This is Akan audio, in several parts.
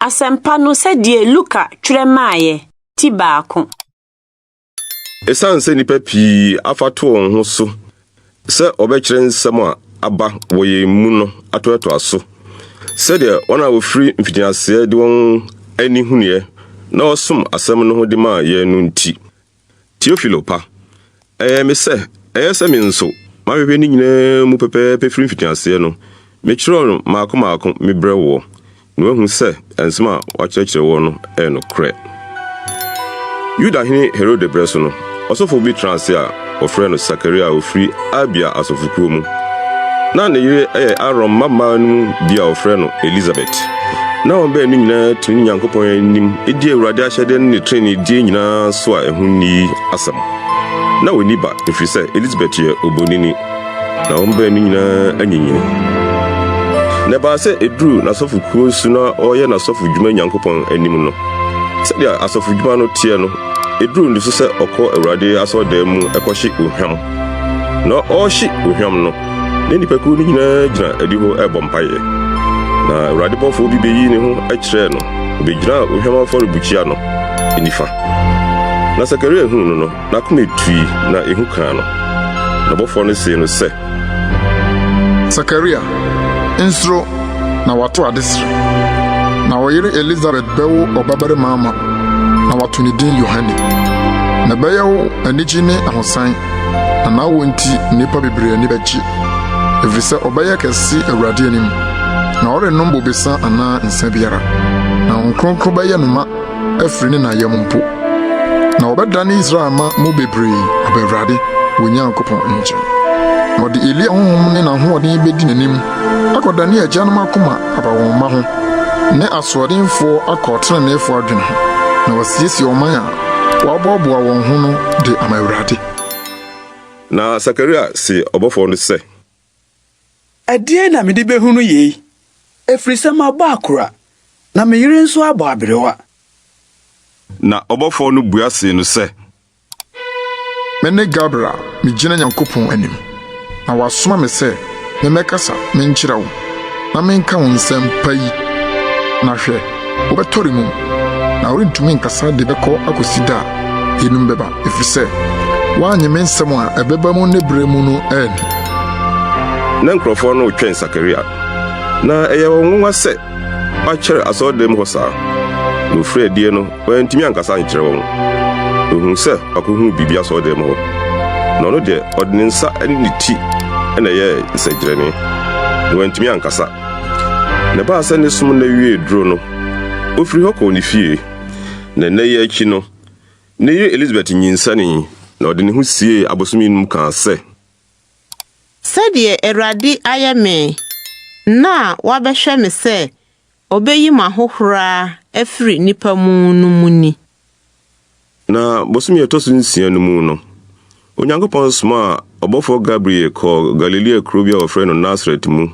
Asɛmpa no sɛdeɛ Luka twerɛ maeɛ, ti 1. Esiane sɛ nnipa pii afa ato wɔn ho so sɛ wɔbɛkyerɛ nsɛm a aba wɔ yɛn mu no atoatoa so, sɛdeɛ wɔn a wɔfiri mfitiaseɛ de wɔn ani hunuiɛ na wɔsom asɛm no ho de maa yɛn no nti, Teofilo pa, ɛyɛɛ me sɛ ɛyɛ sɛ me nso mahwehwɛ ne nyinaa mu pɛpɛɛpɛ firi mfitiaseɛ no, mekyerɛw no mmaako mmaako mebrɛ woɔ, na woahu sɛ nsɛm a wɔakyerɛkyerɛ woɔ no yɛ nokorɛ. Yuda hene Herode berɛ so no, ɔsɔfoɔ bi tenaa ase a wɔfrɛ no Sakaria a ɔfiri Abia asɔfokuo mu. Ná ne yere yɛ Aaron mmammaa no mu bi a wɔfrɛ no Elisabet. Ná wɔn baanu nyinaa tene Nyankopɔn anim di Awurade ahyɛdeɛ ne ne treneedie nyinaa so a ɛho nni asɛm. Ná wɔnni ba, ɛfiri sɛ Elisabet yɛ obonini, na wɔn baanu nyinaa anyinyini. Na ɛbaa sɛ ɛduruu n'asɔfokuo so na ɔreyɛ n'asɔfodwuma Nyankopɔn anim no, sɛdeɛ asɔfodwuma no teɛ no, ɛduruu ne so sɛ ɔkɔ Awurade asɔredan mu kɔhye ohwam. Na ɔrehye ohwam no, na nnipakuw no nyinaa gyina adihɔ rebɔ mpaeɛ. Na Awurade bɔfoɔ bi beyii ne ho kyerɛɛ no, obegyinaa ohwam afɔrebukyia no nifa. Na Sakaria huu no no, n'akoma tui, na ehu kaa no. Na ɔbɔfoɔ no see no sɛ. Sakaria, nsuro, na wɔato adesrɛ. Na wo yere Elisabet bɛwo ɔbabarima ama wo, na wɔato ne din Yohane. Na ɛbɛyɛ wo anigye ne ahosan. Na n'awo nti nnipa bebree ani bɛgye, efisɛ ɔbɛyɛ kɛse Awurade anim, na ɔrennom bobesa anaa nsã biara, na Honhom Kronkron bɛyɛ no ma afiri ne na yam mpo. Na wɔbɛdane Israel mma mu bebree aba Awurade, wɔn Nyankopɔn nkyɛn. Na ɔde Elia honhom ne n'ahoɔden bedi n'anim akɔdane agyanom akoma aba wɔn mma ho, ne asoɔdenfoɔ akɔ ɔtreneefoɔ adwene ho, na wasiesie ɔman a wɔaboaboa wɔn ho no de ama Awurade. Na Sakaria see ɔbɔfoɔ no sɛ. Ɛdeɛn na mede bɛhunu yei? Ɛfiri sɛ mabɔ akora, na me yere nso abɔ aberewa. Na ɔbɔfoɔ no bua see no sɛ. Mene Gabriel a migyina Nyankopɔn anim, na wasoma me sɛ memmɛkasa menkyerɛ wo na menka wo nsɛm pa yi. Na hwɛ, wobɛtɔre mum, na worentumi nkasa de bɛkɔ akosi da a eyinom bɛba, efisɛ woannye me nsɛm a ɛbɛba mu ne bere mu no anni. Na nkurɔfoɔ no retwɛn Sakaria, na ɛyɛɛ wɔn nwonwa sɛ wakyɛre asɔredan mu hɔ saa. Na ɔfirii adie no, Wantumi ankasa ankyerɛ wɔn. Ohuu sɛ wakohu biribi asɔredan mu hɔ, na ɔno deɛ, ɔde ne nsa ne ne ti na ɛyɛɛ nsɛnkyerɛnne, na wantumi ankasa. Na ɛbaa sɛ ne som nna wiee duro no, ofiri hɔ kɔɔ ne fie. Na nna yi akyi no, ne yere Elisabet nyinsɛnee, na ɔde ne ho siee abosome num kaa sɛ. Sɛdeɛ Awurade ayɛ me, nna a wabɛhwɛ me sɛ Obeyi mo ahohora afiri nnipa mu no mu ni. Na bosome a ɛtɔ so nsia no mu no, Onyankopɔn somaa ɔbɔfoɔ Gabriel kɔɔ Galilea kuro bi a wɔfrɛ no Nasaret mu,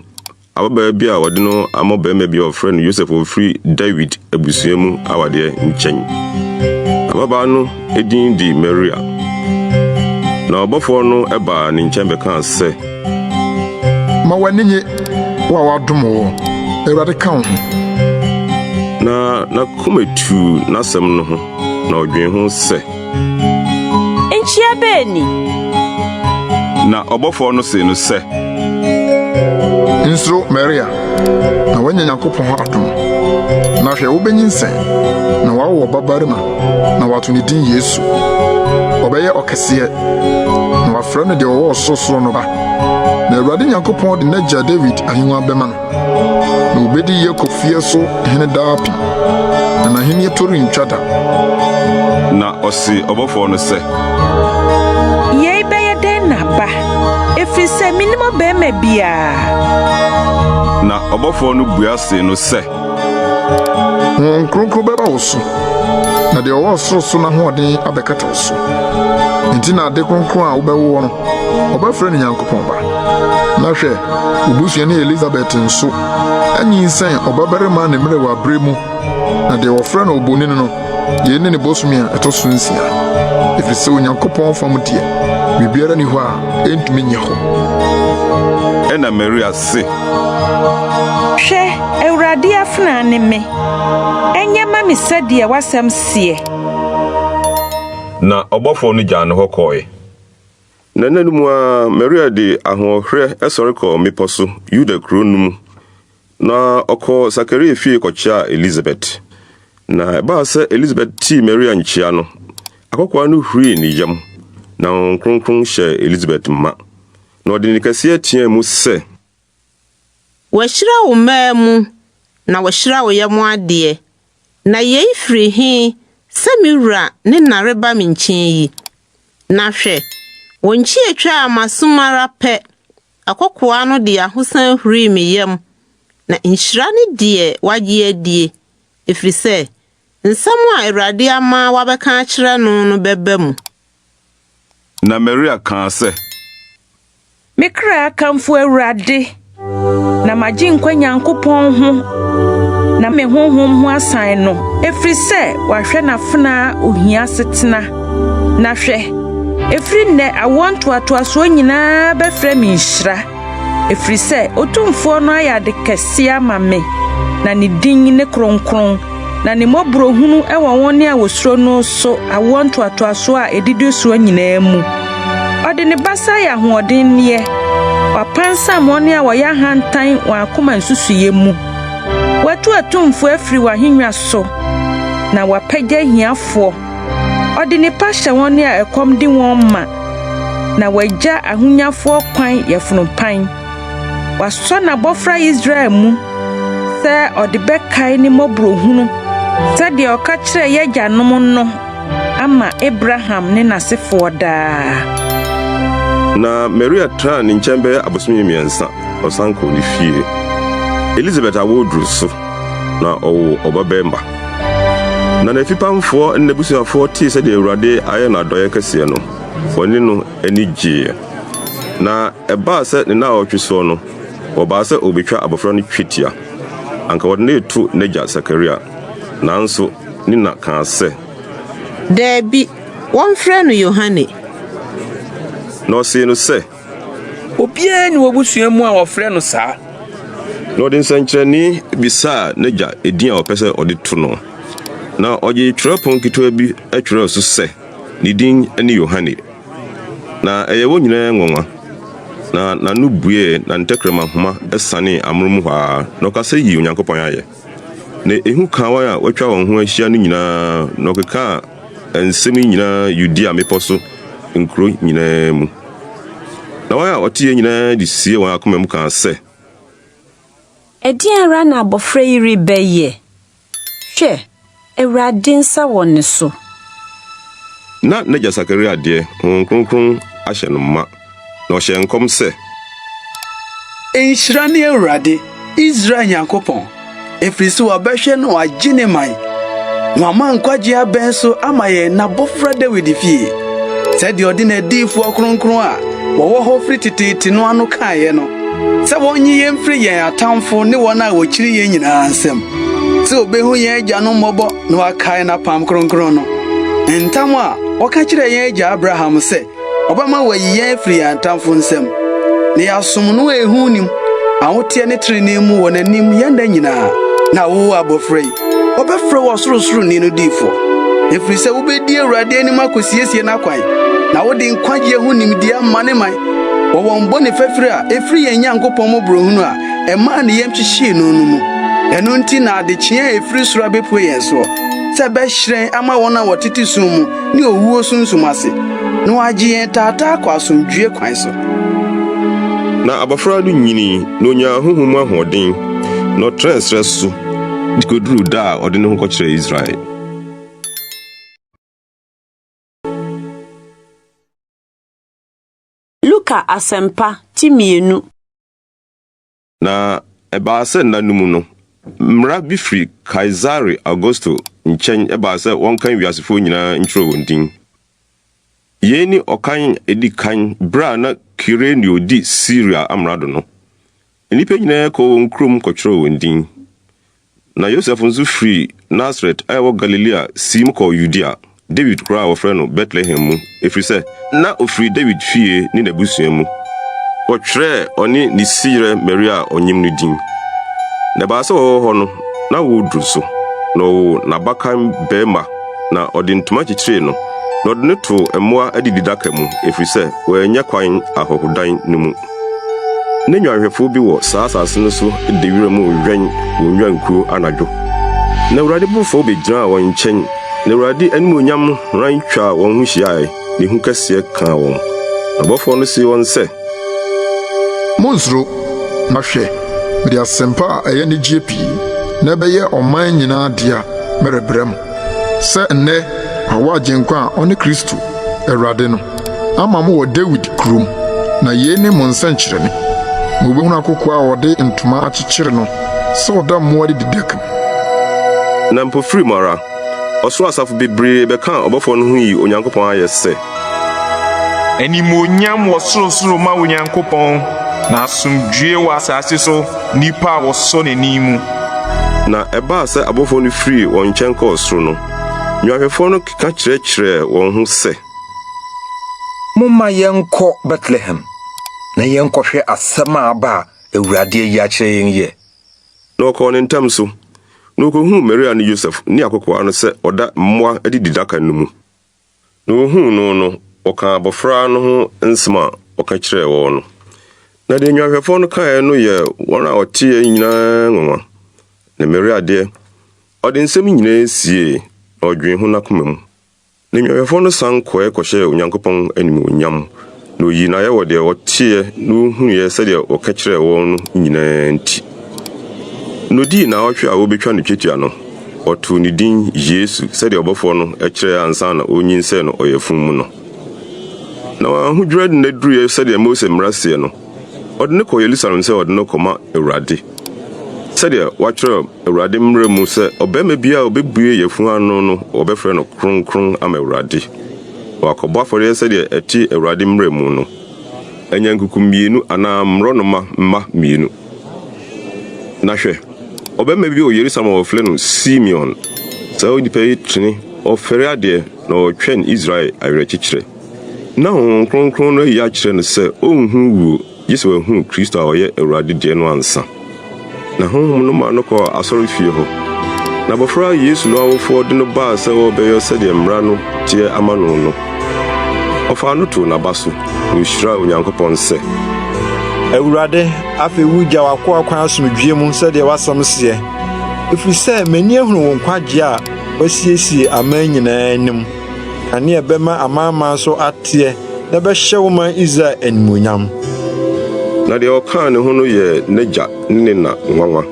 ababaa bi a wɔde no ama ɔbarima bi a wɔfrɛ no Yosef a ɔfiri Dawid abusua mu awadeɛ nkyɛn. Ababaa no din de Maria. Na ɔbɔfoɔ no baa ne nkyɛn bɛkaa sɛ. Ma w'ani nnye, wo a wɔadom wo, Awurade ka wo ho. Na n'akoma tuu n'asɛm no ho, na ɔdwen ho sɛ. Nkyia bɛn ni? Na ɔbɔfoɔ no see no sɛ. Nsuro, Maria, na woanya Nyankopɔn hɔ adom. Na hwɛ, wubenyinsɛn, na woawo ɔbabarima, na wɔato ne din Yesu. Ɔbɛyɛ ɔkɛseɛ, na wɔafrɛ no deɛ ɔwɔ ɔsorosoro no Ba. Na Awurade Nyankopɔn de n'agya Dawid ahengua bɛma no, na obedi Yakob fie so hene daapem, na n'ahenni to rentwa da. Na ɔsee ɔbɔfoɔ no sɛ. Yei bɛyɛ dɛn na aba, ɛfiri sɛ mennim ɔbarima biara? Na ɔbɔfoɔ no bua see no sɛ. Honhom Kronkron bɛba wo so, na deɛ ɔwɔ ɔsorosoro no ahoɔden abɛkata wo so. Enti na ade kronkron a wobɛwoɔ no, wɔbɛfrɛ no Nyankopɔn Ba. Na hwɛ, wo busuani Elisabet nso anyinsɛn ɔbabarima ne mmerewaberɛ mu, na deɛ wɔfrɛ no obonini no, yei ne ne bosome a ɛtɔ so nsia, ɛfiri sɛ Onyankopɔn fam deɛ, Biribiara nni hɔ a ɛrentumi nyɛ hɔ. Ɛnna Maria se. Hwɛ, Awurade afenaa ne me, ɛnyɛ mma me sɛdeɛ w'asɛm seɛ. Na ɔbɔfoɔ no gyaa no hɔ kɔɔe. Na nna no mu ara, Maria de ahoɔherɛ sɔre kɔɔ mmepɔ so, Yuda kuro no mu, na ɔkɔɔ Sakaria fie kɔkyeaa Elisabet. Na ɛbaa sɛ Elisabet tee Maria nkyea no, akɔkoaa no hurii ne yam, na Honhom Kronkron hyɛɛ Elisabet ma. Na ɔde nne kɛseɛ teaa mu sɛ. Wɔahyira wo mmaa mu, na wɔahyira wo yam adeɛ. Na yei firi he sɛ me wura ne na reba me nkyɛn yi? Na hwɛ, wo nkyea twaa m'asom ara pɛ, akɔkoaa no de ahosan hurii me yam. Na nhyira ne deɛ wagye adie, ɛfiri sɛ nsɛm a Awurade ama wabɛka akyerɛ no no bɛba mu. Na Maria kaa sɛ. Me kra kamfo Awurade, na m'Agyenkwa Nyankopɔn ho na me honhom ho asan no, ɛfiri sɛ wahwɛ n'afenaa ohia asetena. Na hwɛ, ɛfiri nnɛ awoɔ ntoatoasoɔ nyinaa bɛfrɛ me nhyira, ɛfiri sɛ Otumfoɔ no ayɛ ade kɛseɛ ama me, na ne din ne kronkron. Na ne mmɔborɔhunu wɔ wɔn a wɔsuro no so awoɔ ntoatoasoɔ a ɛdidi soɔ nyinaa mu. Ɔde ne basa yɛ ahoɔdenneɛ, wapansam wɔn a wɔyɛ ahantan wɔn akoma nsusuiɛ mu. Watu atumfoɔ afiri wɔn ahennwa so, na wapagya ahiafoɔ. Ɔde nnepa hyɛ wɔn a ɛkɔm de wɔn ma, na wagya ahonyafoɔ kwan yafunu pan. Wasɔ n'abɔfra Israel mu sɛ ɔde bɛkae ne mmɔborɔhunu sɛdeɛ ɔka kyerɛɛ yɛn agyanom no ama Abraham ne n'asefoɔ daa. Na Maria tenaa ne nkyɛn bɛyɛ abosome mmiɛnsa, na ɔsan kɔɔ ne fie. Elisabet awo duruu so, na ɔwoo ɔbabarima. Na n'afipamfoɔ ne n'abusuafoɔ tee sɛdeɛ Awurade ayɛ no adɔeɛ kɛseɛ no, wɔne no ani gyeeɛ. Na ɛbaa sɛ ne nnawɔtwe soɔ no, wɔbaa sɛ wɔrebɛtwa abɔfra no twetia. Anka wɔde no reto n'agya Sakaria, nanso ne na kaa sɛ. Dabi, wɔmfrɛ no Yohane. Na ɔsee no sɛ. Obiara nni w'abusua mu a wɔfrɛ no saa. Na ɔde nsɛnkyerɛnne bisaa n'agya edin a ɔpɛ sɛ ɔde to no. Na ɔgyee twerɛpon ketewa bi twerɛɛ so sɛ, Ne din ne Yohane. Na ɛyɛɛ wɔn nyinaa nwonwa, na n'ano buee na ne tɛkrɛma nhoma sanee amono mu hɔ ara, na ɔkasa yii Onyankopɔn ayɛ. Na ehu kaa wɔn a wɔatwa wɔn ho ahyia no nyinaa, na ɔkekaa nsɛm yi nyinaa Yudea mmepɔ so nkuro nyinaa mu. Na wɔn a wɔteeɛ nyinaa de siee wɔn akoma mu kaa sɛ. Ɛdeɛn ara na abɔfra yi rebɛyɛ? Hwɛ, Awurade nsa wɔ ne so. Na n'agya Sakaria deɛ, Honhom Kronkron ahyɛ no ma, na ɔhyɛɛ nkɔm sɛ. Nhyira ne Awurade, Israel Nyankopɔn, ɛfiri sɛ wabɛhwɛ na wagye ne man. Na wama nkwagye abɛn so ama yɛn n'abɔfra Dawid fie, sɛdeɛ ɔde n'adiyifoɔ kronkron a wɔwɔ hɔ firi teteete no ano kaeɛ no, sɛ wɔnnye yɛn mfiri yɛn atamfo ne wɔn a wɔkyiri yɛn nyinaa nsam. Sɛ obehu yɛn agyanom mmɔbɔ na wakae n'apam kronkron no, ntam a ɔka kyerɛɛ yɛn agya Abraham sɛ ɔbɛma wayi yɛn afiri yɛn atamfo nsam, na yɛasom no a ehu nni mu, ahoteɛ ne trenee mu wɔ n'anim yɛn nna nyinaa. Na wo, abofra yi, wɔbɛfrɛ wo Ɔsorosoroni no diyifo, ɛfiri sɛ wobedi Awurade anim akosiesie n'akwan, na wode nkwagye ho nimdeɛ ama ne man wɔ wɔn bɔne fafiri a efiri yɛn Nyankopɔn mmɔborɔhunu a ɛmaa ne yam hyehyee no no mu. Ɛno nti na adekyee a ɛfiri soro abepue yɛn soɔ, sɛ ɛbɛhyerɛn ama wɔn a wɔtete sum mu ne owuo sunsum ase, na wɔagye yɛn taataa akɔ asomdwoeɛ kwan so. Na abɔfra no nyinii, na onyaa honhom mu ahoɔden, na ɔtenaa serɛ so de koduruu da a ɔde ne ho kɔkyerɛɛ Israel. Luka Asɛmpa, ti mmienu. Na ɛbaa sɛ nna no mu no, mmara bi firi Kaesare Augusto nkyɛn baa sɛ wɔnkan wiasefoɔ nyinaa ntwerɛ wɔn din. Yei ne ɔkan a ɛdi kan berɛ a na Kirenio di Siria amrado no. Nnipa nyinaa kɔɔ wɔn kurom kɔtwerɛɛ wɔn din. Na Yosef nso firii Nasaret a ɛwɔ Galilea siim kɔɔ Yudea. Dawid kuro a wɔfrɛ no Betlehem mu, ɛfiri sɛ, na ɔfiri Dawid fie ne n'abusua mu. Wɔtwerɛɛ ɔne ne siyerɛ Maria a ɔnyem no din. Na ɛbaa sɛ wɔwɔ hɔ no, na wɔreduru so, na ɔwoo n'abakan barima, na ɔde ntoma kyekyeree no, na ɔde no too mmoa adididaka mu, ɛfiri sɛ wɔannya kwan ahɔhodan no mu. Na nnwanhwɛfoɔ bi wɔ saa asase no so da wiram rewɛn wɔn nnwankuo anadwo. Na Awurade bɔfoɔ bɛgyinaa wɔn nkyɛn, na Awurade animuonyam hran twaa wɔn ho hyiae, na ehu kɛseɛ kaa wɔn. Na ɔbɔfoɔ no see wɔn sɛ. Monnsuro, na hwɛ, mede asɛmpa a ɛyɛ anigyeɛ pii na ɛbɛyɛ ɔman nyinaa dea merebrɛ mo, sɛ nnɛ wɔawo Agyenkwa a ɔne Kristo, Awurade no, ama mo wɔ Dawid kurom. Na yei ne mo nsɛnkyerɛnne, Mubehunu akokoaa a wɔde ntoma akyekyere no sɛ ɔda mmoa adididaka mu. Na mpofirim ara, ɔsoro asafo bebree bɛkaa ɔbɔfoɔ no ho yii Onyankopɔn ayɛ sɛ. Animuonyam wɔ sorosoro ma Onyankopɔn, na asomdwoe wɔ asase so nnipa a wɔsɔ n'ani mu. Na ɛbaa sɛ abɔfoɔ no firii wɔn nkyɛn kɔɔ soro no, nnwanhwɛfoɔ no keka kyerɛkyerɛɛ wɔn ho sɛ. Momma yɛnkɔ Betlehem na yɛnkɔhwɛ asɛm a aba a Awurade ayi akyerɛ yɛn yi ɛ. Na wɔkɔɔ no ntɛm so, na wɔkɔhuu Maria ne Yosef ne akokoaa no sɛ ɔda mmoa adididaka no mu. Na wohuu no no, wɔkaa abɔfra no ho nsɛm a ɔka kyerɛɛ wɔn no. Na deɛ nnwanhwɛfoɔ no kaeɛ no yɛɛ wɔn a wɔteeɛ nyinaa nwanwa. Na Maria deɛ, ɔde nsɛm yi nyinaa siee, na ɔdwenee ho n'akoma mu. Na nnwanhwɛfoɔ no san kɔeɛ kɔhyɛɛ Onyankopɔn animuonyam, na wɔyii no ayɛ wɔ deɛ wɔteeɛ na wɔhunuiɛ sɛdeɛ wɔka kyerɛɛ wɔn no nyinaa nti. Na ɔdii nnawɔtwe a wɔrebɛtwa no twetia no, Wɔtoo ne din Yesu sɛdeɛ ɔbɔfoɔ no kyerɛɛ ansa na ɔrenyinsɛn no ɔyafunu mu no. Na wɔn ahodwira nna duruiɛ sɛdeɛ Mose mmara seɛ no, wɔde no kɔɔ Yerusalem sɛ wɔde no rekɔma Awurade, sɛdeɛ wɔatwerɛ Awurade mmara mu sɛ ɔbarima biara a ɔbɛbue yafunu ano no wɔbɛfrɛ no kronkron ama Awurade, na wakɔbɔ afɔreɛ sɛdeɛ ɛte Awurade mmara mu no, anyankuku mmienu anaa mmorɔnoma mma mmienu. Na hwɛ! Ɔbarima bi wɔ Yerusalem a wɔfrɛ no Simeon. Saa onipa yi tene, ɔfɛre adeɛ, na ɔretwɛn Israel awerɛkyekyerɛ. Ná Honhom Kronkron no ayi akyerɛ no sɛ ɔrenhu wuo gye sɛ wahunu Kristo a ɔyɛ Awurade deɛ no ansa. Na Honhom no maa no kɔɔ asɔrefie hɔ. Na abɔfra Yesu no awofoɔ de no baa sɛ wɔrebɛyɔ sɛdeɛ mmara no teɛ ama no no, ɔfaa no too n'aba so, na ɔhyiraa Onyankopɔn sɛ. Awurade, Afei wugya w'akoa kwan asomdwoe mu sɛdeɛ w'asɛm seɛ, ɛfiri sɛ m'ani ahunu wo nkwagyeɛ a woasiesie aman nyinaa anim, kanea a ɛbɛma amanaman so ateɛ na ɛbɛhyɛ wo man Israel animuonyam. Na deɛ ɔkaa ne ho no yɛɛ n'agya ne ne na nwanwa.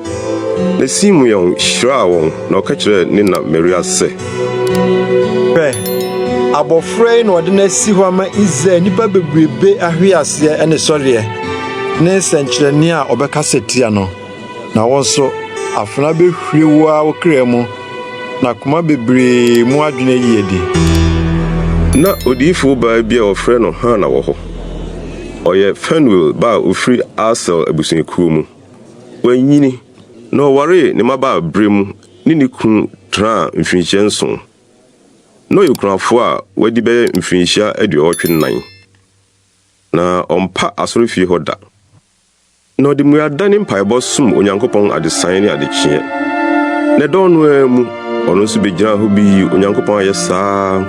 Na Simeon hyiraa wɔn, na ɔka kyerɛɛ ne na Maria sɛ. Hwɛ, abɔfra yi na wɔde no asi hɔ ama Israel nnipa bebrebe ahweaseɛ ne sɔreɛ. Ne nsɛnkyerɛnne a ɔbɛkasa tia no, na wo nso, afena behwie wo ara wo kra mu, na koma bebree mu adwene ayi adi. Ná odiyifo baa bi a wɔfrɛ no Hana wɔ hɔ. Ɔyɛ Fanuel ba a ofiri Aser abusuakuo mu. Wanyini, na ɔwaree ne mmabaabere mu ne ne kunu tenaa mfirinhyia nson. Ná ɔyɛ okunafoɔ a wadi bɛyɛ mfirinhyia 84. Na ɔmpa asɔrefie hɔ da. Na ɔde mmuada ne mpaebɔ som Onyankopɔn adesae ne adekyeɛ. Na ɛdɔn no ara mu, ɔno nso begyinaa hɔ bi yii Onyankopɔn ayɛ saa ara,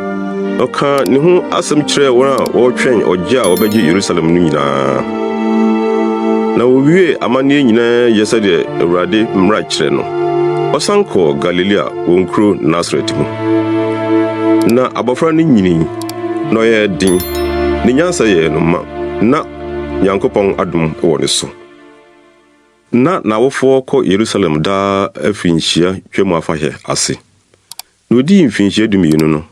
na ɔkaa ne ho asɛm kyerɛɛ wɔn a wɔretwɛn ɔgye a wɔbɛgye Yerusalem no nyinaa. Na wɔwiee amanneɛ nyinaa yɛ sɛdeɛ Awurade mmara kyerɛ no, wɔsan kɔɔ Galilea, wɔn kuro Nasaret mu. Na abɔfra no nyinii. Na ɔyɛɛ den, ne nyansa yɛɛ no ma, na Nyankopɔn adom wɔ ne so. Ná n'awofoɔ kɔ Yerusalem daa afirinhyia Twam Afahyɛ ase. Na ɔdii mfirinhyia 12 no,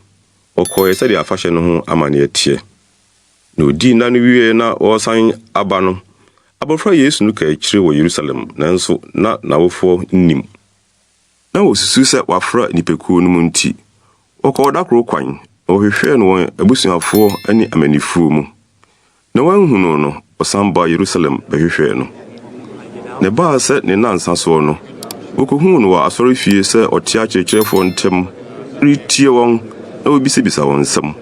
ɔkɔeɛ sɛdeɛ afahyɛ no ho amanneɛ teɛ. Na ɔdii nna no wieeɛ na wɔresan aba no, abɔfra Yesu no kaa akyire wɔ Yerusalem, nanso na n'awofoɔ nnim. Na wɔsusu sɛ wafra nnipakuo no mu nti, wɔkɔɔ da koro kwan, na wɔhwehwɛɛ no wɔn abusuafoɔ ne amannifoɔ mu. Na wɔanhu no no, wɔsan baa Yerusalem bɛhwehwɛɛ no. Na ɛbaa sɛ ne nnansa soɔ no, wɔkɔhuu no wɔ asɔrefie sɛ ɔte akyerɛkyerɛfoɔ ntam retie wɔn. na obisabisa wɔn nsɛm.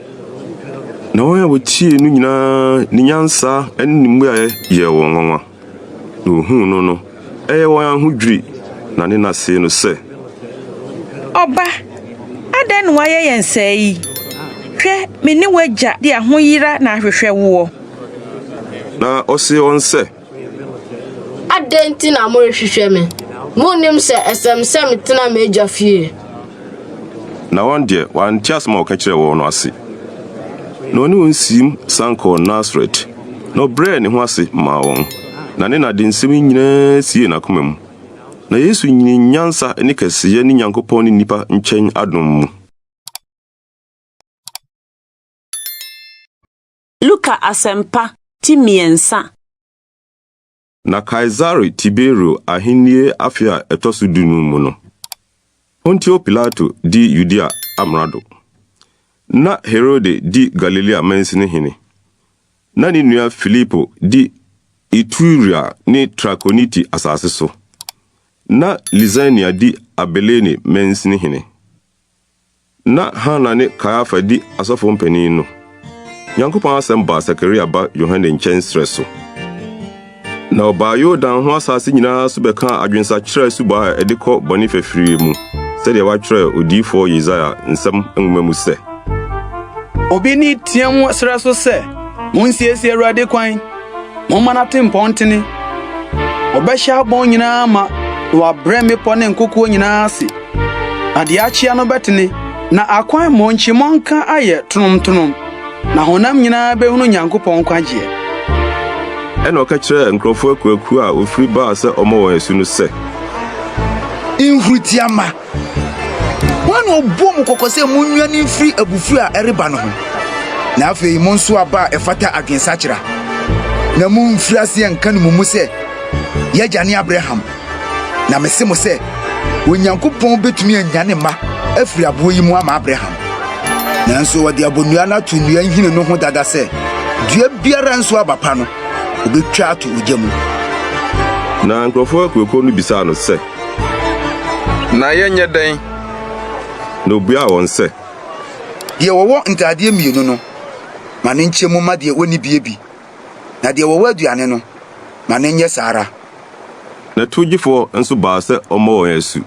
Na wɔn a wɔtiee no nyinaa, ne nyansa ne ne mmuae yɛɛ wɔn nwanwa. Na wohuu no no, ɛyɛɛ wɔn ahodwiri, na ne na see no sɛ. Ɔba, adɛn na woayɛ yɛn sɛɛ yi? Hwɛ, me ne w'agya de ahoyera na ahwehwɛ woɔ. Na ɔsee wɔn sɛ. Adɛn nti na morehwehwɛ me? Munnim sɛ ɛsɛ me sɛ metena m'Agya fie? Na wɔn deɛ, wɔante asɛm a ɔka kyerɛɛ wɔn no ase. Na ɔne wɔn siim san kɔɔ Nasaret, na ɔbrɛɛ ne ho ase maa wɔn. Na ne na de nsɛm yi nyinaa siee n'akoma mu. Na Yesu nyinii nyansa ne kɛseyɛ ne Nyankopɔn ne nnipa nkyɛn adom mu. Luka Asɛmpa, ti mmiɛnsa. Na Kaesare Tiberio ahenni afe a ɛtɔ so dunum mu no, Pontio Pilato di Yudea amrado. Na Herode di Galilea mansini hene. Na ne nua Filipo di Iturea ne Trakoniti asase so. Na Lisania di Abilene mansini hene. Ná Hana ne Kaiafa di asɔfo mpanyin no, Nyankopɔn asɛm baa Sakaria ba Yohane nkyɛn serɛ so. Na ɔbaa Yordan ho asase nyinaa so bɛkaa adwensakyera asubɔ a ɛde kɔ bɔne fafiri mu, sɛdeɛ wɔatwerɛ odiyifoɔ Yesaia nsɛm nwoma mu sɛ. Obi nne teɛm wɔ serɛ so sɛ, Monsiesie Awurade kwan! Momma n'atempɔn ntene. Ɔbɛhyɛ abɔn nyinaa ma, na wabrɛ mmepɔ ne nkokoɔ nyinaa ase. Na deɛ akyea no bɛtene, na akwan mmonkyimmɔnka ayɛ tonomtonom, na honam nyinaa bɛhunu Nyankopɔn nkwagyeɛ. Ɛnna ɔka kyerɛɛ nkurɔfoɔ akuakuo a wɔfiri baa sɛ ɔmmɔ wɔn asu no sɛ. Nhuritia mma! Hwan na ɔbɔɔ mo kɔkɔ sɛ munnwane mfiri abufuo a ɛreba no ho? Na afei monsow aba a ɛfata adwensakyera, na mumfiri aseɛ nka no mo mu sɛ, 'Yɛn agya ne Abraham. Na mese mo sɛ, Onyankopɔn betumi anyane mma afiri aboɔ yi mu ama Abraham. Nanso wɔde abonnua no ato nnua nhini no ho dada sɛ, dua biara nso aba pa no, wɔbɛtwa ato ogya mu. Na nkurɔfoɔ akuakuo no bisaa no sɛ. Na yɛnyɛ dɛn? Na obuaa wɔn sɛ. Deɛ ɔwɔ ntadeɛ mmienu no, ma no nkyɛ mu mma deɛ ɔnni bie bi, na deɛ ɔwɔ aduane no, ma no nyɛ saa ara. Na towgyefoɔ nso baa sɛ ɔmmɔ wɔn asu,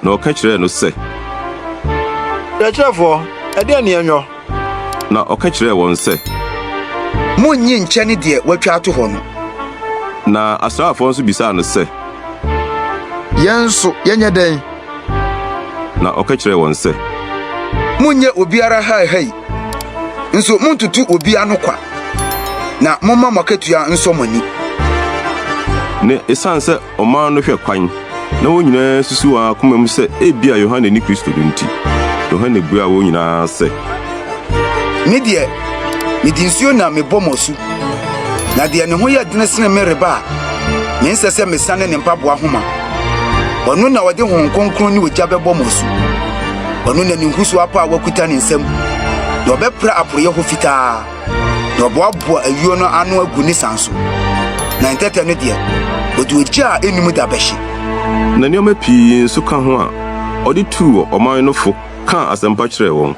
na wɔka kyerɛɛ no sɛ. Kyerɛkyerɛfoɔ, ɛdeɛn ne yɛnyɔ? Na ɔka kyerɛɛ wɔn sɛ. Monnye nkyɛne deɛ wɔatwa ato hɔ no. Na asraafoɔ nso bisaa no sɛ. Yɛn nso, yɛnyɛ dɛn? Na ɔka kyerɛɛ wɔn sɛ. Monnyɛ obiara haihai, nso monntoto obi ano kwa, na momma mo akatua nsɔ mo ani. Na esiane sɛ ɔman no hwɛ kwan, na wɔn nyinaa susuw wɔn akoma mu sɛ ebia Yohane ne Kristo no nti, Yohane buaa wɔn nyinaa sɛ. Me deɛ, mede nsuo na mebɔ mo asu, na deɛ ne ho yɛ dene sene me reba a mensɛ sɛ mesane ne mpaboa homa. Ɔno na ɔde Honhom Kronkron ne ogya bɛbɔ mo asu. Ɔno na ne nhuso apa a wakuta ne nsam, na ɔbɛpra aporoeɛ hɔ fitaa, na ɔboaboa ayuo no ano agu ne san so, na ntɛtɛ no deɛ, ɔde ogya a ɛnnim da bɛhye. Na nneɛma pii nso ka ho a ɔde tuu ɔman no fo kaa asɛmpa kyerɛɛ wɔn.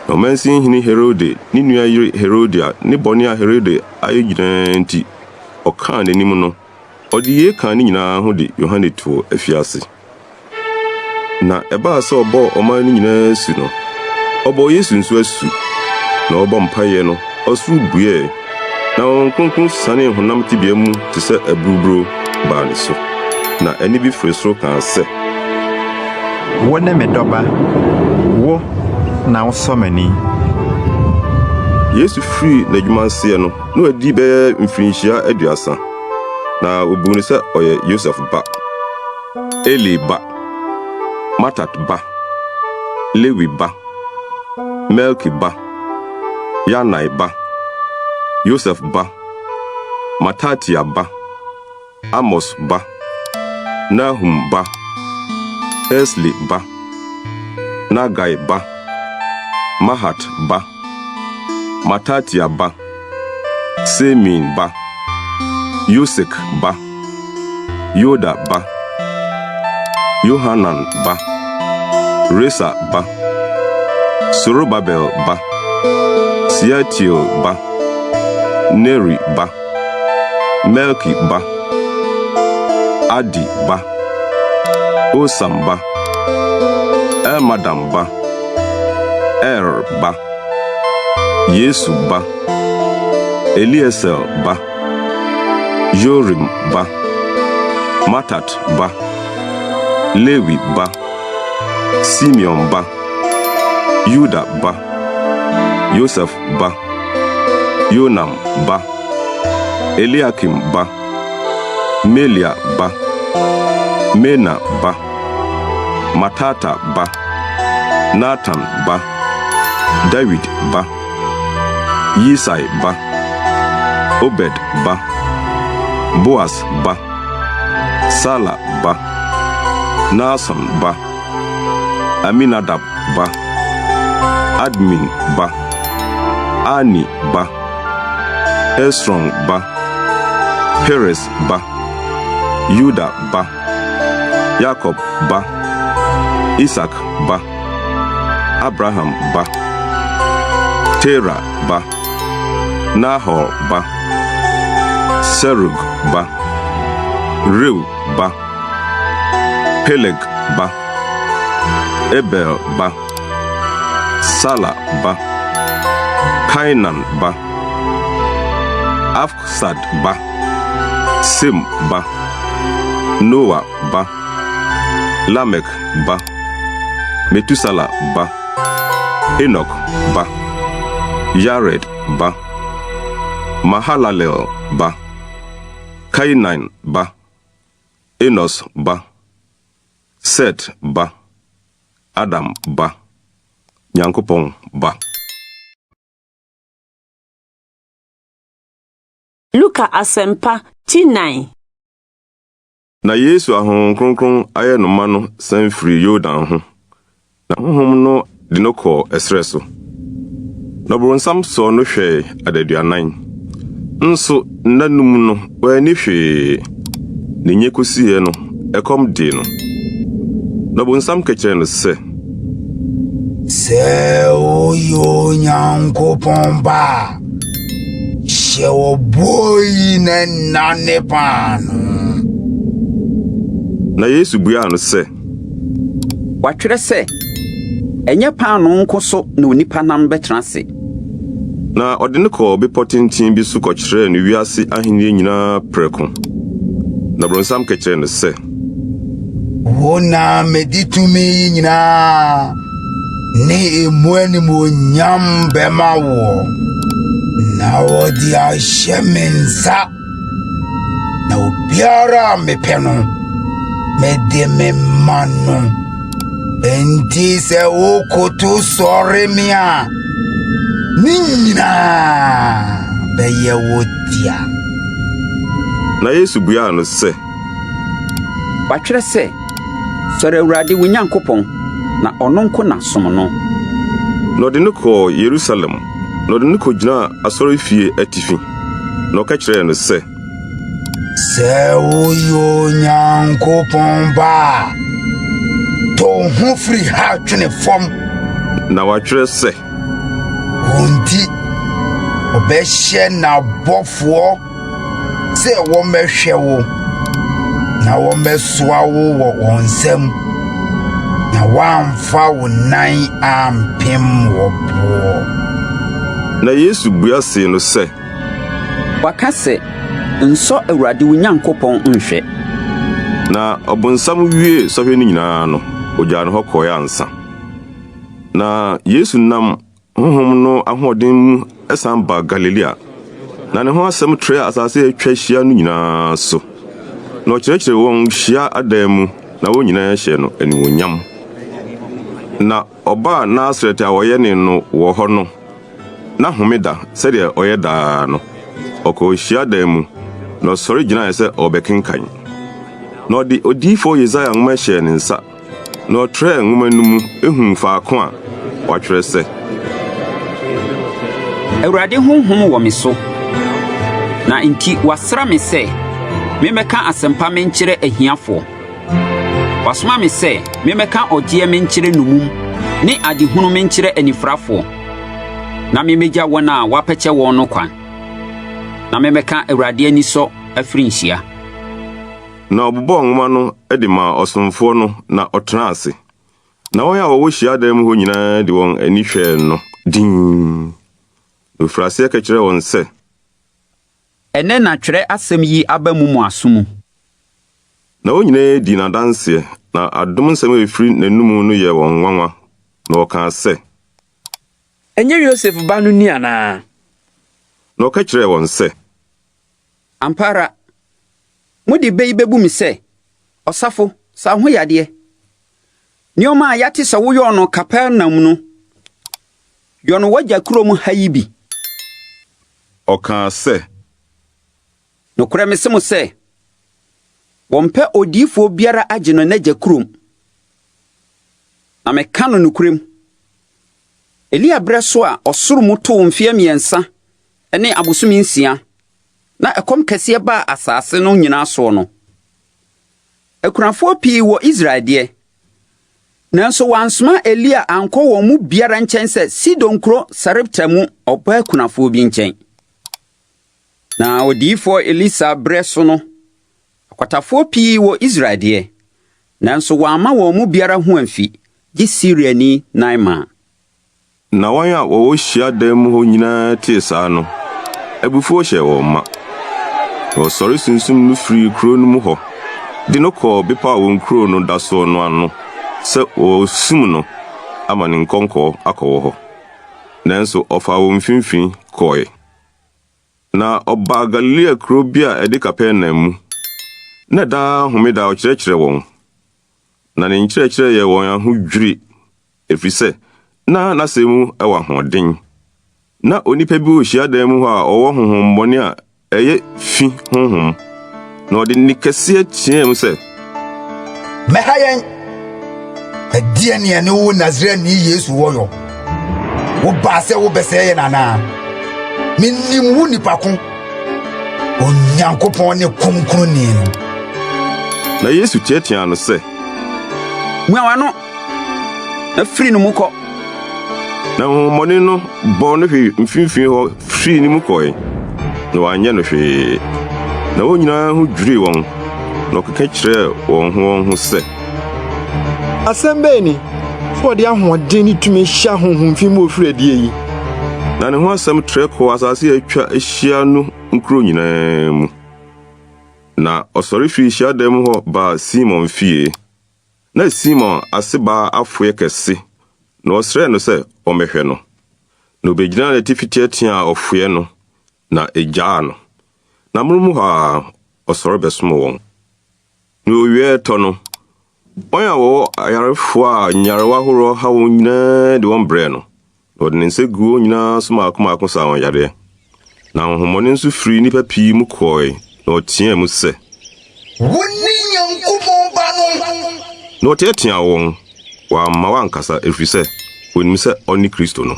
Na ɔmansin hene Herode ne nua yere Herodia ne bɔne a Herode ayɛ nyinaa nti, ɔkaa n'anim no, ɔde yei kaa ne nyinaa ho de Yohane too afiase. Na ɛbaa sɛ ɔbɔɔ ɔman no nyinaa asu no, ɔbɔɔ Yesu nso asu. Na ɔrebɔ mpaeɛ no, ɔsoro bueɛ, na Honhom Kronkron sianee honam tebea mu te sɛ aburuburo baa ne so. Na ɛnne bi firi soro kaa sɛ. Wone me dɔba, wo na wosɔ m'ani. Yesu firii n'adwuma aseɛ no, na wadi bɛyɛ mfirinhyia 30, na wɔbuu no sɛ ɔyɛ Yosef ba. Eli ba, Matat ba, Lewi ba, Melki ba, Yanai ba, Yosef ba, Matatia ba, Amos ba, Nahum ba, Esli ba, Nagai ba, Mahat ba, Matatia ba, Semein ba, Yosek ba, Yoda ba, Yohanan ba, Resa ba, Sorobabel ba, Sealtiel ba, Neri ba, Melki ba, Adi ba, Osam ba, Elmadam ba, Er ba, Yesu ba, Elieser ba, Yorim ba, Matat ba, Lewi ba, Simeon ba, Yuda ba, Yosef ba, Yonam ba, Eliakim ba, Melia ba, Mena ba, Matata ba, Natan ba, Dawid ba, Yisai ba, Obed ba, Boas ba, Sala ba, Nahson ba, Aminadab ba, Admin ba, Arni ba, Hesron ba, Peres ba, Yuda ba, Yakob ba, Isak ba, Abraham ba, Tera ba, Nahor ba, Serug ba, Reu ba, Peleg ba, Eber ba, Sala ba, Kainan ba, Arfaksad ba, Sem ba, Noa ba, Lamek ba, Metusala ba, Enok ba, Yared ba, Mahalalel ba, Kainan ba, Enos ba, Set ba, Adam ba, Nyankopɔn ba. Luka Asɛmpa ti 4. Na Yesu a Honhom Kronkron ayɛ no ma no san firii Yordan ho, na Honhom no de no kɔɔ ɛserɛ so. Na ɔbonsam sɔɔ no hwɛe adaduanan. Nso nna no mu no, wanni hwee, na enye kosiiɛ no, ɛkɔm dee no. Na ɔbonsam ka kyerɛɛ no sɛ. Sɛ woyɛ Onyankopɔn ba a, hyɛ ɔboɔ yi na nnane paanoo. Na Yesu buaa no sɛ. Wɔatwerɛ sɛ, 'Ɛnyɛ paanoo nko so na onipa nam bɛtena ase. Na ɔde no kɔɔ bepɔ tenten bi so kɔkyerɛɛ no wiase ahenni nyinaa prɛko. Na Ɔbonsam ka kyerɛɛ no sɛ. Wo na mede tumi yi nyinaa ne emu animuonyam bɛma woɔ, na wɔde ahyɛ me nsa, na obiara a mepɛ no, mede me ma no. Enti sɛ wokoto sɔre me a, ne nyinaa bɛyɛ wo dea. Na Yesu buaa no sɛ. Wɔatwerɛ sɛ, 'Sɔre Awurade wo Nyankopɔn, na ɔno nko na som no. Na ɔde no kɔɔ Yerusalem, na ɔde no kogyinaa asɔrefie atifi, na ɔka kyerɛɛ no sɛ. Sɛ woyɛ Onyankopɔn ba a, to wo ho firi ha twene fam. Na wɔatwerɛ sɛ. Wo nti, ɔbɛhyɛ n'abɔfoɔ. sɛ wɔmmɛhwɛ wo, na wɔmmɛsoa wo wɔ wɔn nsam, na woamfa wo nan ampem wɔ boɔ. Na Yesu bua see no sɛ. Wɔaka sɛ, 'Nsɔ Awurade wo Nyankopɔn nhwɛ. Na ɔbonsam wiee sɔhwɛ no nyinaa no, ogyaa no hɔ kɔe ansa. Na Yesu nam Honhom no ahoɔden mu san baa Galilea, na ne ho asɛm trɛɛ asase a atwa ahyia no nyinaa so. Na ɔkyerɛkyerɛɛ wɔn hyia adan mu, na wɔn nyinaa hyɛɛ no anuonyam. Na ɔbaa Nasaret a wɔyɛnee no wɔ hɔ no, na homeda, sɛdeɛ ɔyɛ daa no, ɔkɔɔ hyiadan mu, na ɔsɔre gyinae sɛ ɔrebɛkenkan. Na ɔde odiyifo Yesaia nwoma hyɛɛ ne nsa. Na ɔtrɛɛ nwoma no mu huu faako a wɔatwerɛ sɛ. Awurade Honhom wɔ me so, na enti wasra me sɛ memmɛka asɛmpa menkyerɛ ahiafoɔ. Wasoma me sɛ memmɛka ɔgyeɛ menkyerɛ nnommum. ne adehunu menkyerɛ anifirafoɔ, na memmɛgya wɔn a wɔapɛkyɛ wɔn no kwan, na memmɛka Awurade anisɔ afirinhyia. Na ɔbobɔɔ nwoma no de maa ɔsomfoɔ no, na ɔtenaa ase. Na wɔn a wɔwɔ hyiadan mu hɔ nyinaa de wɔn ani hwɛɛ no dinn. Na ɔfirii aseɛ ka kyerɛɛ wɔn sɛ. Ɛnnɛ na twerɛ asɛm yi aba mu mo aso mu. Na wɔn nyinaa dii no adanseɛ, na adom nsɛm a ɛfiri n'anomu no yɛɛ wɔn nwanwa, na wɔkaa sɛ. Ɛnyɛ Yosef ba no ni anaa? Na ɔka kyerɛɛ wɔn sɛ. Ampa ara, mode bɛ yi bɛbu me sɛ, 'Ɔsafo, sa wo ho yadeɛ. Nneɛma a yɛate sɛ woyɔɔ no Kapernaum no, yɔ no w'agya kurom ha yi bi. Ɔkaa sɛ. Nokorɛ mese mo sɛ, wɔmpɛ odiyifoɔ biara agye no n'agya kurom. Na meka no nokorɛm, Elia berɛ so a ɔsoro mu too mfeɛ mmiɛnsa ne abosome nsia, na ɛkɔm kɛseɛ baa asase no nyinaa soɔ no, akunafoɔ pii wɔ Israel deɛ, nanso wɔansoma Elia ankɔ wɔn mu biara nkyɛn sɛ Sidon kuro Sarepta mu ɔbaa kunafoɔ bi nkyɛn. Na odiyifoɔ Elisa berɛ so no, akwatafoɔ pii wɔ Israel deɛ, nanso wɔamma wɔn mu biara ho amfi, gye Siriani Naaman. Na wɔn a wɔwɔ hyiadan mu hɔ nyinaa tee saa no, abufuo hyɛɛ wɔn ma. Na wɔsɔre sunsum no firii kuro no mu hɔ de no kɔɔ bepɔ a wɔn kuro no da soɔ no ano sɛ wɔresum no ama ne nkɔnkɔɔ akɔwɔ hɔ. Nanso ɔfaa wɔn mfimfini kɔe. Na ɔbaa Galilea kuro bi a ɛde Kapernaum mu, na daa homeda ɔkyerɛkyerɛ wɔn. Na ne nkyerɛkyerɛ yɛɛ wɔn ahodwiri, ɛfiri sɛ na n'asɛm mu wɔ ahoɔden. Ná onipa bi wɔ hyiadan mu hɔ a ɔwɔ honhommɔne a ɛyɛ fi honhom, na ɔde nne kɛseɛ teɛɛ mu sɛ, Mmɛha yɛn! Ɛdeɛn ne yɛne wo Nasareni Yesu wɔ yɔ? Wobaa sɛ wobɛsɛe yɛn anaa? Menim wo nipa ko, Onyankopɔn ne Kronkronni no. Na Yesu teɛteaa no sɛ, Mua w'ano, na firi ne mu kɔ! Na honhommɔne no bɔɔ no hwee mfimfini hɔ firii ne mu kɔe, na wanyɛ no hwee. Na wɔn nyinaa ho dwirii wɔn, na wɔkeka kyerɛɛ wɔn ho wɔn ho sɛ, Asɛm bɛn ni, sɛ ɔde ahoɔden ne tumi hyɛ ahonhom fi mu ofiri adie yi? Na ne ho asɛm trɛ kɔɔ asase a atwa ahyia no nkurow nyinaa mu. Na ɔsɔre firii hyiadan mu hɔ baa Simon fie. Na Simon asebaa afoɛ kɛse, na ɔsrɛɛ no sɛ ɔmmɛhwɛ no. Na obegyinaa n'atifi teɛteɛɛ ɔfoɛ no, na egyaa no. Na amono mu hɔ ara ɔsɔre bɛsom wɔn. Na owia retɔ no, wɔn a wɔwɔ ayarefo a nyarewa ahorow haw wɔn nyinaa de wɔn brɛɛ no, na ɔde ne nsa guu wɔn nyinaa so mmaako mmaako saa wɔn yareɛ. Na ahonhommɔne nso firii nnipa pii mu kɔe, na wɔteɛɛ mu sɛ. Wone Nyankopɔn Ba no! Na ɔteateaa wɔn, wamma wɔankasa, ɛfiri sɛ wɔnim sɛ ɔne Kristo no.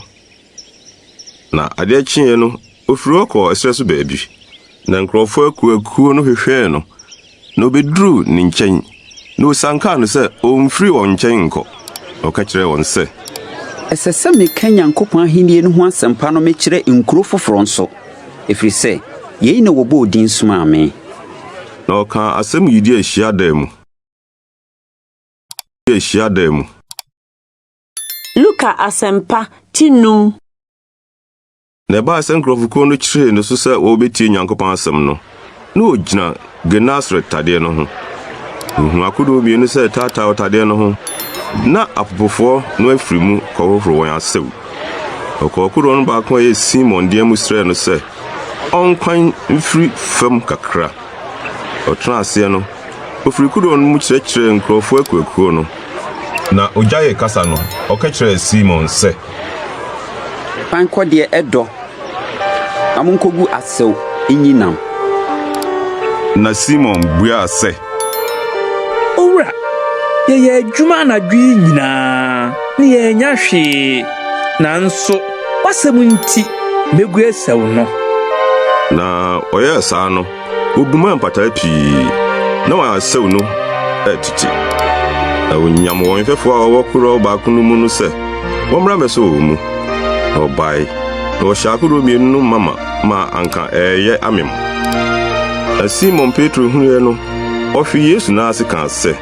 Na adeɛ kyeeɛ no, ɔfirii hɔ kɔɔ ɛserɛ so baabi. Na nkurɔfoɔ akuakuo no hwehwɛɛ no, na wɔbɛduruu ne nkyɛn, na wɔsiankaa no sɛ ɔmfiri wɔn nkyɛn nkɔ. Na ɔka kyerɛɛ wɔn sɛ. Ɛsɛ sɛ meka Nyankopɔn ahennie no ho asɛmpa no mekyerɛ nkuro foforɔ nso, ɛfiri sɛ yei na wɔbɔɔ din somaa me. Na ɔkaa asɛm Yudea hyiadan mu. Hyiadan mu. Luka Asɛmpa ti num. Na ɛbaa sɛ nkurɔfokuo no kyeree no so sɛ wɔrebɛtie Nyankopɔn asɛm no, na ɔgyina Genesaret tadeɛ no ho. Na ɔhunuu akodoɔ mmienu sɛ ɛtaataa ɔtadeɛ no ho, na apopofoɔ no afiri mu kɔhohoro wɔn asau. Na ɔkɔɔ kodoɔ no baako a ɛyɛ Simon deɛ mu srɛɛ no sɛ ɔnkwan mfiri fam kakra. Ɔtenaa aseɛ no, ɔfirii kodoɔ no mu kyerɛkyerɛɛ nkurɔfoɔ akuakuo no. Na ɔgyaee kasa no, ɔka kyerɛɛ Simon sɛ. Kwan kɔ deɛ ɛdɔ, na monkɔgu asau nyi nam. Na Simon buaa sɛ. Owura, yɛyɛɛ adwuma anadwo yi nyinaa, na yɛannya hwee, nanso w'asɛm nti, megu asau no. Na ɔyɛɛ saa no, wogumaa mpataa pii, na wɔn asau no retete. Na wonyam wɔn mfɛfo a wɔwɔ korow baako no mu no sɛ. wɔmmra mmɛsɔ wɔn mu. Na wɔbae, na wɔhyɛɛ akodoɔ mmienu no mama ma anka ɛreyɛ amem. Na Simon Petro hunuiɛ no, ɔhwee Yesu nan ase kaa sɛ,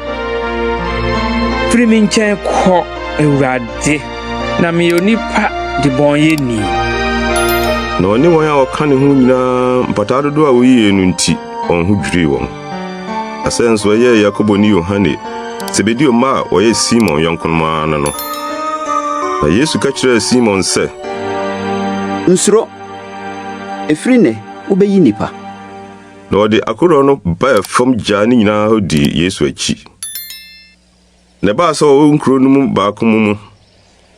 Firi me nkyɛn kɔ, Awurade, na meyɛ onipa debɔneyɛni. Na ɔne wɔn a wɔka ne ho nyinaa mpataa dodoɔ a woyiee no nti, wɔn ho dwirii wɔn. Na sɛ nso ɛyɛɛ Yakobo ne Yohane, Sebedeo mma a wɔyɛ Simon yɔnkonom ara no no. Na Yesu ka kyerɛɛ Simon sɛ, Nsuro, ɛfiri nnɛ wobɛyi nnipa. Na wɔde akoroɔ no baa fam gyaa ne nyinaa hɔ dii Yesu akyi. Na ɛbaa sɛ ɔwɔ nkuro no mu baako mu mu,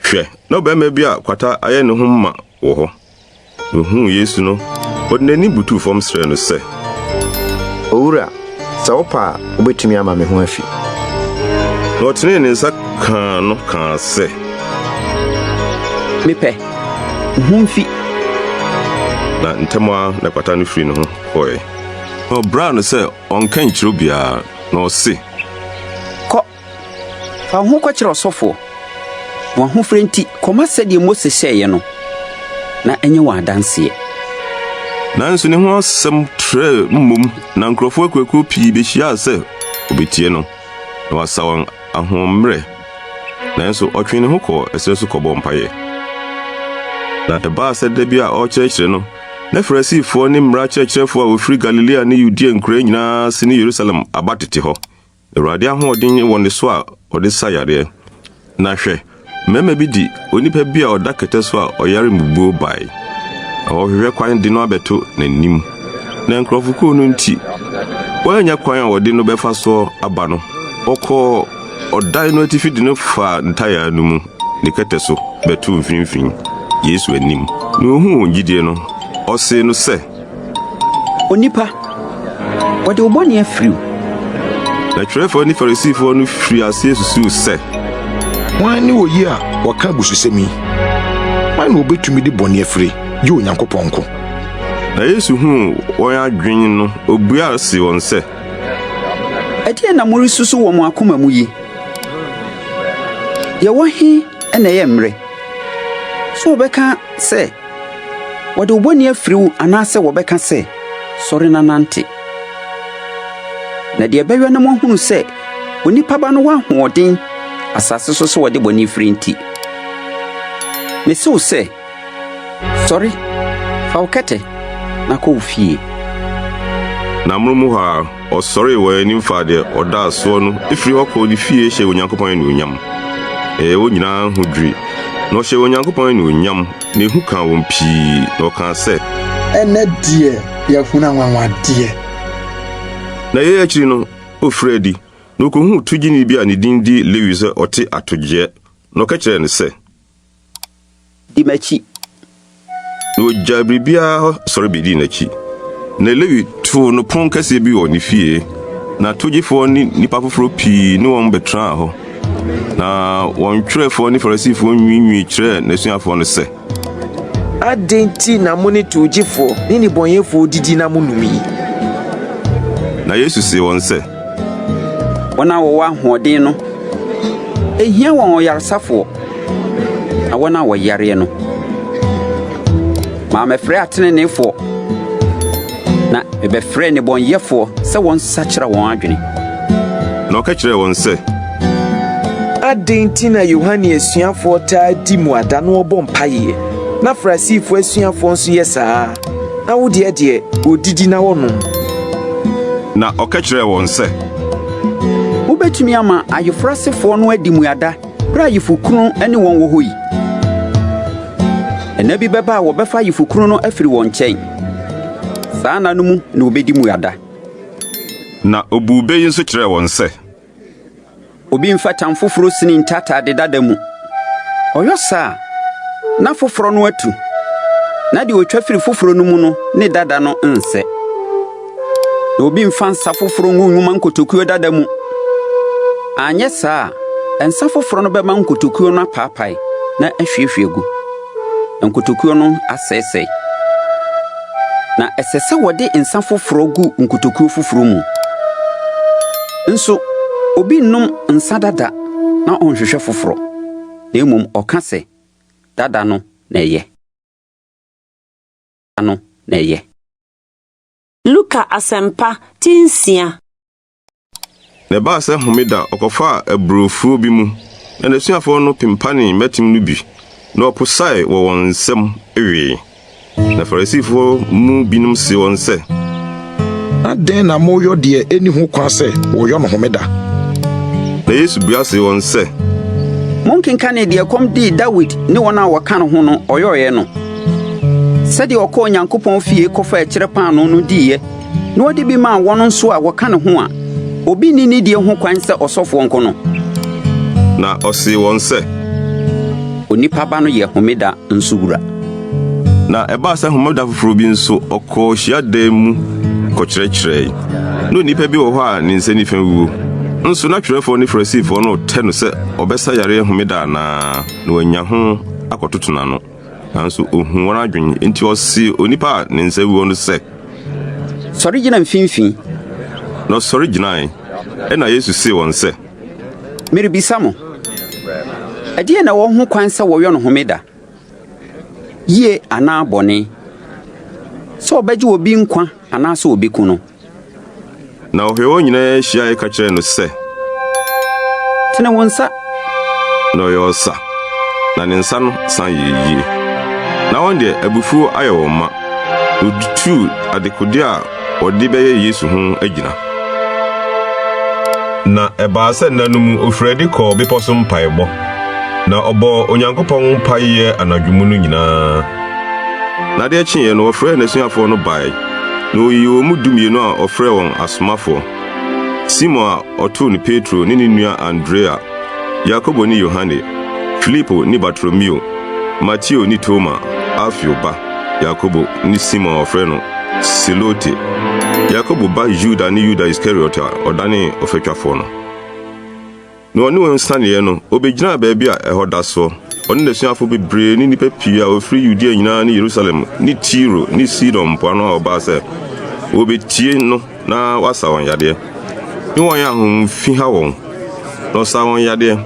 hwɛ, na ɔbarima bi a kwata ayɛ ne ho ma wɔ hɔ. Na ohuu Yesu no, ɔde n'anim butuu fam srɛɛ no sɛ, Owura, sɛ wopɛ a, wobɛtumi ama me ho afi. Na ɔtenee ne nsa kaa no kaa sɛ, Mepɛ, wo ho mfi. Na ntɛm ara na kwata no firii ne ho kɔe. Na ɔbraa no sɛ ɔnnka nkyerɛ obiara, na ɔse. Kɔ, fa wo ho kɔkyerɛ ɔsɔfoɔ, na w'ahofire nti kɔma sɛdeɛ Mose hyɛeɛ no, na ɛnyɛ wɔn adanseɛ. Nanso ne ho asɛm trɛɛ mmom, na nkurɔfoɔ akuakuo pii bɛhyiaa sɛ wɔbɛtie no, na wasa wɔn ahoɔmmerɛ. Nanso ɔtwee ne ho kɔɔ ɛserɛ so kɔbɔɔ mpaeɛ. Na ɛbaa sɛ da bi a ɔrekyerɛkyerɛ no, na Farisifoɔ ne mmara akyerɛkyerɛfoɔ a wɔfiri Galilea ne Yudea nkuraa nyinaa ase ne Yerusalem aba tete hɔ. Awurade ahoɔden wɔ ne so a ɔde sa yareɛ. Na hwɛ, mmarima bi de onipa bi a ɔda kɛtɛ so a ɔyare mmubuo bae, na wɔrehwehwɛ kwan de no abɛto n'anim. Na nkurɔfokuo no nti, wɔannya kwan a wɔde no bɛfa soɔ aba no, wɔkɔɔ ɔdan no atifi de no faa ntayaa no mu ne kɛtɛ so bɛtoo mfimfini, Yesu anim. Na ohuu wɔn gyidie no, ɔsee no sɛ. Onipa, wɔde wo bɔne afiri wo. Na twerɛfoɔ ne Farisifoɔ no firii aseɛ susuu sɛ. Hwan ne oyi a ɔka abususɛm yi? Hwan na obetumi de bɔne afiri, gye Onyankopɔn nko? Na Yesu huu wɔn adwene no, obuaa see wɔn sɛ. Ɛdeɛn na moresusu wɔ mo akoma mu yi? Deɛ ɛwɔ he na ɛyɛ mmerɛ, sɛ wɔbɛka sɛ, 'Wɔde wo bɔne afiri wo' anaasɛ wɔbɛka sɛ, 'Sɔre na nante'? Na deɛ ɛbɛyɔ na moahunu sɛ Onipa Ba no wɔ ahoɔden asase so sɛ ɔde bɔne firi nti, mese wo sɛ, Sɔre, fa wo kɛtɛ, na kɔ wo fie. Na amonom hɔ ara, ɔsɔree wɔn anim faa deɛ ɔdaa soɔ no firii hɔ kɔɔ ne fie hyɛɛ Onyankopɔn anuonyam. Ɛyɛɛ wɔn nyinaa ahodwiri, na wɔhyɛɛ Onyankopɔn anuonyam, na ehu kaa wɔn pii, na wɔkaa sɛ. Ɛnnɛ deɛ, yɛahunu anwanwadeɛ. Na yei akyiri no, ɔfirii adi, na ɔkɔhuu togyeni bi a ne din de Lewi sɛ ɔte atogyeɛ, na ɔka kyerɛɛ no sɛ. Di m'akyi. Na ogyaa biribiara hɔ sɔre bedii n'akyi. Na Lewi too no pon kɛseɛ bi wɔ ne fie, na togyefoɔ ne nnipa foforɔ pii ne wɔn bɛtraa hɔ. Na wɔn twerɛfoɔ ne Farisifoɔ nwiinwii kyerɛɛ n'asuafoɔ no sɛ. Adɛn nti na mo ne towgyefoɔ ne nnebɔneyɛfoɔ didi na monom yi? Na Yesu see wɔn sɛ. Wɔn a wɔwɔ ahoɔden no, ehia wɔn ɔyaresafoɔ, na wɔn a wɔyareɛ no, mammɛfrɛ ateneneefoɔ, na mebɛfrɛɛ nnebɔneyɛfoɔ sɛ wɔnsakyera wɔn adwene. Na ɔka kyerɛɛ wɔn sɛ. Adɛn nti na Yohane asuafoɔ taa di mmuada na wɔbɔ mpaeɛ, na Farisifoɔ asuafoɔ nso yɛ saa ara, na wo deɛ deɛ, wɔdidi na wɔnom? Na ɔka kyerɛɛ wɔn sɛ. Wobɛtumi ama ayeforɔ asefoɔ no adi mmuada berɛ a ayefokunu ne wɔn wɔ hɔ yi? Nna bi bɛba a wɔbɛfa ayefokunu no afiri wɔn nkyɛn. Saa nna no mu na wɔbɛdi mmuada. Na ɔbuu bɛ yi nso kyerɛɛ wɔn sɛ. Obi mfa tam foforo sini ntataade dada mu. Ɔyɔ saa a, na foforo no atu, na deɛ ɔtwa firi foforo no mu no ne dada no nsɛ. Na obi mfa nsa foforo ngu nwoma nkotokuo dada mu. Anyɛ saa a, nsa foforo no bɛma nkotokuo no apaapae na ahwiehwie agu, na nkotokuo no asɛesɛe. Na ɛsɛ sɛ wɔde nsa foforɔ gu nkotokuo foforɔ mu. Nso obi nnom nsa dada na ɔnhwehwɛ foforɔ, na mmom ɔka sɛ, Dada no na ɛyɛ. No na ɛyɛ. Luka Asɛmpa ti nsia. Na ɛbaa sɛ homeda ɔkɔfaa aburofuo bi mu, na n'asuafoɔ no pempanee mmɛtem no bi, na wɔposae wɔ wɔn nsam wee. Na Farisifoɔ mu binom see wɔn sɛ. Adɛn na moreyɔ deɛ ɛnni ho kwan sɛ wɔyɔ no homeda? Na Yesu bua see wɔn sɛ. Monkenkanee deɛ ɛkɔm dee Dawid ne wɔn a wɔka ne ho no ɔyɔeɛ no, sɛdeɛ ɔkɔɔ Onyankopɔn fie kɔfaa ɛkyerɛ paanoo no diiɛ na ɔde bi maa wɔn nso a wɔka ne ho a obi nni nidie ho kwan sɛ ɔsɔfoɔ nko no? Na ɔsee wɔn sɛ. Onipa Ba no yɛ homeda nso wura. Na ɛbaa sɛ homeda foforɔ bi nso, ɔkɔɔ hyiadan mu kɔkyerɛkyerɛe. Na onipa bi wɔ hɔ a ne nsa nifa awuo. Nso na twerɛfoɔ ne Farisifoɔ no retɛ no sɛ ɔbɛsa yareɛ homeda anaa, na wɔanya ho akɔtoto n'ano. Nanso ohuu wɔn adwene, enti ɔsee onipa a ne nsa awuo no sɛ. Sɔre gyina mfimfini. Na ɔsɔre gyinae. Ɛnna Yesu see wɔn sɛ. Merebisa mo, ɛdeɛn na ɛwɔ ho kwan sɛ wɔyɔ no homeda, yie anaa bɔne, sɛ wɔbɛgye obi nkwa anaasɛ wɔbɛku no? Na ɔhwɛɛ wɔn nyinaa hyiae ka kyerɛɛ no sɛ. Tene wo nsa. Na ɔyɛɛ ɔsa, na ne nsa no san yɛɛ yie. Na wɔn deɛ, abufuo ayɛ wɔn ma, na wɔtutuu dekode a wɔde bɛyɛ Yesu ho agyina. Na ɛbaa sɛ nna no mu ofirii adi kɔɔ bepɔ so mpaebɔ, na ɔbɔɔ Onyankopɔn mpaeɛ anadwo mu no nyinaa. Na adeɛ kyeeɛ no, ɔfrɛɛ n'asuafoɔ no bae, na ɔyii wɔn mu dumienu a ɔfrɛɛ wɔn asomafoɔ, Simon a ɔtoo no Petro ne ne nua Andrea, Yakobo ne Yohane, Filipo ne Bartolomeo, Mateo ne Toma, Alfeo ba Yakobo ne Simon a wɔfrɛ no Selote, Yakobo ba Yuda ne Yuda Iskariot a ɔdanee ɔfatwafoɔ no. Na ɔne wɔn sianeeɛ no, ɔbɛgyinaa baabi a ɛhɔ da soɔ, ɔne n'asuafoɔ bebree ne nnipa pii a wɔfiri Yudea nyinaa ne Yerusalem ne Tiro ne Sidon mpoano a wɔbaa sɛ wɔrebɛtie no na wasa wɔn yadeɛ, ne wɔn a ahonhom fi ha wɔn, na ɔsaa wɔn yadeɛ.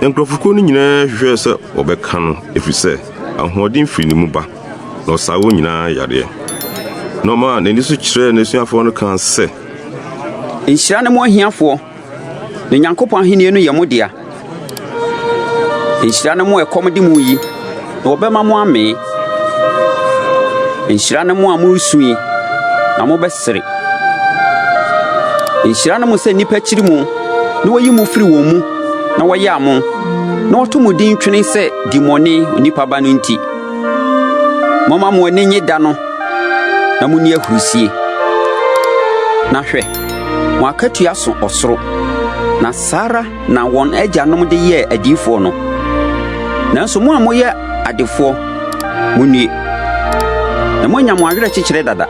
Na nkurɔfokuo no nyinaa hwehwɛɛ sɛ wɔbɛka no, ɛfiri sɛ ahoɔden firi ne mu ba, na ɔsaa wɔn nyinaa yadeɛ. Na ɔmaa n'ani so kyerɛɛ n'asuafoɔ no kaa sɛ. Nhyira ne mo ahiafoɔ, na Nyankopɔn ahenni no yɛ mo dea. Nhyira ne mo a ɛkɔm de mo yi, na wɔbɛma mo amee. Nhyira ne mo a moresu yi, na mobɛsere. Nhyira ne mo sɛ nnipa kyiri mo, na wɔyi mo firi wɔn mu, na wɔyaa mo, na wɔto mo din twene sɛ dimmɔne onipa ba no nti. Momma mo ani nnye da no, na munni ahurusie. Na hwɛ, Mo akatua so ɔsoro, na saa ara na wɔn agyanom de yɛɛ adiyifoɔ no. Nanso mo a moyɛ adefoɔ, munnue, na moanya mo awerɛkyekyerɛ dada.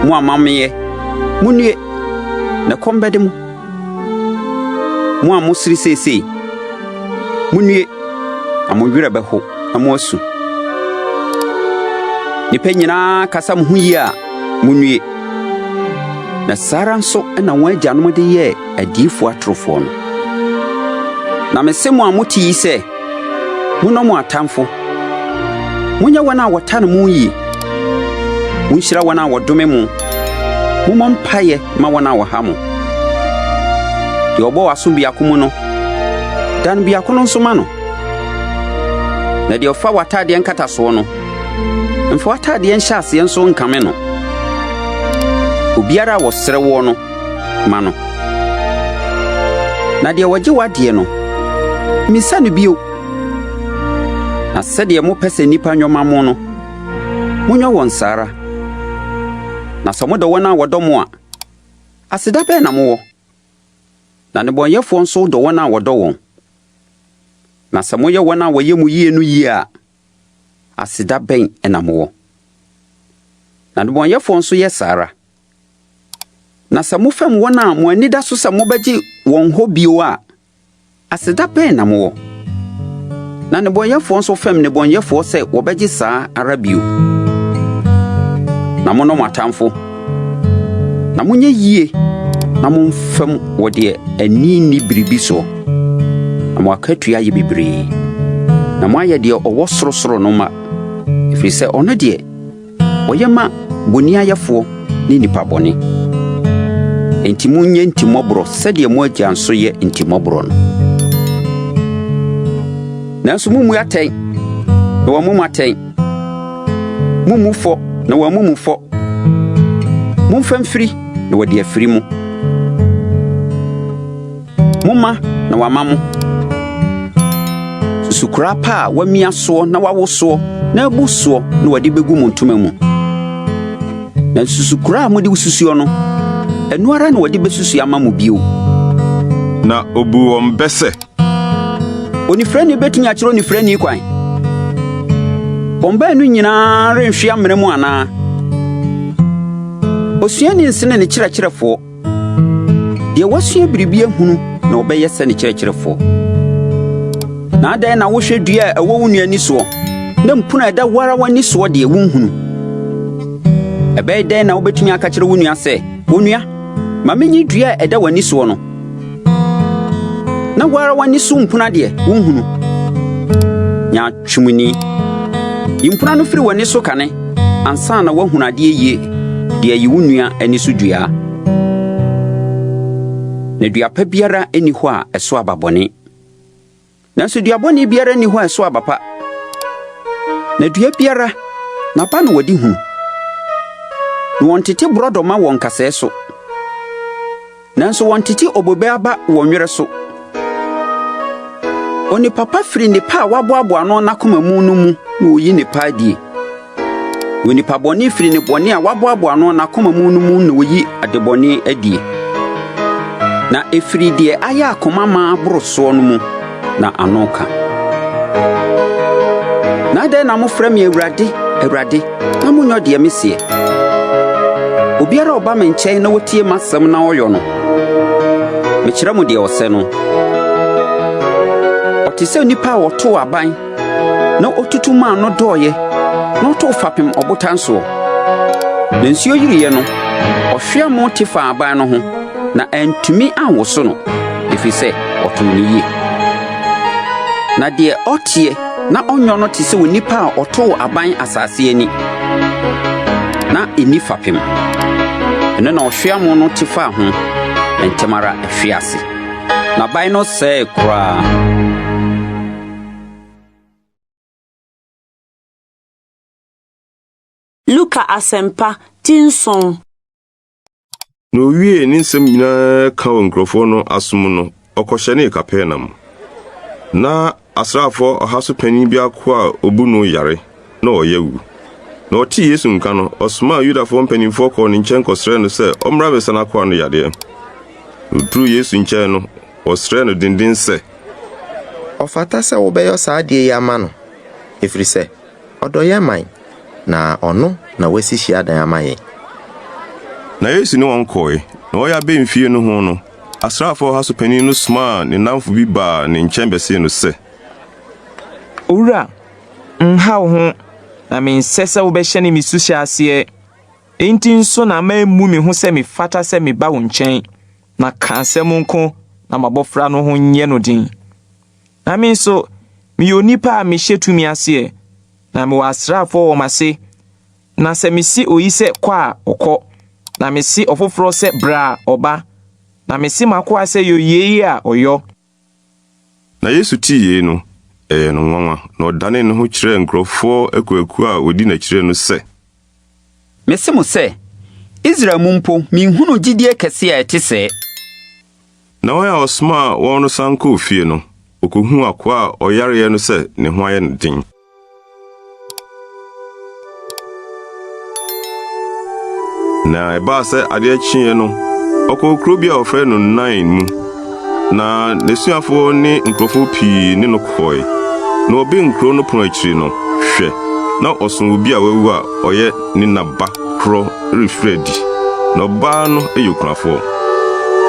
Mo a moameɛ, munnue, na ɛkɔm bɛde mo. Mo a mosere seesei, munnue, na mo werɛ bɛho na moasu. Nnipa nyinaa kasa mo ho yie a, munnue. Na saa ara nso na wɔn agyanom de yɛɛ adiyifoɔ atorofoɔ no. Na mese mo a mote yi sɛ, monnɔ mo atamfo, monyɛ wɔn a wɔtane mo yie, monhyira wɔn a wɔdome mo, mommɔ mpaeɛ ma wɔn a wɔha mo. Deɛ ɔbɔ w'aso biako mu no, dan biako no nso ma no. Na deɛ ɔfa w'atadeɛ nkatasoɔ no, Mfa w'atadeɛ nhyɛaseɛ nso nkame no. Obiara a ɔsrɛ woɔ no, ma no. Na deɛ ɔgye w'adeɛ no, mmisa no bio. Na sɛdeɛ mopɛ sɛ nnipa nyɔ ma mo no, monyɔ wɔn saa ara. Na sɛ modɔ wɔn a wɔdɔ mo a, aseda bɛn na mowɔ? Na nnebɔneyɛfoɔ nso dɔ wɔn a wɔdɔ wɔn. Na sɛ moyɛ wɔn a wɔyɛ mo yie no yie a, aseda bɛn na mowɔ? Na nnebɔneyɛfoɔ nso yɛ saa ara. Na sɛ mofɛm wɔn a mo ani da so sɛ mobɛgye wɔn hɔ bio a, aseda bɛn na mowɔ? Na nnebɔneyɛfoɔ nso fɛm nnebɔneyɛfoɔ sɛ wɔbɛgye saa ara bio. Na monnɔ mo atamfo, na monyɛ yie na momfɛm wɔ deɛ ani nni biribi soɔ. na mo akatua ayɛ bebree, na moayɛ deɛ ɔwɔ sorosoro no mma, ɛfiri sɛ ɔno deɛ, ɔyɛ ma bonniayɛfoɔ ne nnipa bɔne. Enti monyɛ ntimmɔborɔ sɛdeɛ mo Agya nso yɛ ntimmɔborɔ no. Nanso mommu atɛn, na wɔammu mo atɛn. Mommu fɔ, na wɔammu mo fɔ. Momfa mfiri, na wɔde afiri mo. Momma na wɔama mo. Susukoraa pa a wɔamia soɔ na wɔawo soɔ na abu soɔ na wɔde bɛgu mo ntoma mu. Na susukoraa a mode susuo no, ɛno ara na wɔde bɛsusu ama mo bio. Na obuu wɔn bɛ sɛ. Onifirani betumi akyerɛ onifirani kwan? Wɔn baanu nyinaa renhwe amena mu anaa? Osuani nsene ne kyerɛkyerɛfoɔ. Deɛ wasua biribi ahunu na ɔbɛyɛ sɛ ne kyerɛkyerɛfoɔ. Na adɛn na wohwɛ dua a ɛwɔ wo nua ani soɔ, na mpono a ɛda wo ara w'ani soɔ deɛ wonhunu? Ɛbɛyɛ dɛn na wobɛtumi aka kyerɛ wo nua sɛ, 'Onua, ma menyi dua a ɛda w'ani soɔ no, na wo ara w'ani so mpuna deɛ, wonhunu. Nyaatwomni! Yi mpuna no firi w'ani so kane, ansa na woahunu adeɛ yie de ayi wo nua ani so dua. Na dua pa biara nni hɔ a ɛso aba bɔne. Nanso dua bɔne biara nni hɔ a ɛso aba pa. Na dua biara, n'aba na wɔde hunu. Na wɔntete borɔdɔma wɔ nkasɛɛ so. Nanso wɔntete obobe aba wɔ nwerɛ so. Onipa pa firi nnepa a waboaboa ano n'akoma mu no mu na oyi nnepa adie. Onipa bɔne firi ne bɔne a waboaboa ano n'akoma mu no mu na oyi adebɔne adie. Na ɛfiri deɛ ayɛ akoma ma aboro soɔ no mu na ano ka. Na adɛn na mofrɛ me Awurade, Awurade, na monyɔ deɛ meseɛ? Obiara a ɔba me nkyɛn na ɔtie m'asɛm na ɔyɔ no, mekyerɛ mo deɛ ɔsɛ no. Ɔte sɛ onipa a ɔtoo aban na otutu maa no dɔeɛ na ɔtoo fapem ɔbotan soɔ. Na nsuo yiriiɛ no, ɔhweamo te faa aban no ho, na antumi anwoso no, ɛfiri sɛ ɔtoo no yie. Na deɛ ɔteɛ na ɔnyɔ no te sɛ onipa a ɔtoo aban asase ani, na ɛnni fapem. Ɛno na ɔhweamo no te faa ho, na ntɛm ara ɛhwee ase. Na aban no sɛee koraa. Luka Asɛmpa, ti nson. Na owiee ne nsɛm nyinaa ka wɔ nkurɔfoɔ no asom no, ɔkɔhyɛnee Kapernaum. Na asraafoɔ ɔha so panin bi akoa a obu no yare, na ɔreyɛ awu. Na ɔtee Yesu nka no, ɔsomaa Yudafoɔ mpanimfoɔ kɔɔ ne nkyɛn kɔsrɛɛ no sɛ ɔmmra mmɛsa n'akoa no yadeɛ. Na oduruu Yesu nkyɛn no, ɔsrɛɛ no denden sɛ. Ɔfata sɛ wobɛyɔ saa adeɛ yi ama no, ɛfiri sɛ, ɔdɔ yɛn man, na ɔno na wasi hyiadan ama yɛn. Na Yesu ne wɔn kɔe, na wɔreyɛ abɛn fie no ho no, asraafoɔ ɔha so panin no somaa ne nnamfo bi baa ne nkyɛn bɛsee no sɛ. Owura, nha wo ho, na mensɛ sɛ wobɛhyɛne me suhyɛ aseɛ. Enti nso na mammu me ho sɛ mefata sɛ meba wo nkyɛn, na ka asɛm nko na m'abɔfra no ho nyɛ no den. Na me nso, meyɛ onipa a mehyɛ tumi aseɛ, na mewɔ asraafoɔ wɔ m'ase. Na sɛ mese oyi sɛ kɔ a, ɔkɔ, na mese ɔfoforɔ sɛ bra a, ɔba, na mese m'akoa sɛ yɔ yei a, ɔyɔ. Na Yesu tee yei no, ɛyɛɛ no nwanwa, na ɔdanee ne ho kyerɛɛ nkurɔfoɔ akuakuo a wɔdi n'akyire no sɛ. Mese mo sɛ, Israel mu mpo menhunuu gyidie kɛseɛ a ɛte sɛɛ. Na wɔn a ɔsomaa wɔn no san kɔɔ fie no, wɔkɔhuu akoa a ɔyareɛ no sɛ ne ho ayɛ no den. Na ɛbaa sɛ adeɛ kyeeɛ no, ɔkɔɔ kuro bi a wɔfrɛ no Nain mu, na n'asuafoɔ ne nkurɔfoɔ pii ne no kɔe. Na wɔbɛn kuro no pono akyiri no, hwɛ, na ɔso obi a wawu a ɔyɛ ne na ba korɔ refiri adi, na ɔbaa no yɛ okunafoɔ.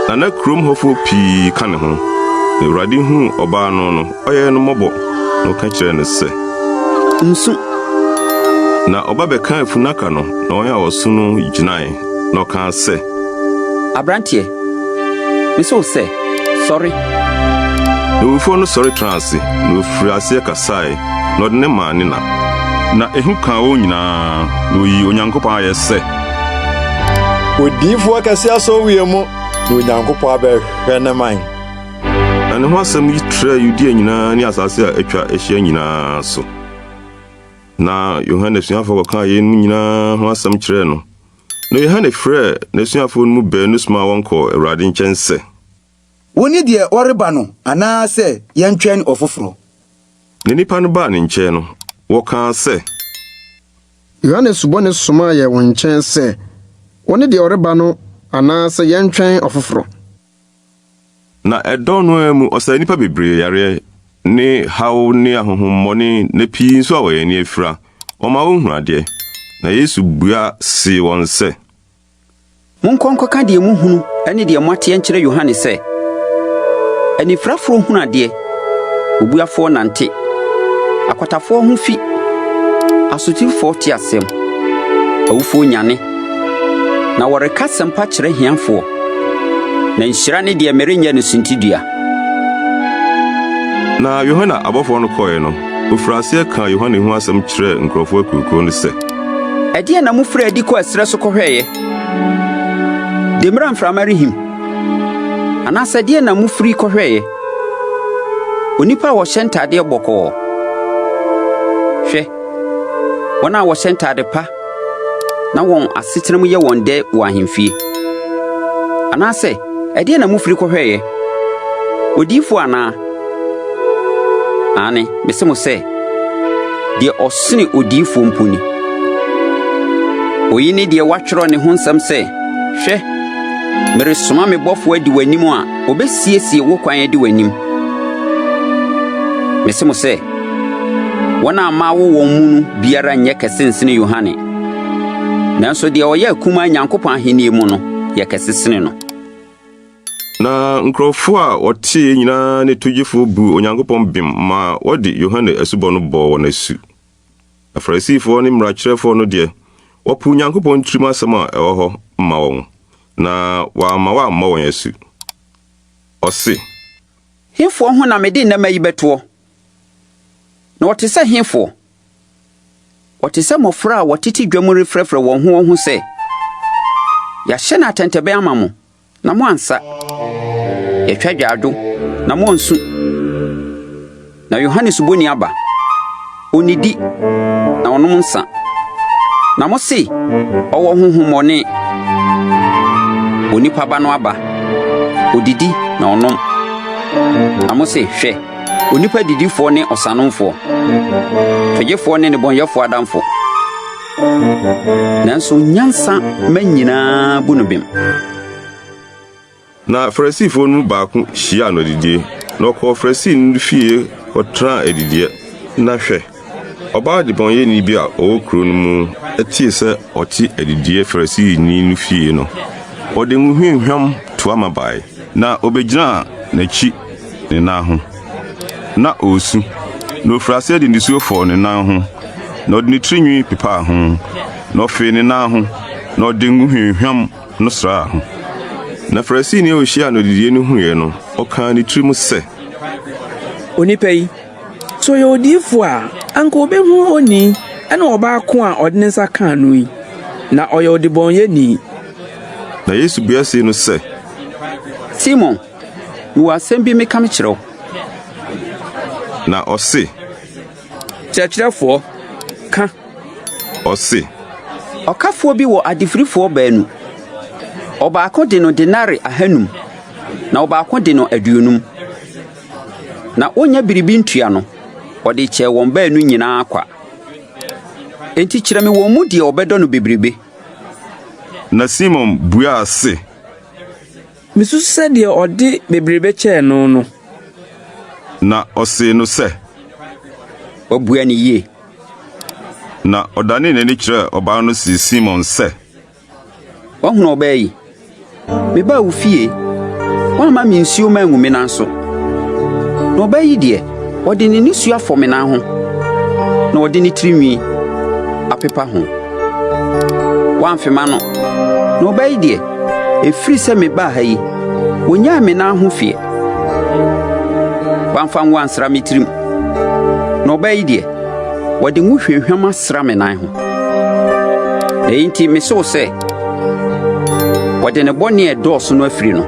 Na na kurom hɔfoɔ pii ka ne ho. Na Awurade huu ɔbaa no no, Ɔyɛɛ no mmɔbɔ, na ɔka kyerɛɛ no sɛ. Nsu. Na ɔba bɛkaa funnaka no, na wɔn a wɔso no gyinae, na ɔkaa sɛ. Aberanteɛ, mise wo sɛ, sɔre! Na owufoɔ no sɔre tenaa ase, na ɔfirii aseɛ kasae, na ɔde no maa ne na. Na ehu kaa wɔn nyinaa, na wɔyii Onyankopɔn ayɛ sɛ. Odiyifoɔ kɛse asɔ wie mu, na Onyankopɔn abɛhwɛ ne man. Na ne ho asɛm yi trɛɛ Yudea nyinaa ne asase a atwa ahyia nyinaa so. Na Yohane asuafoɔ kɔkaa yeinom nyinaa ho asɛm kyerɛɛ no. Na Yohane frɛɛ n'asuafoɔ no mu baanu somaa wɔn kɔɔ Awurade nkyɛn sɛ. Wone deɛ ɔreba no anaasɛ yɛntwɛn ɔfoforɔ? Na nnipa no baa ne nkyɛn no, wɔkaa sɛ. Yohane Subɔni somaa yɛn wo nkyɛn sɛ, 'Wone deɛ ɔreba no anaasɛ yɛntwɛn ɔfoforɔ? Na ɛdɔn no ara mu ɔsaa nnipa bebree yareɛ ne haw ne ahonhommɔne, na pii nso a wɔn ani afira, ɔmaa wɔhunu adeɛ. Na Yesu bua see wɔn sɛ. Monkɔ nkɔka deɛ mohunu ne deɛ moateɛ nkyerɛ Yohane sɛ, anifirafoɔ hunu adeɛ, obuafoɔ nante, akwatafoɔ ho fi, asotifoɔ te asɛm, awufoɔ nyane, na wɔreka asɛmpa kyerɛ ahiafoɔ. Na nhyira ne deɛ merenyɛ no suntidua. Na Yohane abɔfoɔ no kɔeɛ no, ɔfirii aseɛ kaa Yohane ho asɛm kyerɛɛ nkurɔfoɔ akuakuo no sɛ. Ɛdeɛn na mofirii adi kɔɔ ɛserɛ so kɔhwɛeɛ? Demmire a mframa rehim? Anaasɛ ɛdeɛn na mofiri kɔhwɛeɛ? Onipa a ɔhyɛ ntadeɛ bɔkɔɔ? Hwɛ, wɔn a wɔhyɛ ntade pa na wɔn asetena mu yɛ wɔn dɛ wɔ ahemfie. Anaasɛ ɛdeɛn na mofiri kɔhwɛeɛ? Odiyifoɔ anaa? Aane, mese mo sɛ, deɛ ɔsene odiyifoɔ mpo ni. Oyi ne deɛ wɔatwerɛ ne ho nsɛm sɛ, 'Hwɛ, meresoma me bɔfoɔ adi w'anim a ɔbɛsiesie wo kwan adi w'anim. Mese mo sɛ, wɔn a mawo wɔn mu no biara nyɛ kɛse nsene Yohane, nanso deɛ ɔyɛ akumaa Nyankopɔn ahennie mu no yɛ kɛse sene no. Na nkurɔfo a wɔteeɛ nyinaa ne togyefo buu Onyankopɔn bem maa wɔde Yohane asubɔ no bɔɔ wɔn asu. Na Farisifoɔ ne mmarakyerɛfoɔ no deɛ, wɔpoo Onyankopɔn tirim asɛm a ɛwɔ hɔ ma wɔn, na wɔamma wɔammɔ wɔn asu. Ɔse. Hefoɔ ho na mede nnɛmma yi bɛtoɔ? Na wɔte sɛ hefoɔ? Wɔte sɛ mmɔfra a wɔtete dwa mu refrɛfrɛ wɔn ho wɔn ho sɛ, 'Yɛahyɛne atɛntɛbɛn ama mo, na moansa. Yɛatwa agyaadwo, na moansu. Na Yohane Suboni aba, onnidi na ɔnom nsa, na mose, 'Ɔwɔ honhommɔne. Onipa Ba no aba, odidi na ɔnom, na mose, 'Hwɛ, onipa didifoɔ ne ɔsanomfoɔ, togyefoɔ ne nnebɔneyɛfoɔ adamfo. Nanso nyansa mma nyinaa bu no bem. Na Farisifoɔ no mu baako hyiaa no adidie, na ɔkɔɔ Farisini no fie kɔtenaa adidiiɛ. Na hwɛ, ɔbaa debɔneyɛni bi a ɔwɔ kuro no mu tee sɛ ɔte adidiiɛ Farisini no fie no, ɔde ngo hwamhwam toa ma bae, na ɔbɛgyinaa n'akyi ne nan ho. Na ɔresu, na ɔfirii aseɛ de nisuo fɔɔ ne nan ho, na ɔde ne tiri nwi pepaa ho, na ɔfee ne nan ho, na ɔde ngo hwamhwam no sraa ho. Na Farisini a ɔhyiaa no adidie no huiɛ no, ɔkaa ne tirim sɛ. Onipa yi, sɛ ɔyɛ odiyifo a, anka obehu onii ne ɔbaa ko a ɔde ne nsa kaa no yi, na ɔyɛ ɔdebɔneyɛni. Na Yesu bua see no sɛ. Simon, mewɔ asɛm bi meka mekyerɛ wo. Na ɔse. Kyerɛkyerɛfoɔ, ka. Ɔse. Ɔkafoɔ bi wɔ adefirifoɔ baanu. Ɔbaako de no denare ahanum, na ɔbaako de no aduonum. Na onnya biribi ntua no, ɔde kyɛɛ wɔn baanu nyinaa kwa. Enti kyerɛ me wɔn mu deɛ ɔbɛdɔ no bebrebe. Na Simon buaa se. Misusu sɛ deɛ ɔde bebrebe kyɛɛ no no. Na ɔsee no sɛ. Wabua no yie. Na ɔdanee n'ani kyerɛɛ ɔbaa no see Simon sɛ. Woahunu ɔbaa yi? Mebaa wo fie, woamma me nsuo mangu me nan so. Na ɔbaa yi deɛ, ɔde ne nisuo afɔ me nan ho, na ɔde ne tirinwi apepa ho. Woamfe m'ano. Na ɔbaa yi deɛ, ɛfiri sɛ mebaa ha yi, ɔnnyaee me nan ho feɛ. Wamfa ngo ansra me tirim, na ɔbaa yi deɛ, wɔde ngo hwamhwam asra me nan ho. Eyi nti mise wo sɛ, wɔde ne bɔne a ɛdɔɔso no afiri no,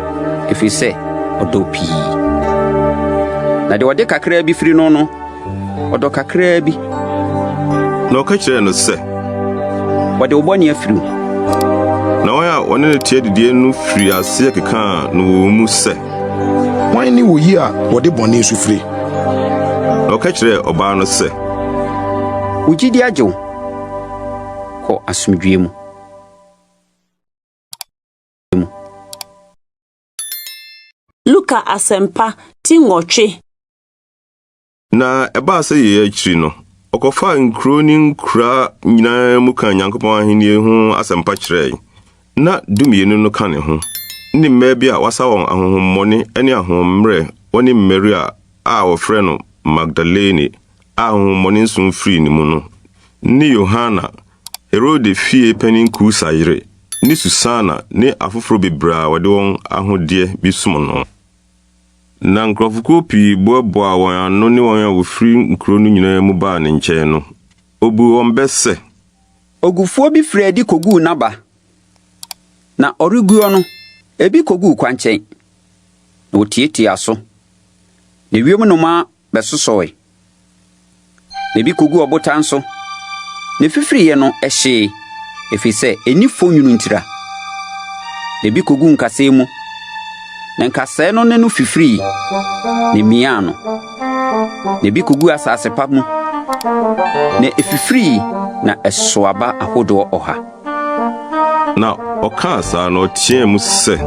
ɛfiri sɛ ɔdɔ pii. Na deɛ ɔde kakraa bi firi no no, ɔdɔ kakraa bi. Na ɔka kyerɛɛ no sɛ, Wɔde wo bɔne afiri wo. Na wɔn a wɔne no te adidie no firii aseɛ kekaa no wɔ wɔn mu sɛ, Hwan ne oyi a wɔde bɔne nso firi? Na ɔka kyerɛɛ ɔbaa no sɛ, Wo gyidi agye wo. Kɔ asomdwoe mu. Mu. Luka Asɛmpa ti nwɔtwe. Na ɛbaa sɛ yei akyiri no, ɔkɔfaa nkuro ne nkuraa nyinaa mu kaa Nyankopɔn ahennie ho asɛmpa kyerɛe. Ná Dumienu no ka ne ho, ne mmaa bi a wɔasa wɔn ahonhommɔne ne ahoɔmmerɛ, wɔne Maria a wɔfrɛ no Magdalene a ahonhommɔne nson firii ne mu no, ne Yohana, Herode fie panin Kusa yere, ne Susana ne afoforɔ bebree a wɔde wɔn ahodeɛ bi som no. Na nkurɔfokuo pii boaboaa wɔn ano ne wɔn a wɔfiri nkuro no nyinaa mu baa ne nkyɛn no, ɔbuu wɔn bɛ sɛ. Ogufoɔ bi firii adi kɔguu n'aba, na ɔreguo no, ebi kɔguu kwankyɛn, na wɔtiatiaa so, na ewiem nnomaa bɛsosɔe, na ebi koguu ɔbotan so, na efifiriiɛ no, ɛhyee, ɛfiri sɛ ɛnni fɔ nwunu ntira. Na ebi koguu nkasɛɛ mu, na nkasɛɛ no ne no fifirii, na emiaa no. Na ebi koguu asase pa mu, na efifirii, na ɛsoo aba ahodoɔ ɔha. Na ɔkaa saa no, ɔteɛɛ mu sɛ.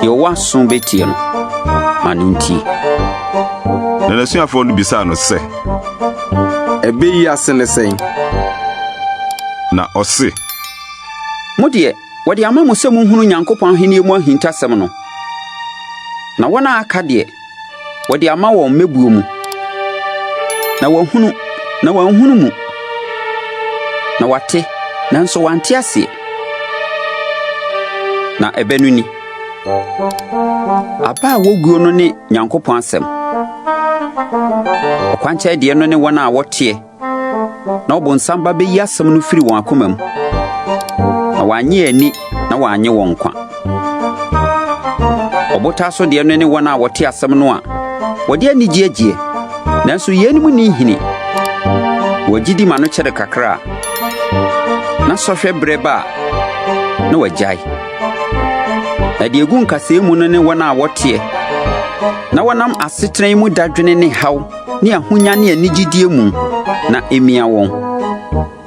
Deɛ ɔwɔ aso bɛtie no, ma no ntie. Na n'asuafoɔ no bisaa no sɛ. Ɛbɛ yi ase ne sɛn? Na ɔse. Mo deɛ, wɔde ama mo sɛ monhunu Nyankopɔn ahennie mu ahintasɛm no, na wɔn a aka deɛ, wɔde ama wɔn mmebuo mu, na wɔahunu, na wɔanhunu mu, na wɔate, nanso wɔante aseɛ. Na ɛbɛ no ni. Aba a woguo no ne Nyankopɔn asɛm. Ɔkwankyɛn deɛ no ne wɔn a wɔteɛ na ɔbonsam ba bɛyi asɛm no firi wɔn akoma mu, na wɔannye anni na wɔannye wɔn nkwa. Ɔbotan so deɛ no ne wɔn a wɔte asɛm no a wɔde anigyeɛ gyeɛ, nanso yeinom nni nhini. Wɔgye di ma no kyɛre kakra a, na sɔhwɛ berɛ ba a, na wɔagyae. Na deɛ ɛgu nkasɛɛ mu no ne wɔn a wɔteɛ na wɔnam asetena yi mu dadwene ne haw ne ahonya ne anigyedie mu na emia wɔn,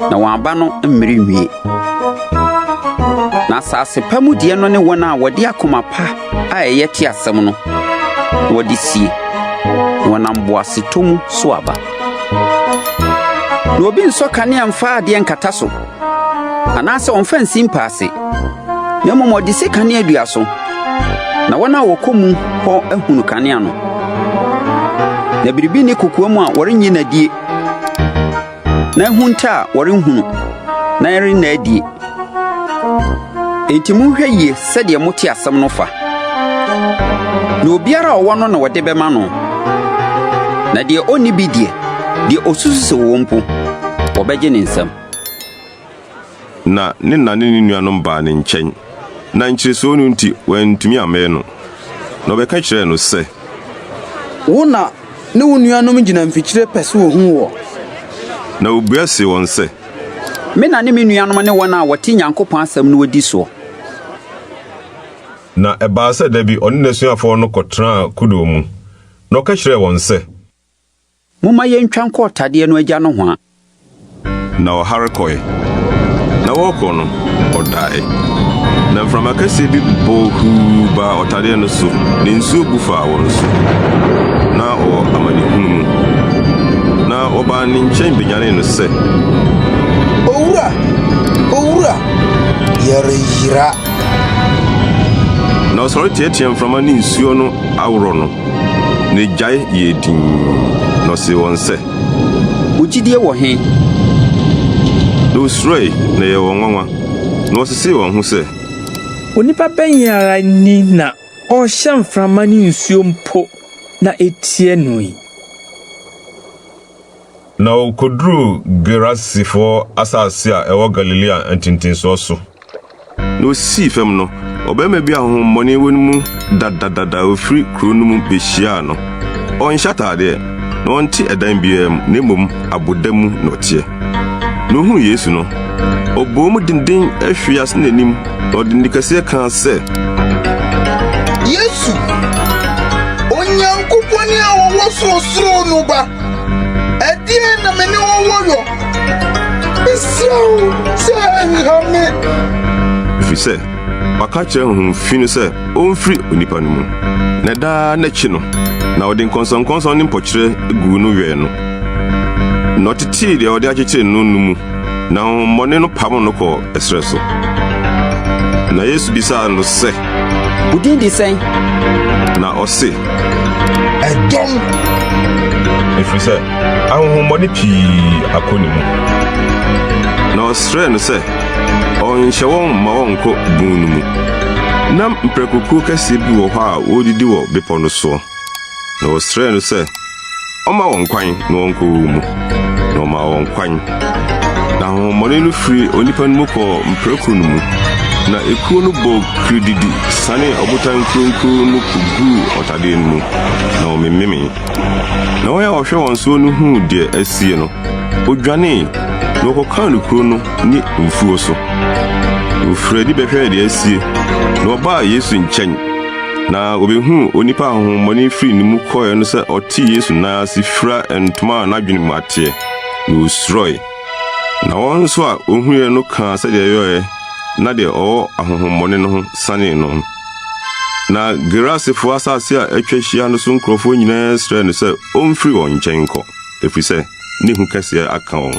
na wɔn aba no mmere nwie. Na asase pa mu deɛ no ne wɔn a wɔde akoma pa a ɛyɛ te asɛm no, na wɔde sie, na wɔnam boasetɔ mu so aba. Na obi nsɔ kanea mfa adeɛ nkata so, anaasɛ ɔmfa nsi mpa ase, na mmom ɔde si kaneadua so, na wɔn a wɔkɔ mu hɔ ahunu kanea no. Na biribi nni kokoam a wɔrenyi no adie, na ahunta a wɔrenhunu, na ɛrenna adie. Enti monhwɛ yie sɛdeɛ mote asɛm no fa. Na obiara a ɔwɔ no na wɔde bɛma no, na deɛ ɔnni bi deɛ, deɛ ɔsusu sɛ ɔwɔ mpo, wɔbɛgye ne nsam. Na ne na ne ne nuanom baa ne nkyɛn, na nkyeresoɔ no nti wɔantumi ammɛn no. Na wɔbɛka kyerɛɛ no sɛ. Wo na ne wo nuanom gyina mfikyire pɛ sɛ wɔhu woɔ. Na ɔbua see wɔn sɛ. Me na ne me nuanom ne wɔn a wɔte Nyankopɔn asɛm na wɔdi soɔ. Na ɛbaa sɛ da bi ɔne n'asuafoɔ no kɔtenaa kodoɔ mu, na ɔka kyerɛɛ wɔn sɛ. Momma yɛntwa nkɔ ɔtadeɛ no agya nohoa. Na ɔhare kɔe. Na wɔrekɔ no, ɔdae. Na mframa kɛseɛ bi bɔɔ huu baa ɔtadeɛ no so, na nsuo bu faa wɔn so. Na ɔwɔ amanehunu mu. Na wɔbaa ne nkyɛn bɛnyanee no sɛ. Owura! Owura! Yɛreyera! Na ɔsɔre teɛteɛɛ mframa ne nsuo no aworɔ no. Na egyae yɛɛ dinn. Na ɔsee wɔn sɛ. Mo gyidie wɔ he? Na wosuroe, na ɛyɛɛ wɔn nwanwa, na wɔsesee wɔn ho sɛ. Onipa bɛn ara ni na ɔrehyɛ mframa ne nsuo mpo, na etia no yi? Na wɔkɔduruu Gerasifoɔ asase a ɛwɔ Galilea ntentensoɔ so. Na osii fam no, ɔbarima bi a honhommɔne wɔ ne mu dadadada a ofiri kurow no mu behyiaa no. Ɔnhyɛ ataadeɛ, na ɔnte ɛdan biara mu, na mmom aboda mu na ɔteɛ. Na ohuu Yesu no, ɔbɔɔ mu dennen hwee ase n'anim, na ɔde nne kɛseɛ kaa sɛ, Yesu, Onyankopɔn a ɔwɔ sorosoro no Ba! Ɛdeɛn na me ne wo wɔ yɔ? Mesrɛ wo sɛ nha me. Ɛfiri sɛ waka akyerɛ honhom fi no sɛ ɔmfiri onipa no mu. Na daa n'akyi no, na ɔde nkɔnsɔnkɔnsɔn ne mpɔkyerɛ guu no wɛn no. Na ɔtetee deɛ ɔde akyekyere no no mu, na honhommɔne no pamoo no kɔɔ ɛserɛ so. Na Yesu bisaa no sɛ, Wo din de sɛn? Na ɔse, Ɛdɔm. Ɛfiri sɛ ahonhommɔne pii akɔ ne mu. Na ɔsrɛɛ no sɛ ɔnhyɛ wɔn mma wɔnkɔ bun no mu. Na mprakokuo kɛseɛ bi wɔ hɔ a wɔredidi wɔ bepɔ no soɔ. Na wɔsrɛɛ no sɛ ɔmma wɔn kwan na wɔnkɔ wɔn mu. Na ɔmaa wɔn kwan. Na ahonhommɔne no firii onipa no mu kɔɔ mprako no mu. Na ekuo no bɔɔ kirididi sianee ɔbotan nkuronkuro no kɔguu ɔtadeɛ no mu, na wɔmememee. Na wɔn a wɔhwɛ wɔn soɔ no huu deɛ asie no, wɔdwanee, na wɔkɔkaa no kuro no ne mfuo so. Na wɔfirii adi bɛhwɛɛ deɛ asie, na wɔbaa Yesu nkyɛn. Na wɔbɛhuu onipa a honhommɔne firii ne mu kɔeɛ no sɛ ɔte Yesu nan ase fira ntoma a n'adwene mu ateɛ, na wɔsuroe. Na wɔn nso a wɔhuiɛ no kaa sɛdeɛ ɛyɔeɛ na deɛ ɔwɔ ahonhommɔne no ho sanee no. Na Gerasefoɔ asase a atwa ahyia no so nkurɔfoɔ nyinaa srɛɛ no sɛ ɔmfiri wɔn nkyɛn nkɔ, ɛfiri sɛ ne hu kɛseɛ aka wɔn.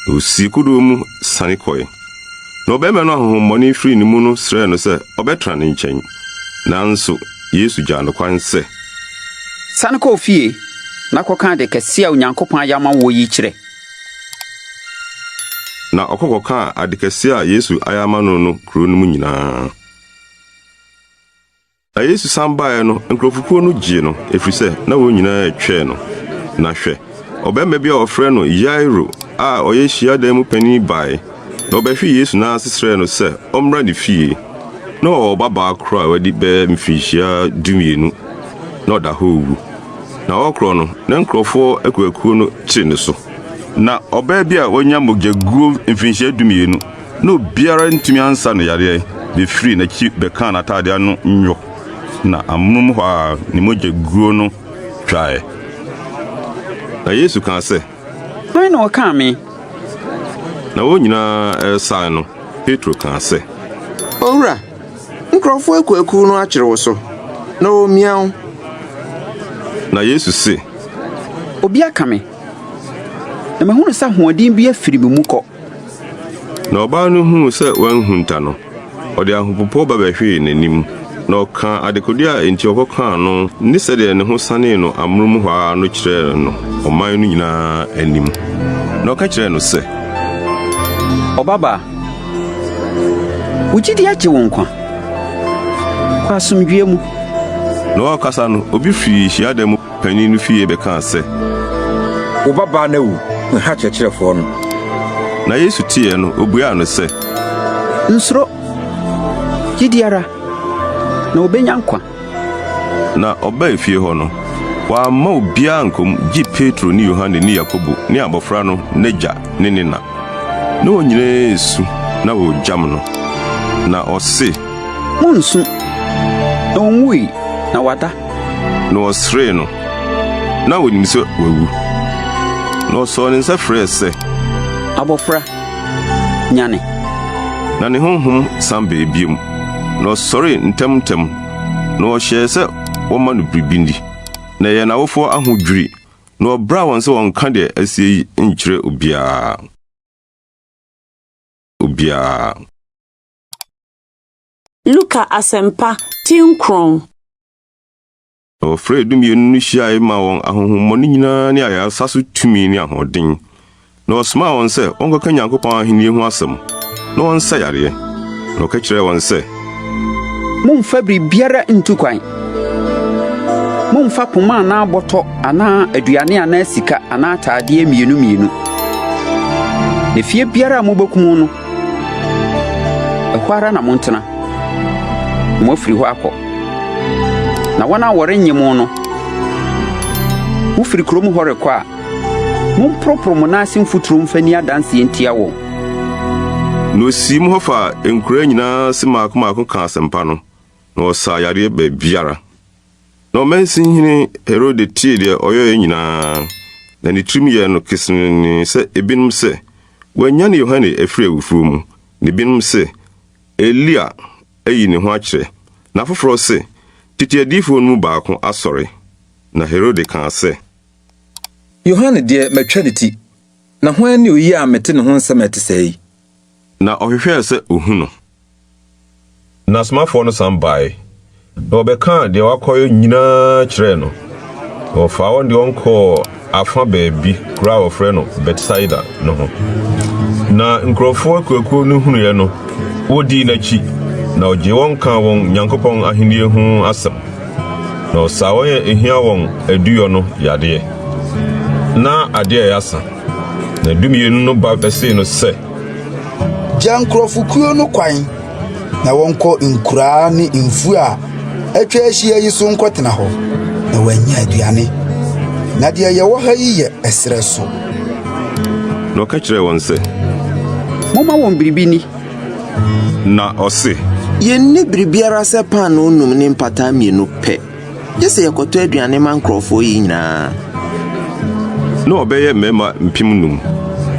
Na ɔsii kodoɔ mu sane kɔe. Na ɔbarima no a honhommɔne firii ne mu no srɛɛ no sɛ ɔbɛtena ne nkyɛn. Nanso Yesu gyaa no kwan sɛ. Sane kɔ wo fie na kɔka ade kɛse a Onyankopɔn ayɛ ama woɔ yi kyerɛ. Na ɔkɔ kɔkaa ade kɛse a Yesu ayɛ ama no no kurow no mu nyinaa. Na Yesu san baeɛ no, nkurɔfokuo no gyee no, ɛfiri sɛ na wɔn nyinaa retwɛn no. Na hwɛ, ɔbarima bi a wɔfrɛ no Yairo a ɔyɛ hyiadan mu panin baeɛ, na ɔbɛhwee Yesu nan ase srɛɛ no sɛ ɔmmra ne fie. Na ɔwɔ ɔbabaa korɔ a wadi bɛyɛ mfirinhyia dumienu, na ɔda hɔ rewu. Na ɔrekorɔ no, na nkurɔfoɔ akuakuo no kyere ne so. Na ɔbaa bi a wanya mogyaguo mfirinhyia dumienu, na obiara antumi ansa no yareɛ, bɛfirii n'akyi bɛkaa n'atadeɛ ano nnwo, na amonom hɔ ara ne mogya guo no twaeɛ. Na Yesu kaa sɛ. Hwan na ɔkaa me? Na wɔn nyinaa resan no, Petro kaa sɛ. Owura, nkurɔfoɔ akuakuo no akyere wo so, na wɔremia wo. Na Yesu se. Obi aka me, na mahunu sɛ ahoɔden bi afiri me mu kɔ. Na ɔbaa no huu sɛ wanhunta no, ɔde ahopopoɔ ba bɛhwee n'anim, na ɔkaa adekodeɛ a enti ɔkɔkaa no ne sɛdeɛ ne ho sanee no amonom hɔ ara no kyerɛɛ no ɔman no nyinaa anim. Na ɔka kyerɛɛ no sɛ. Ɔbabaa, wo gyidi agye wo nkwa. Kɔ asomdwoeɛ mu. Na ɔrekasa no, obi firii hyiadan mu panin no fie bɛkaa sɛ. Wo babaa no awu, nha Kyerɛkyerɛfoɔ no. Na Yesu teeɛ no, ɔbuaa no sɛ. Nsuro, gye di ara, na ɔbɛnya nkwa. Na ɔbaa efie hɔ no, wamma obiara ankɔ mu gye Petro ne Yohane ne Yakobo ne abɔfra no n'agya ne ne na. Na wɔn nyinaa resu na wɔregyam no. Na ɔse. Monnsu, na onwui, na wada. Na wɔseree no, na wɔnim sɛ wawu. Na ɔsɔɔ ne nsa frɛɛ sɛ. Abɔfra, nyane! Na ne honhom san baa bio, na ɔsɔree ntɛmntɛm, na ɔhyɛɛ sɛ wɔmma no biribi nni. Na ɛyɛɛ n'awofoɔ ahodwiri, na ɔbraa wɔn sɛ wɔnnka deɛ asie yi nnkyerɛ obiara. Obiara. Luka Asɛmpa, ti nkron. Na wɔfrɛɛ Dumienu no hyiae maa wɔn ahonhommɔne nyinaa ne ayaresa so tumi ne ahoɔden. Na wɔsomaa wɔn sɛ wɔnkɔka Nyankopɔn ahenni ho asɛm, na wɔnsa yareɛ. Na wɔka kyerɛɛ wɔn sɛ. Mommfa biribiara nntu kwan. Mommfa poma anaa bɔtɔ anaa aduane anaa sika anaa ataadeɛ mmienu mmienu. Na fie biara a mobɛkɔ mu no, ɛhɔ ara na montena, na moafiri hɔ akɔ. Na wɔn a wɔrennye mo no, mofiri kurom hɔ rekɔ a, momporoporo mo nan ase mfuturo mfa nni adanseɛ ntia wɔn. Na osiim hɔ faa nkuraa nyinaa ase mmaako mmaako kaa asɛmpa no, na ɔsaa yareɛ baabiara. Na ɔmansinhene Herode tiee deɛ ɔyɔeɛ nyinaa, na ne tirim yɛɛ no kesenenee sɛ ebinom se, Wɔanyane Yohane afiri awufoɔ mu, na ebinom se, Elia ayi ne ho akyerɛ, na afoforɔ se, Tete adiyifoɔ no mu baako asɔre. Na Herode kaa sɛ. Yohane deɛ, matwa ne ti, na hwan ne oyi a mete ne ho nsɛm a ɛte sɛɛ yi? Na ɔhwehwɛɛ sɛ ohu no. Na asomafoɔ no san baeɛ, na wɔbɛkaa deɛ wɔakɔyɔ nyinaa kyerɛɛ no. Na wɔfaa wɔn de wɔn kɔɔ afa baabi, kuro a wɔfrɛ no Betsaida no ho. Na nkurɔfoɔ akuakuo no hunuiɛ no, wɔdii n'akyi, na ɔgyee wɔn kaa wɔn Nyankopɔn ahennie ho asɛm, na ɔsaa wɔn a ɛhia wɔn aduyɔ no yadeɛ. Na adeɛ reyɛ asa, na dumienu no ba bɛsee no sɛ. Gya nkurɔfokuo no kwan na wɔnkɔ nkuraa ne mfuo a atwa ahyia yi so nkɔtena hɔ, na wɔanya aduane. Na deɛ yɛwɔ ha yi yɛ ɛserɛ so. Na ɔka kyerɛɛ wɔn sɛ, Momma wɔn biribi nni. Na ɔse. Yɛnni biribiara sɛ paanoo num ne mpataa mmienu pɛ. Gye sɛ yɛkɔtɔ aduane ma nkurɔfoɔ yi nyinaa. Na wɔbɛyɛ mmarima mpemnum.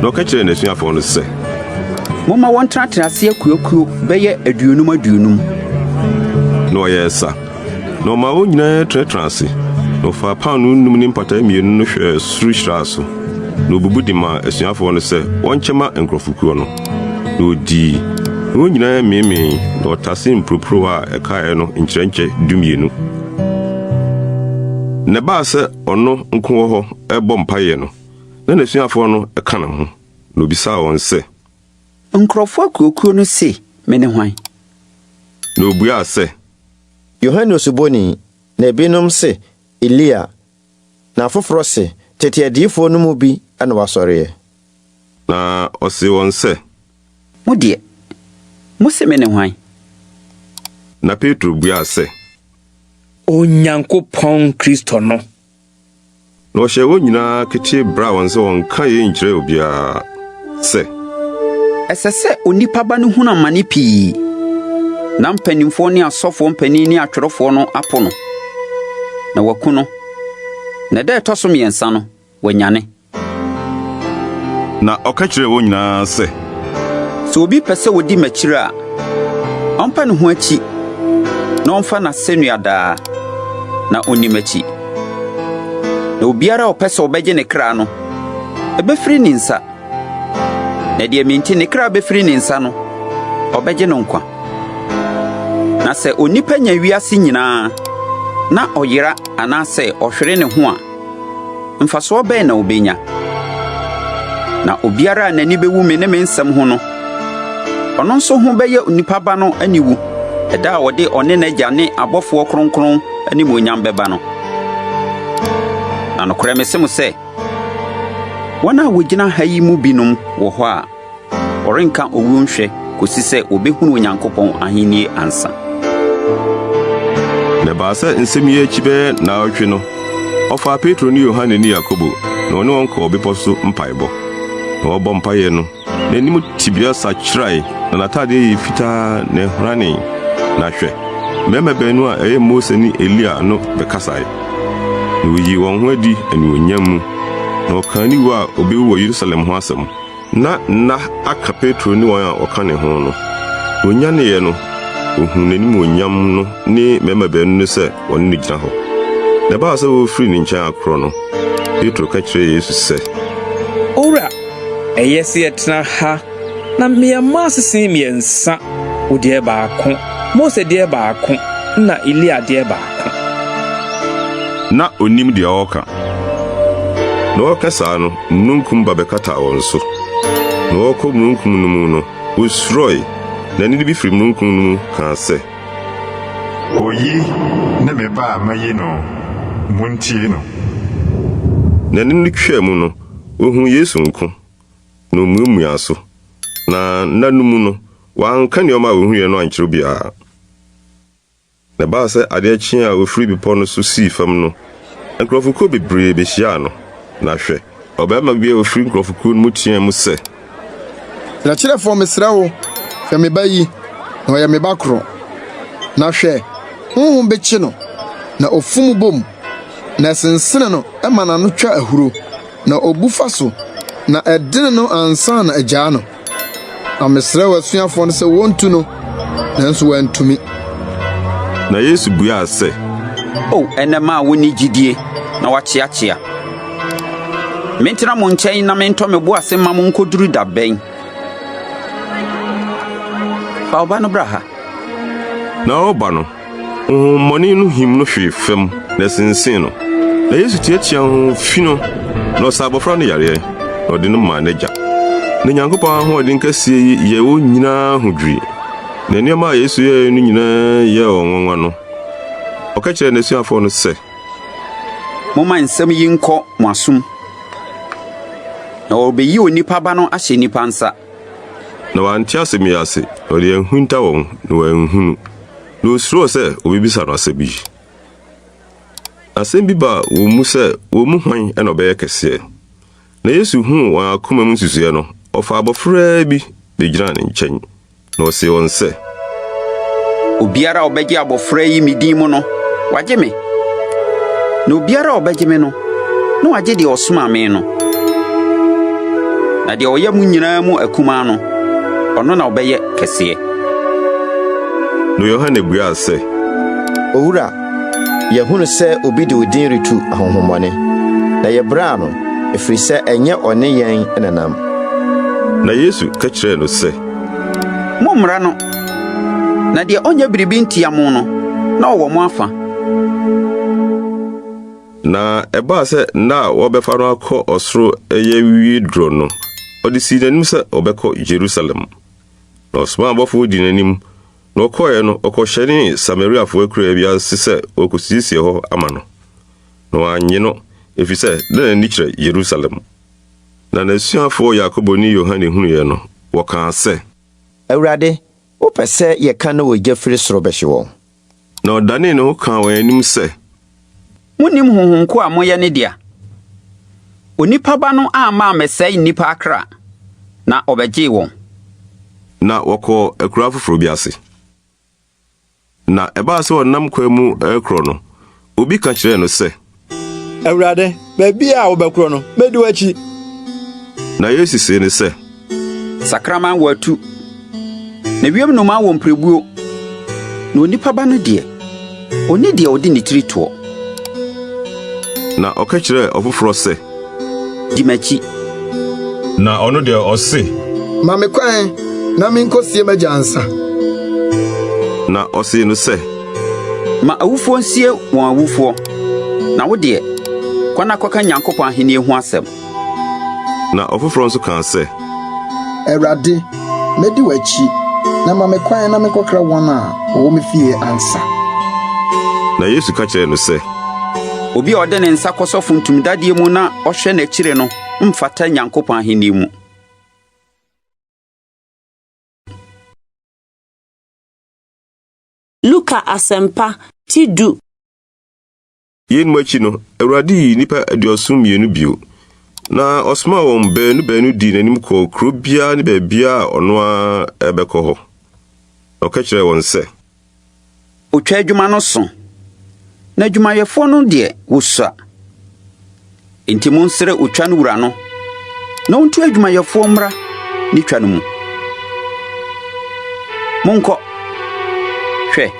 Na ɔka kyerɛɛ n'asuafoɔ no sɛ. Momma wɔntenatena ase akuakuo bɛyɛ aduonum aduonum. Na ɔyɛɛ sa, na ɔmaa wɔn nyinaa tenatenaa ase. Na ɔfaa paanoo nnum ne mpataa mmienu no hwɛɛ soro hyiraa so, na obubu de maa asuafoɔ no sɛ wɔnkyɛ mma nkurɔfokuo no. Na wɔdii, na wɔn nyinaa meemee, na wɔtasee mporoporowa a ɛkaeɛ no nkyerɛnkyɛ dumienu. Na ɛbaa sɛ ɔno nko wɔ hɔ rebɔ mpaeɛ no, na n'asuafoɔ no ka ne ho, na ɔbisaa wɔn sɛ. Nkurɔfoɔ akuakuo no se mene hwan? Na ɔbuaa sɛ. Yohane Osuboni, na ebinom se, Elia, na afoforɔ se, tete adiyifoɔ no mu bi na wasɔreɛ. Na ɔsee wɔn sɛ. Mo deɛ, mose mene hwan? Na Petro buaa sɛ. Onyankopɔn Kristo no. Na ɔhyɛɛ wɔn nyinaa ketee braa wɔn sɛ wɔnnka yei nkyerɛ obiara, sɛ. Ɛsɛ sɛ Onipa Ba no hunu amane pii, na mpanimfoɔ ne asɔfoɔ mpanin ne atwerɛfoɔ no apo no, na wɔaku no, na da a ɛtɔ so mmiɛnsa no, wanyane. Na ɔka kyerɛɛ wɔn nyinaa sɛ. Sɛ obi pɛ sɛ odi m'akyiri a, ɔmpa ne ho akyi na ɔmfa n'asɛnnua daa, na onni m'akyi. Na obiara a ɔpɛ sɛ ɔbɛgye ne kra no, ɛbɛfiri ne nsa, na deɛ me nti ne kra bɛfiri ne nsa no, ɔbɛgye no nkwa. Na sɛ onipa nya wiase nyinaa na ɔyera anaasɛ ɔhwere ne ho a, mfasoɔ bɛn na ɔbɛnya? Na obiara a n'ani bɛwu me ne me nsɛm ho no, ɔno nso ho bɛyɛ onipa Ba no aniwu ɛda a ɔde ɔne n'Agya ne abɔfoɔ kronkron animuonyam bɛba no. Na nokorɛ mese mo sɛ, wɔn a wɔgyina ha yi mu binom wɔ hɔ a, Wɔrenka owu nhwɛ kosi sɛ wɔbɛhunu Onyankopɔn ahenni ansa. Na ɛbaa sɛ nsɛm yi akyi bɛyɛ nnaawɔtwe no, ɔfaa Petro ne Yohane ne Yakobo, na ɔne wɔn kɔɔ bepɔ so mpaebɔ. Na wɔrebɔ mpaeɛ no, n'anim tebea sakyerae, na n'atadeɛ yɛɛ fitaa na ɛhranee. Na hwɛ, mmarima baanu a ɛyɛ Mose ne Elia no bɛkasae. Na wɔyii wɔn ho adi anuonyam mu, na wɔkaa ne wu a obewu wɔ Yerusalem ho asɛm. Ná nna aka Petro ne wɔn a wɔka ne ho no. Wonyaneeɛ no, wɔhunuu n'animuonyam no ne mmarima baanu no sɛ wɔne no gyina hɔ. Na ɛbaa sɛ wɔrefiri ne nkyɛn akorɔ no, Petro ka kyerɛɛ Yesu sɛ. Owura, ɛyɛ sɛ yɛtena ha, na meyɛ asese mmiɛnsa, wo deɛ baako, Mose deɛ baako, na Elia deɛ baako. Ná onnim deɛ ɔreka. Na ɔreka saa no, mununkum ba bɛkataa wɔn so. Na wɔrekɔ mununkum no mu no, wosuroe, na nne bi firi mununkum no mu kaa sɛ. Oyi ne me Ba a mayi no. Muntie no. Na nne no twaa mu no, ohuu Yesu nko, na omuamuaa so. Na nna no mu no, wanka nneɛma a ohuiɛ no ankyerɛ obiara. Na ɛbaa sɛ adeɛ kyee a ɔfirii bepɔ no so sii fam no, nkurɔfokuo bebree bɛhyiaa no. Na hwɛ, ɔbarima bi a ɔfiri nkurɔfokuo no mu teaa mu sɛ. Kyerɛkyerɛfoɔ, mesrɛ wo, hwɛ me ba yi, na ɔyɛ me ba korɔ. Na hwɛ, honhom bi kye no, na ɔfum bom, na ɛsensene no ma n'ano twa ahuro, na obu fa so, na ɛdene no ansa na agyaa no. Na mesrɛɛ w'asuafoɔ no sɛ wɔntu no, nanso wɔantumi. Na Yesu buaa sɛ. O ɛnnɛ mma a wonni gyidie na wɔakyeakyea! Mentena mo nkyɛn na mentɔ me bo ase mma mo nkoduru da bɛn? Fa wo ba no bra ha. Na ɔreba no, Honhommɔne no him no hwee fam, na ɛsensee no. Na Yesu tiatiaa honhom fi no, na ɔsaa abɔfra no yareɛ, na ɔde no maa n'agya. Na Nyankopɔn ahoɔden kɛseɛ yi yɛɛ wɔn nyinaa ahodwiri. Na nneɛma a Yesu yɛeɛ no nyinaa yɛɛ wɔn nwanwa no, ɔka kyerɛɛ n'asuafoɔ no sɛ, Momma nsɛm yi nkɔ mo asom, na wɔrebeyi onipa Ba no ahyɛ nnipa nsa. Na wɔante asɛm yi ase, na ɔde ahunta wɔn, na wɔanhunu. Na osuroo sɛ obebisa no asɛm yi. Na asɛm bi baa wɔn mu sɛ wɔn mu hwan na ɔbɛyɛ kɛseɛ. Na Yesu huu wɔn akoma mu nsusuiɛ no, ɔfaa abɔfraa bi bɛgyinaa ne nkyɛn, na ɔsee wɔn sɛ. Obiara a ɔbɛgye abɔfra yi me din mu no, wagye me. Na obiara a ɔbɛgye me no, na wagye deɛ ɔsomaa me no. Na deɛ ɔyɛ mo nyinaa mu akumaa no, ɔno na ɔbɛyɛ kɛseɛ. Na Yohane buaa sɛ. Owura, yɛahunu sɛ obi de wo din retu ahonhommɔne, na yɛbraa no, ɛfiri sɛ ɛnyɛ ɔne yɛn na ɛnam. Na Yesu ka kyerɛɛ no sɛ. Mommra no, na deɛ ɔnyɛ biribi ntia mo no, na ɔwɔ mo afa. Na ɛbaa sɛ nna a wɔrebɛfa no akɔ ɔsoro reyɛ awie duro no, ɔde sii n'anim sɛ ɔbɛkɔ Yerusalem. Na ɔsomaa abɔfoɔ dii n'anim, na ɔkɔeɛ no, ɔkɔhyɛnee Samariafoɔ akuraa bi ase sɛ wɔrekɔsiesie hɔ ama no. Na wɔannye no, ɛfiri sɛ na n'ani kyerɛ Yerusalem. Na n'asuafoɔ Yakobo ne Yohane hunuiɛ no, wɔkaa sɛ. Awurade, wopɛ sɛ yɛka na ogya firi soro bɛhye wɔn? Na ɔdanee ne ho kaa wɔn anim sɛ. Monnim honhom ko a moyɛ ne dea. Onipa Ba no amma ammɛsɛe nnipa akra, na ɔbɛgyee wɔn. Na wɔkɔɔ akuraa foforɔ bi ase. Na ɛbaa sɛ ɔnam kwan mu rekorɔ no, obi ka kyerɛɛ no sɛ. Awurade, baabiara a wobɛkorɔ no, medi w'akyi. Na Yesu see no sɛ. Sakraman wɔ atu, na wiem nnomaa wɔ mpirebuo, na onipa ba no deɛ, onni deɛ ɔde ne tiri toɔ. Na ɔka kyerɛɛ ɔfoforɔ sɛ. Di m'akyi. Na ɔno deɛ ɔse. Ma me kwan na menkɔsie m'agya ansa. Na ɔsee no sɛ. Ma awufoɔ nsie wɔn awufoɔ, na wo deɛ, kɔ na kɔka Nyankopɔn ahennie ho asɛm. Na ɔfoforɔ nso kaa sɛ. Awurade, mɛdi w'akyi, na ma me kwan na menkɔkra wɔn a wɔwɔ me fie ansa. Na Yesu ka kyerɛɛ no sɛ. Obi a ɔde ne nsa kɔsɔ funtumdadeɛ mu na ɔhwɛ n'akyire no mfata Nyankopɔn ahennie mu. Luka Asɛmpa, ti du. Yeinom akyi no, Awurade yii nnipa 72 bio, na ɔsomaa wɔn baanu baanu dii n'anim kɔɔ kuro biara ne baabiara a ɔno ara rebɛkɔ hɔ. Na ɔka kyerɛɛ wɔn sɛ. Otwa adwuma no so, na adwumayɛfoɔ no deɛ, wɔsua. Enti monsrɛ otwa no wura no na ɔntu adwumayɛfoɔ mmra ne twa no mu. Monkɔ! Hwɛ,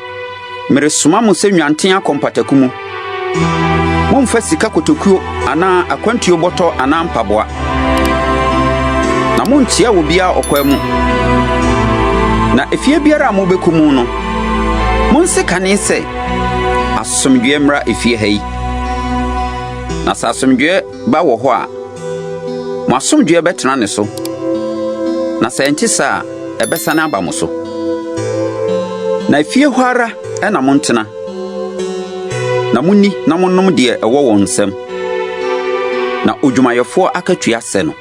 meresoma mo sɛ nnwanten akɔ mpataku mu. Mommfa sika kotokuo anaa akwantuo bɔtɔ anaa mpaboa, na monnkyea obiara ɔkwan mu. Na efie biara a mobɛkɔ mu no, monse kane sɛ, 'Asomdwoeɛ mmra efie ha yi. Na sɛ asomdwoeɛ ba wɔ hɔ a, mo asomdwoeɛ bɛtena ne so, na sɛ ɛnte saa a, ɛbɛsane aba mo so. Na efie hɔ ara na montena. Na monni na monnom deɛ ɛwɔ wɔn nsam, na odwumayɛfoɔ akatua sɛ no.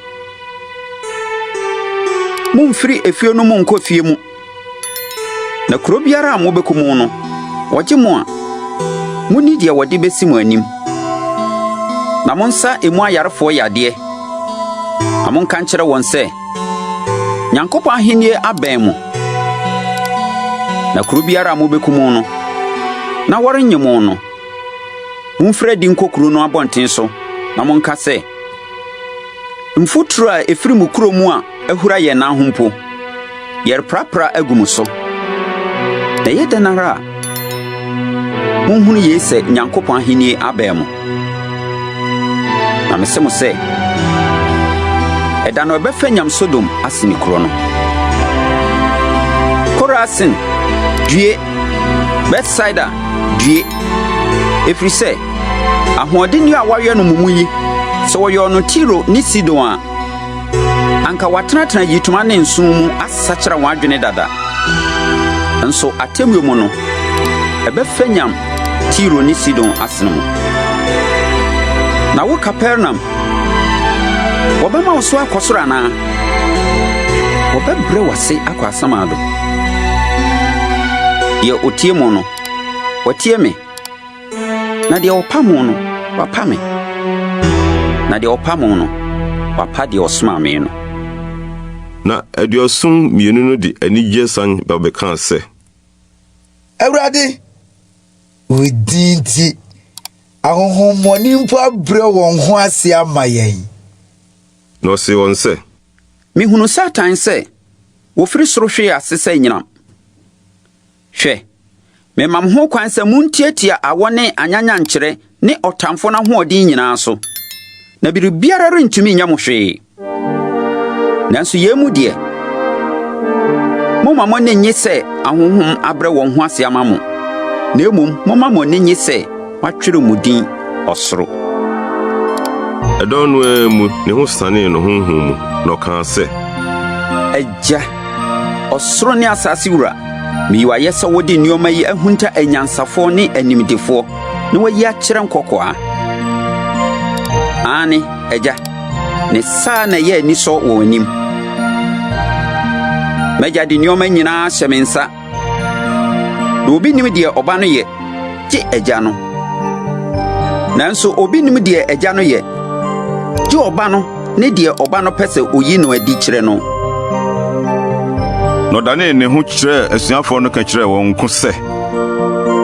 Mommfiri efie no mu nnkɔ fie mu. Na kuro biara a mobɛkɔ mu no, wɔgye mo a, monni deɛ wɔde bɛsi mo anim. Na monsa emu ayarefoɔ yadeɛ, na monka nkyerɛ wɔn sɛ, 'Nyankopɔn ahennie abɛn mo. Na kuro biara a mobɛkɔ mu no, na wɔrennye mo no, momfiri adi nkɔ kuro no abɔnten so na monka sɛ, 'Mfuturo a ɛfiri mo kuro mu a ahura yɛn nan ho mpo, yɛreprapra agu mo so. Na ɛyɛ dɛn ara a, monhunu yei sɛ Nyankopɔn ahenni abɛn mo. Na mese mo sɛ, ɛda no ɛbɛfa nyam Sodom asene kuro no. Korasin, due! Betsaida, due! Ɛfiri sɛ, ahoɔdenneɛ a wɔayɛ no mo mu yi, sɛ wɔyɔɔ no Tiro ne Sidon a, Anka wɔatenatena ayitoma ne nsõ mu asakyera wɔn adwene dada. Nso atemmuo mu no, ɛbɛfanyam Tiro ne Sidon asene mo. Na wo Kapernaum, wɔbɛma wo so akɔ soro anaa? Wɔbɛbrɛ wo ase akɔ asamando. Deɛ ɔtie mo no, watie me. Na deɛ ɔpa mo no, wapa me, na deɛ ɔpa mo no, wapa deɛ ɔsomaa me no. Na aduɔson mmienu no de anigyeɛ san ba bɛkaa sɛ. Awurade, wo din nti, ahonhommɔne mpo abrɛ wɔn ho ase ama yɛn. Na ɔsee wɔn sɛ. Mehunuu Satan sɛ ɔfiri soro hwee ase sɛ anyinam. Hwɛ, mema mo ho kwan sɛ muntiatia awɔ ne anyanyankyerɛ ne ɔtamfo no ahoɔden nyinaa so, na biribiara rentumi nyɛ mo hwee. Nanso yei mu deɛ, momma mo ani nnye sɛ ahonhom abrɛ wɔn ho ase ama mo, na mmom momma mo ani nnye sɛ wɔatwerɛ mo din ɔsoro. Ɛdɔn no ara mu, ne ho sanee no honhom mu, na ɔkaa sɛ. Agya, ɔsoro ne asase wura, Meyi wo ayɛ sɛ wode nneɛma yi ahunta anyansafoɔ ne animdefoɔ na woayi akyerɛ nkɔkoaa. Aane, Agya, ne saa na ɛyɛ anisɔ wɔ w'anim. M'agya de nneɛma nyinaa ahyɛ me nsa. Na obi nnim deɛ Ɔba no yɛ, gye Agya no. Nanso obi nnim deɛ Agya no yɛ, gye Ɔba no ne deɛ Ɔba no pɛ sɛ oyi no adi kyerɛ no. Na ɔdanee ne ho kyerɛɛ asuafoɔ no ka kyerɛɛ wɔn nko sɛ.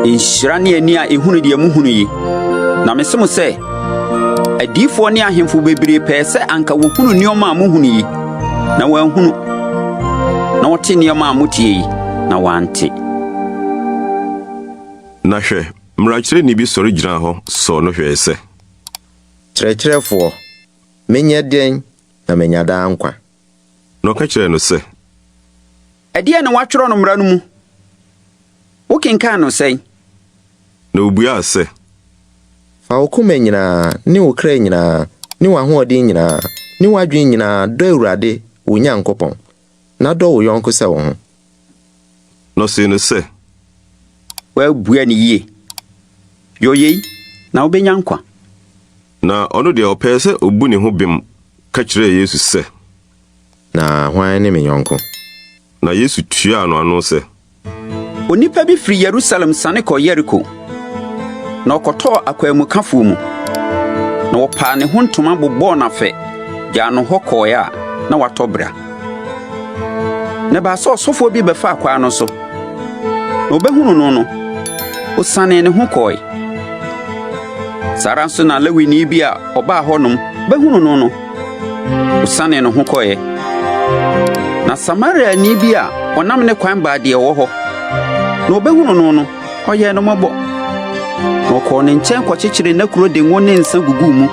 Nhyira ne ani a ehunu deɛ muhunu yi. Na mese mo sɛ, adiyifoɔ ne ahemfo bebree pɛɛ sɛ anka wɔhunu nneɛma a muhunu yi, na wɔanhunu, na wɔte nneɛma a moteɛ yi, na wɔante. Na hwɛ, mmarakyerɛni bi sɔre gyinaa hɔ sɔɔ no hwɛe sɛ. Kyerɛkyerɛfoɔ, menyɛ dɛn na manya daa nkwa? Na ɔka kyerɛɛ no sɛ. Ɛdeɛn na wɔatwerɛ no mmara no mu? Wokenkan no sɛn? Na obuaa sɛ. Fa wo koma nyinaa, ne wo kra nyinaa, ne w'ahoɔden nyinaa, ne w'adwene nyinaa dɔ Awurade wo Nyankopɔn, na dɔ wo yɔnko sɛ wo ho. Na ɔsee no sɛ. Woabua no yie. Yɔ yei, na wobɛnya nkwa. Na ɔno deɛ, ɔpɛɛ sɛ obu ne ho bem ka kyerɛɛ Yesu sɛ. Na hwan ne me yɔnko? Na Yesu tuaa no ano sɛ. Onipa bi firi Yerusalem siane kɔɔ Yeriko, na ɔkɔtɔɔ akwanmukafoɔ mu, na wɔpaa ne ho ntoma bobɔɔ no afɛ gyaa no hɔ kɔeɛ a na watɔ bera. Na ɛbaa sɛ ɔsɔfoɔ bi bɛfaa kwan no so, na ɔbɛhunuu no no, ɔsianee ne ho kɔe. Saa ara nso na Lewini bi a ɔbaa hɔnom bɛhunuu no no, ɔsianee ne ho kɔeɛ. Na Samariani bi a ɔnam ne kwan baa deɛ ɔwɔ hɔ, na ɔbɛhunuu no no, ɔyɛɛ no mmɔbɔ. Na ɔkɔɔ ne nkyɛn kɔkyekyeree n'akuro de ngo ne nsã guguu mu.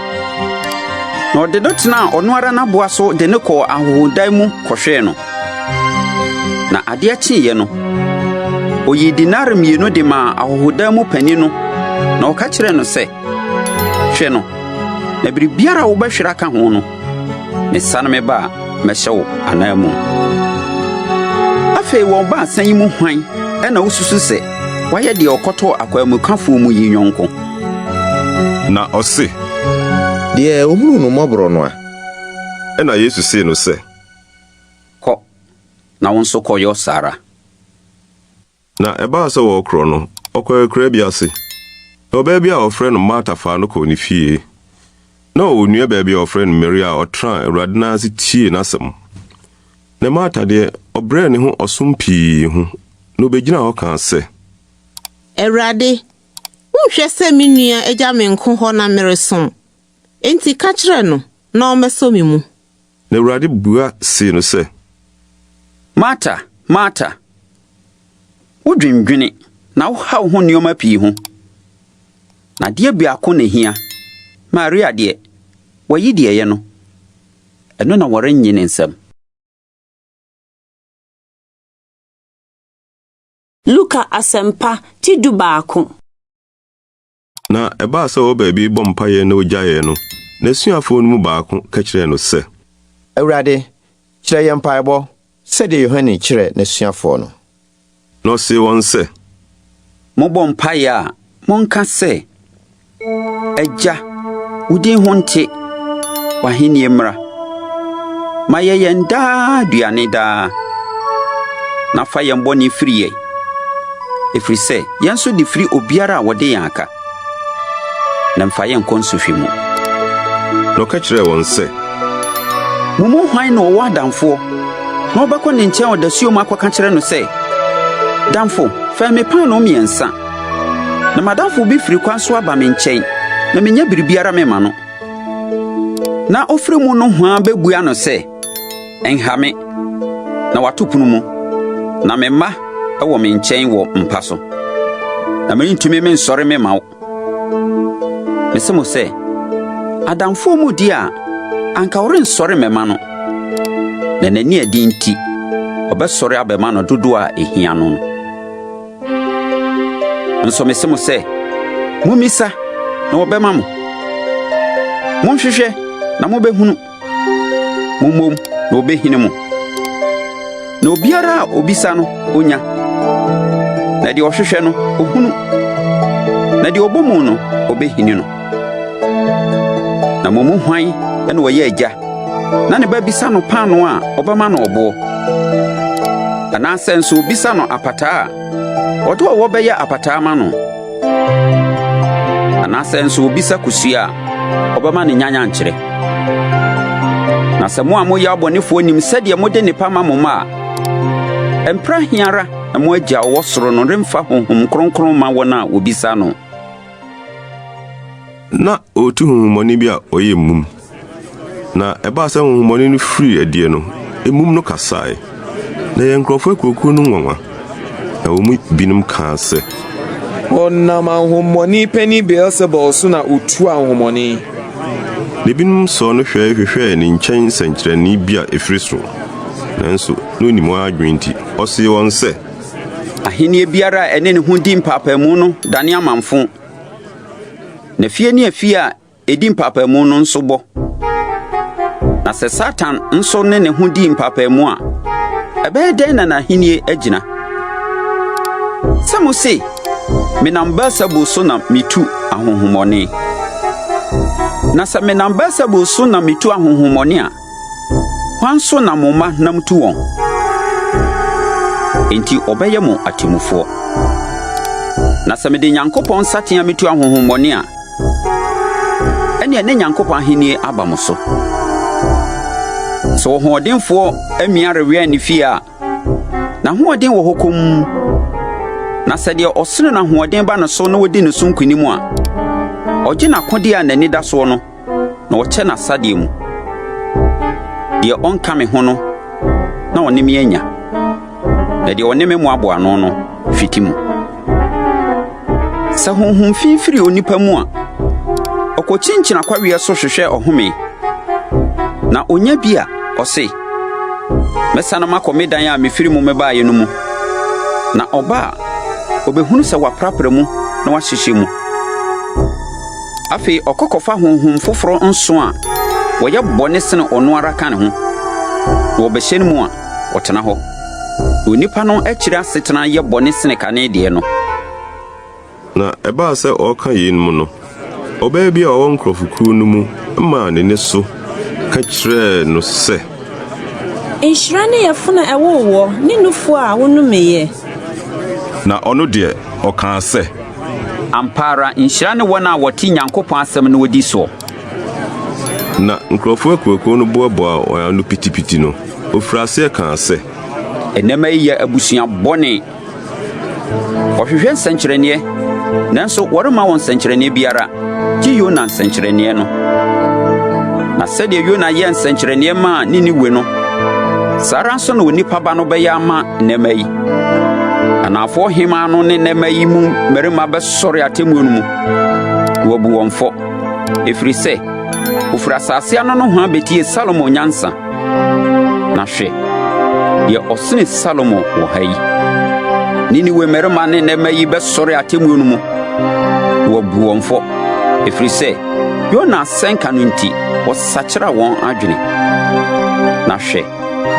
Na ɔde no tenaa ɔno ara n'aboa so de no kɔɔ ahɔhodan mu kɔhwɛɛ no. Na adeɛ kyeeɛ no, ɔyii denare mmienu de maa ahɔhodan mu panin no, na ɔka kyerɛɛ no sɛ, 'Hwɛ no, na biribiara a wobɛhwere aka ho no, mesane meba a, mɛhyɛ wo ananmu. Afei wɔn baasa yi mu hwan na wususu sɛ wayɛ deɛ ɔkɔtɔɔ akwanmukafoɔ mu yi yɔnko? Na ɔse. Deɛ ɔhunuu no mmɔborɔ no a. Ɛnna Yesu see no sɛ. Kɔ, na wo nso kɔyɔ saa ara. Na ɛbaa sɛ wɔrekorɔ no, ɔkɔɔ akuraa bi ase. Na ɔbaa bi a wɔfrɛ no Marta faa no kɔɔ ne fie. Na ɔwɔ nuabaa bi a wɔfrɛ no Maria a ɔtenaa Awurade nan ase tiee n'asɛm. Na Marta deɛ, ɔbrɛɛ ne ho ɔsom pii ho, na obegyinaa hɔ kaa sɛ. Awurade, wonhwɛ sɛ me nua agya me nko hɔ na meresom? Enti ka kyerɛ no na ɔmmɛsɔ me mu. Na Awurade bua see no sɛ. Marta, Marta, wodwendwene na wohaw ho nneɛma pii ho, na adeɛ biako na ehia. Maria deɛ, wayi deɛ ɛyɛ no, ɛno na wɔrennye ne nsam. Luka Asɛmpa ti dubaako. Na ɛbaa sɛ ɔwɔ baabi rebɔ mpaeɛ na ɔgyaeɛ no, n'asuafoɔ no mu baako ka kyerɛɛ no sɛ. Awurade, kyerɛ yɛn mpaebɔ, sɛdeɛ Yohane kyerɛɛ n'asuafoɔ no. Na ɔsee wɔn sɛ. Mobɔ mpaeɛ a, monka sɛ. Agya, wo din ho nte, w'ahennie mmra. Ma yɛ yɛn daa aduane daa, na fa yɛn bɔne firi yɛn, ɛfiri sɛ yɛn nso de firi obiara a wɔde yɛn aka, na mfa yɛn nkɔ nsohwɛ mu. Na ɔka kyerɛɛ wɔn sɛ, Mo mu hwan na ɔwɔ adamfoɔ, na ɔbɛkɔ ne nkyɛn ɔdasuom akɔka kyerɛ no sɛ, 'Damfo, fɛn me paanoo mmiɛnsa, na m'adamfo bi firi kwan so aba me nkyɛn, na minnya biribiara memma no. Na ofiri mu nohoa bebua no sɛ, 'Nha me, na wato pono mu, na me mma wɔ me nkyɛn wɔ mpa so, na merentumi mensɔre memma wo. Mise mo sɛ, adamfoɔ mu di a, anka ɔrensɔre mmɛma no, na n'ani adi nti, ɔbɛsɔre abɛma no dodoɔ a ehia no no. Nso mise mo sɛ, mummisa, na wɔbɛma mo. Monhwehwɛ, na mobɛhunu. Mommom, na wɔbɛhini mo. Na obiara a obisa no, onya. Na deɛ ɔhwehwɛ no, ohunu. Na deɛ ɔbɔ mu no, ɔbɛhini no. Na mo mu hwan na ɔyɛ agya na ne ba bisa no paanoo a, ɔbɛma no ɔboɔ? Anaasɛ nso obisa no apataa a, ɔde ɔwɔ bɛyɛ apataa ma no? Anaasɛ nso obisa kosua a, ɔbɛma no nyanyankyerɛ? Na sɛ mo a moyɛ abɔnefoɔ nim sɛdeɛ mode nnepa ma mo mma a, ɛmpra he ara na mo Agya a ɔwɔ soro no remfa Honhom Kronkron mma wɔn a wɔbisa no? Ná ɔretu honhommɔne bi a ɔyɛ mum. Na ɛbaa sɛ honhommɔne no firii adie no, emum no kasae. Na ɛyɛɛ nkurɔfo akuwakuw no nwanwa, na wɔn mu binom kaa sɛ. Ɔnam ahonhommɔne panin Beelsebul so na otu ahonhommɔne. Na ebinom sɔɔ no hwɛe hwehwɛɛ ne nkyɛn nsɛnkyerɛnne bi a efiri soro. Nanso na onim wɔn adwene nti, ɔsee wɔn sɛ. Ahenni biara a ɛne ne ho di mpaapaemu no dane amamfõ. Na fie ne afie a edi mpaapaemu no nso bɔ. Na sɛ Satan nso ne ne ho di mpaapaemu a, ɛbɛyɛ dɛn na n'ahenni agyina? Sɛ mose, menam Beelsebul so na mitu ahonhommɔne. Na sɛ menam Beelsebul so na mitu ahonhommɔne a, Hwan so na mo mma nam tu wɔn? Enti wɔbɛyɛ mo atemmufoɔ. Na sɛ mede Nyankopɔn nsateaa metu ahonhommɔne a, ɛnneɛ ne Nyankopɔn ahennie aba mo so. Sɛ ɔhoɔdenfoɔ amia rewɛn ne fie a, n'ahoɔden wɔ hɔ komm. Na sɛ deɛ ɔsene no ahoɔden ba ne so na ɔdi ne so nkonim a, ɔgye n'akodeɛ a n'ani da soɔ no na ɔkyɛ n'asadeɛ mu. Deɛ ɔnka me ho no, na ɔne me anya, na deɛ ɔne me mmoaboa ano no hwete mu. Sɛ honhom fi firi onipa mu a, ɔkɔkyinkyini akwaweɛ so hwehwɛ ɔhome, na ɔnya bi a, ɔse, Mɛsane makɔ me dan a mefiri mu mebaeɛ no mu. Na ɔba a, ɔbɛhunu sɛ wɔaprapra mu na wɔahyehyɛ mu. Afei ɔkɔ kɔfa honhom foforo nson a wɔyɛ bɔne sene ɔno ara ka ne ho, na wɔbɛhyɛ no mu a, ɔtena hɔ. Na onipa no akyiri asetena yɛ bɔne sene kane deɛ no. Na ɛbaa sɛ ɔreka yeinom no, Ɔbaa bi a ɔwɔ nkurɔfokuw no mu maa ne nne so ka kyerɛɛ no sɛ. Nhyira ne yafunu a ɛwoo woɔ ne nufoɔ a wonomeeɛ. Na ɔno deɛ, ɔkaa sɛ. Ampa ara, nhyira ne wɔn a wɔte Nyankopɔn asɛm na wɔdi soɔ. Na nkurɔfoɔ akuakuo no boaboaa wɔn ano pitipiti no, ɔfirii aseɛ kaa sɛ. Nnɛmma yi yɛ abusua bɔne. Wɔhwehwɛ nsɛnkyerɛnneɛ, nanso wɔremma wɔn nsɛnkyerɛnneɛ biara, gye Yona nsɛnkyerɛnneɛ no. Na sɛdeɛ Yona yɛɛ nsɛnkyerɛnneɛ maa Niniwe no, saa ara nso na Onipa Ba no bɛyɛ ama nnɛmma yi. Anaafoɔ hemmaa no ne nnɛmma yi mu mmarima bɛsɔre atemmuo no mu, na wɔabu wɔn fɔ, ɛfiri sɛ, wɔfiri asase ano nohoa bɛtie Salomo nyansa. Na hwɛ, deɛ ɔsene Salomo wɔ ha yi. Niniwe mmarima ne nnɛmma yi bɛsɔre atemmuo no mu, na wɔabu wɔn fɔ, ɛfiri sɛ Yona asɛnka no nti, wɔsakyera wɔn adwene. Na hwɛ,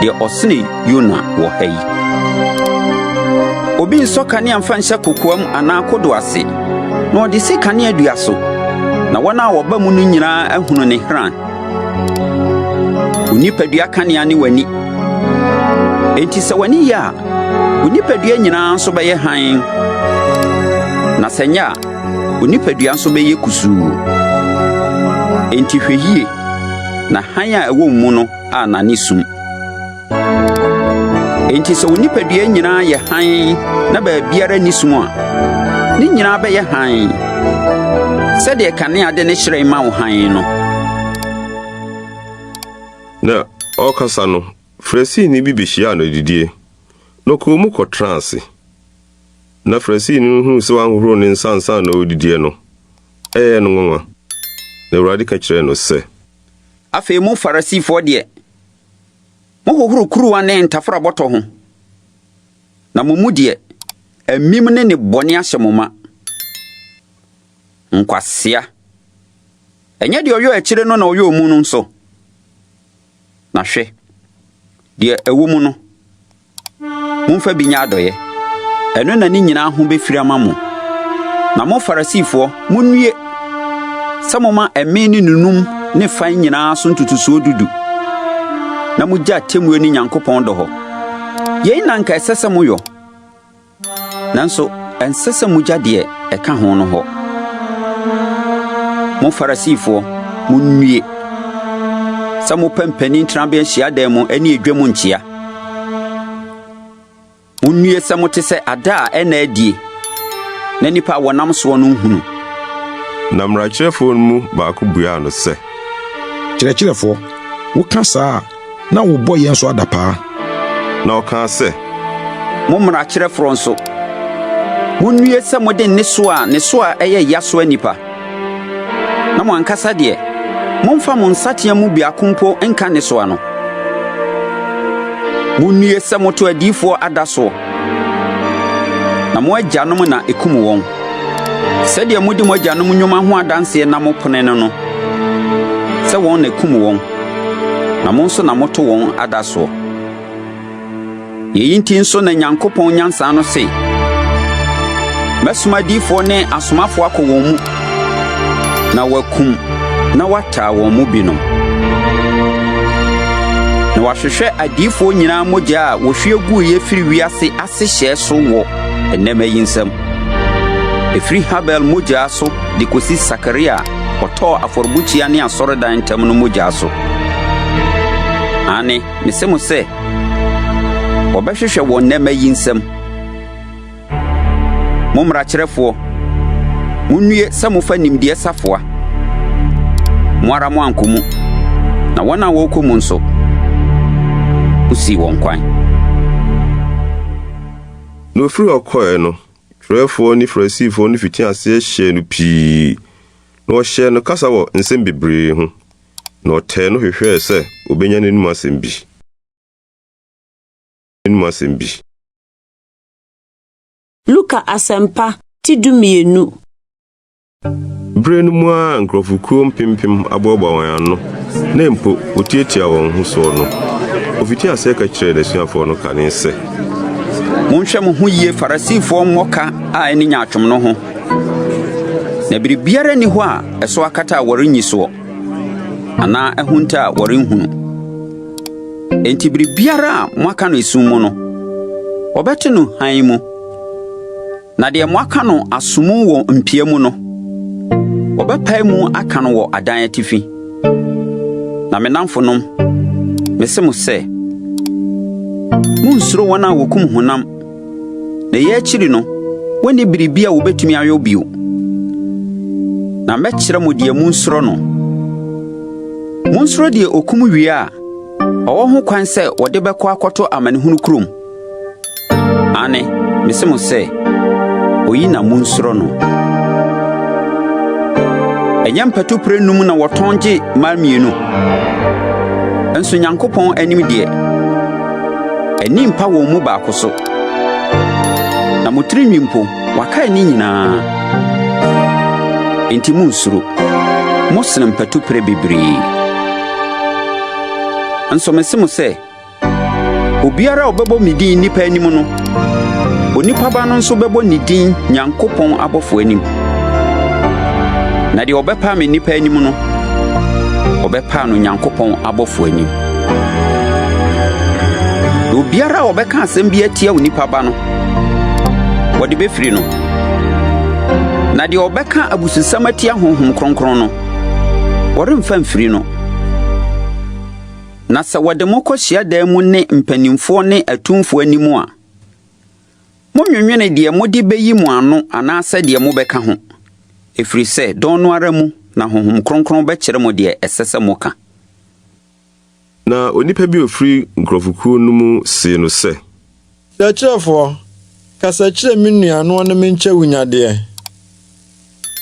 deɛ ɔsene Yona wɔ ha yi. Obi nsɔ kanea mfa nhyɛ kokoam anaa kodoɔ ase, na ɔde si kanea dua so, na wɔn a wɔba mu no nyinaa ahunu ne hran. Wo nipadua kanea ne w'ani. Enti sɛ w'ani yɛ a, wo nipadua nyinaa nso bɛyɛ hann. Na sɛ ɛnyɛ a, wo nipadua nso bɛyɛ kusuu. Enti hwɛ yie na hann a ɛwɔ wo mu no annane sum. Enti sɛ wo nipadua nyinaa yɛ hann na baabiara nni sum a, ne nyinaa bɛyɛ hann, sɛdeɛ kanea de ne hyerɛn ma wo hann no. Na ɔrekasa no, Farisini bi behyiaa no adidie, na ɔkɔɔ mu kɔtraa ase. Na Farisini no huu sɛ wanhohoro ne nsa ansa na ɔredidiɛ no, ɛyɛɛ no nwanwa. Na Awurade ka kyerɛɛ no sɛ. Afei mo Farisifoɔ deɛ, Mohohoro kuruwa ne ntafrabɔtɔ ho, na mo mu deɛ, amim ne nnebɔne ahyɛ mo ma. Nkwasea! Ɛnyɛ deɛ ɔyɔɔ akyire no na ɔyɔɔ mu no nso? Na hwɛ, deɛ ɛwɔ mu no, Momfa bi nyɛ adɔeɛ. Ɛno na ne nyinaa ho bɛfiri ama mo. Na mo Farisifoɔ, monnue! Sɛ moma ɛme ne nunum ne fan nyinaa so ntotosoɔ dudu, na mogya atemmuo ne Nyankopɔn dɔ hɔ. Yei na anka ɛsɛ sɛ moyɔ, nanso ɛnsɛ sɛ mogya deɛ ɛka ho no hɔ. Mo Farisifoɔ, monnue! Sɛ mopɛ mpanin tenabea hyiadan mu ne edwa mu nkyea. Monnue sɛ mote sɛ ada a ɛnna adie, na nnipa a wɔnam soɔ no nhunu. Na mmarakyerɛfoɔ no mu baako buaa no sɛ. Kyerɛkyerɛfoɔ, woka saa a, na wobɔ yɛn nso adapaa. Na ɔkaa sɛ. Mo mmarakyerɛfoɔ nso, monnue sɛ mode nnesoa a ne soa yɛ ya soa nnipa, na mo ankasa deɛ, momfa mo nsateaa mu biako mpo nka nnesoa no. Monnue sɛ moto adiyifoɔ ada soɔ, na mo agyanom na ekum wɔn. Sɛdeɛ modi mo agyanom nnwuma ho adanseɛ na mopene no no, sɛ wɔn na ekum wɔn, na mo nso na moto wɔn ada soɔ. Yei nti nso na Nyankopɔn nyansa no se, Mɛsoma adiyifoɔ ne asomafoɔ akɔ wɔn mu, na wɔakum na wɔataa wɔn mu binom. Na wɔahwehwɛ adiyifoɔ nyinaa mogya a wɔhwie guiɛ firi wiase asehyɛɛ so wɔ nnɛmma yi nsam, ɛfiri Habel mogya so de kɔsi Sakaria a ɔtɔɔ afɔrebukyia ne asɔredan ntam no mogya so. Aane, mese mo sɛ, wɔbɛhwehwɛ wɔ nnɛmma yi nsam. Mo mmarakyerɛfoɔ, monnue sɛ mofa nimdeɛ safoa. Mo ara moankɔ mu, na wɔn a wɔrekɔ mu nso, mosii wɔn kwan. Na ɔfiri hɔ kɔeɛ no, twerɛfoɔ ne Farisifoɔ no fitii aseɛ hyɛɛ no pii, na wɔhyɛɛ no kasa wɔ nsɛm bebree ho, na ɔtɛɛ no hwehwɛɛ sɛ ɔbɛnya n'anom asɛm bi. N'anom asɛm bi. Luka Asɛmpa, ti 12. Bere no mu ara a nkurɔfokuo mpempem aboaboa wɔn ano na mpo wɔtiatia wɔn ho soɔ no, ɔfitii aseɛ ka kyerɛɛ n'asuafoɔ no kane sɛ. Monhwɛ mo ho yie Farisifoɔ mmɔka a ɛne nyaatwom no ho. Na biribiara nni hɔ a ɛso akata a wɔrenyi soɔ, anaa ahunta a wɔrenhunu. Enti biribiara a moaka no esum mu no, wɔbɛte no hann mu, na deɛ moaka no asomu wɔ mpia mu no, wɔbɛpae mu aka no wɔ adan atifi. Na me nnamfonom, mese mo sɛ, munnsuro wɔn a wɔkum honam, na eyi akyiri no, wonni biribi a wobetumi ayɔ bio. Na mɛkyerɛ mo deɛ munsuro no. Munsuro deɛ okum wie a, ɔwɔ ho kwan sɛ wɔde bɛkɔ akɔto amanehunu kurom. Aane, mese mo sɛ, oyi na munsuro no. Ɛnyɛ mpatupere num na wɔtɔn gye mmaa mmienu? Nso Nyankopɔn anim deɛ, ani mpa wɔn mu baako so. Na mo tirinwi mpo, wɔakae ne nyinaa. Enti munnsuro, mosene mpatupere bebree. Nso mese mo sɛ, Obiara a ɔbɛbɔ me din nnipa anim no, Onipa Ba no nso bɛbɔ ne din Nyankopɔn abɔfo anim. Na deɛ ɔbɛpaa me nnipa anim no, ɔbɛpaa no Nyankopɔn abɔfo anim. Na obiara a ɔbɛka asɛm bi atia Onipa Ba no, wɔde bɛfiri no. Na deɛ ɔbɛka abususɛm atia Honhom Kronkron no, wɔremfa mfiri no. Na sɛ wɔde mo kɔ hyiadan mu ne mpanimfoɔ ne atumfoɔ anim a, monnwennwene deɛ mode bɛyi mo ano anaasɛ deɛ mobɛka ho, ɛfiri sɛ dɔn no ara mu na Honhom Kronkron bɛkyerɛ mo deɛ ɛsɛ sɛ moka. Na onipa bi a ɔfiri nkurɔfokuo no mu see no sɛ. Kyerɛkyerɛfoɔ, kasa kyerɛ me nua na ɔne me nkyɛ wunyadeɛ.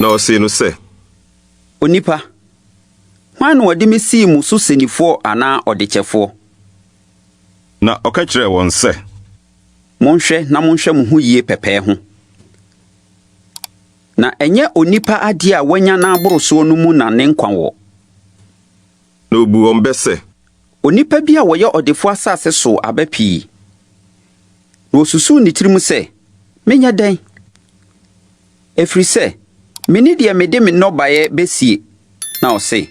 Na ɔsee no sɛ. Onipa, Hwan na ɔde me sii mo so sɛnnifoɔ anaa ɔdekyɛfoɔ? Na ɔka kyerɛɛ wɔn sɛ. Monhwɛ na monhwɛ mo ho yie pɛpɛɛ ho, na ɛnyɛ onipa adeɛ a wanya no aboro soɔ no mu na ne nkwa wɔ. Na ɔbuu wɔn bɛ sɛ. Onipa bi a ɔyɛ ɔdefoɔ asase sow aba pii, na ɔsusuu ne tirim sɛ, 'Menyɛ dɛn? Ɛfiri sɛ, menni deɛ mede me nnɔbaeɛ bɛsie. Na ɔse,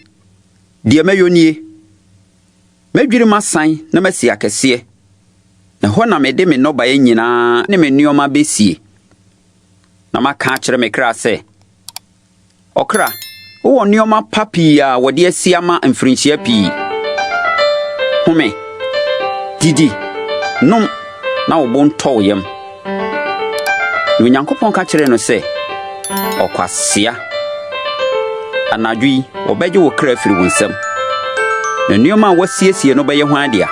Deɛ mɛyɔ nie, Mɛdwiri m'asan na masi akɛseɛ, na ɛhɔ na mede me nnɔbaeɛ nyinaa ne me nneɛma bɛsie. Na maka akyerɛ me kra sɛ, Ɔkra, wowɔ nneɛma pa pii a wɔde asi ama mfirinhyia pii. Home, didi, nom, na wo bo ntɔ wo yam. Na Onyankopɔn ka kyerɛɛ no sɛ, Ɔkwasea! Anadwo yi, wɔbɛgye wo kra afiri wo nsam, na nneɛma a woasiesie no bɛyɛ hwan dea?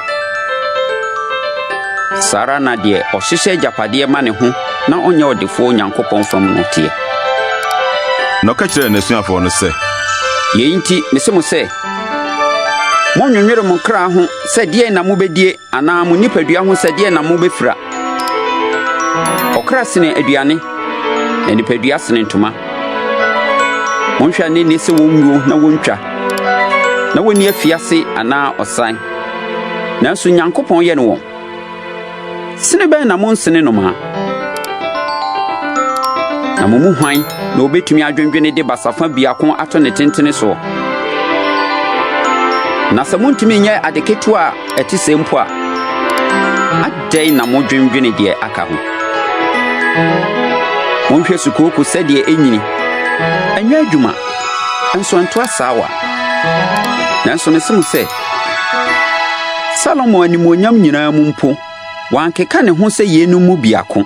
Saa ara na deɛ ɔhyehyɛ agyapadeɛ ma ne ho na ɔnyɛ ɔdefoɔ Onyankopɔn fam no teɛ. Na ɔka kyerɛɛ n'asuafoɔ no sɛ. Yei nti, mese mo sɛ, Monnnwennwene mo kra ho sɛ deɛn na mobɛdie anaa mo nipadua ho sɛ deɛn na mobɛfira. Ɔkra sene aduane, na nipadua sene ntoma. Monhwɛ anene sɛ wɔnwuo na wɔntwa, na wɔnni afiase anaa ɔsan. Nanso Nyankopɔn yɛne wɔn. Sene bɛn na monsene nnomaa? Na mo mu hwan na obetumi adwendwene de basafa biako ato ne tentene soɔ? Na sɛ montumi nyɛ ade ketewa a ɛte sɛɛ mpo a, adɛn na modwendwene deɛ aka ho? Monhwɛ sukooko sɛdeɛ ɛnyini. Ɛnyɛ adwuma, nso ɛnto asaawa. Nanso mese mo sɛ, Salomo animuonyam nyinaa mu mpo, wankeka ne ho sɛ yeinom mu biako.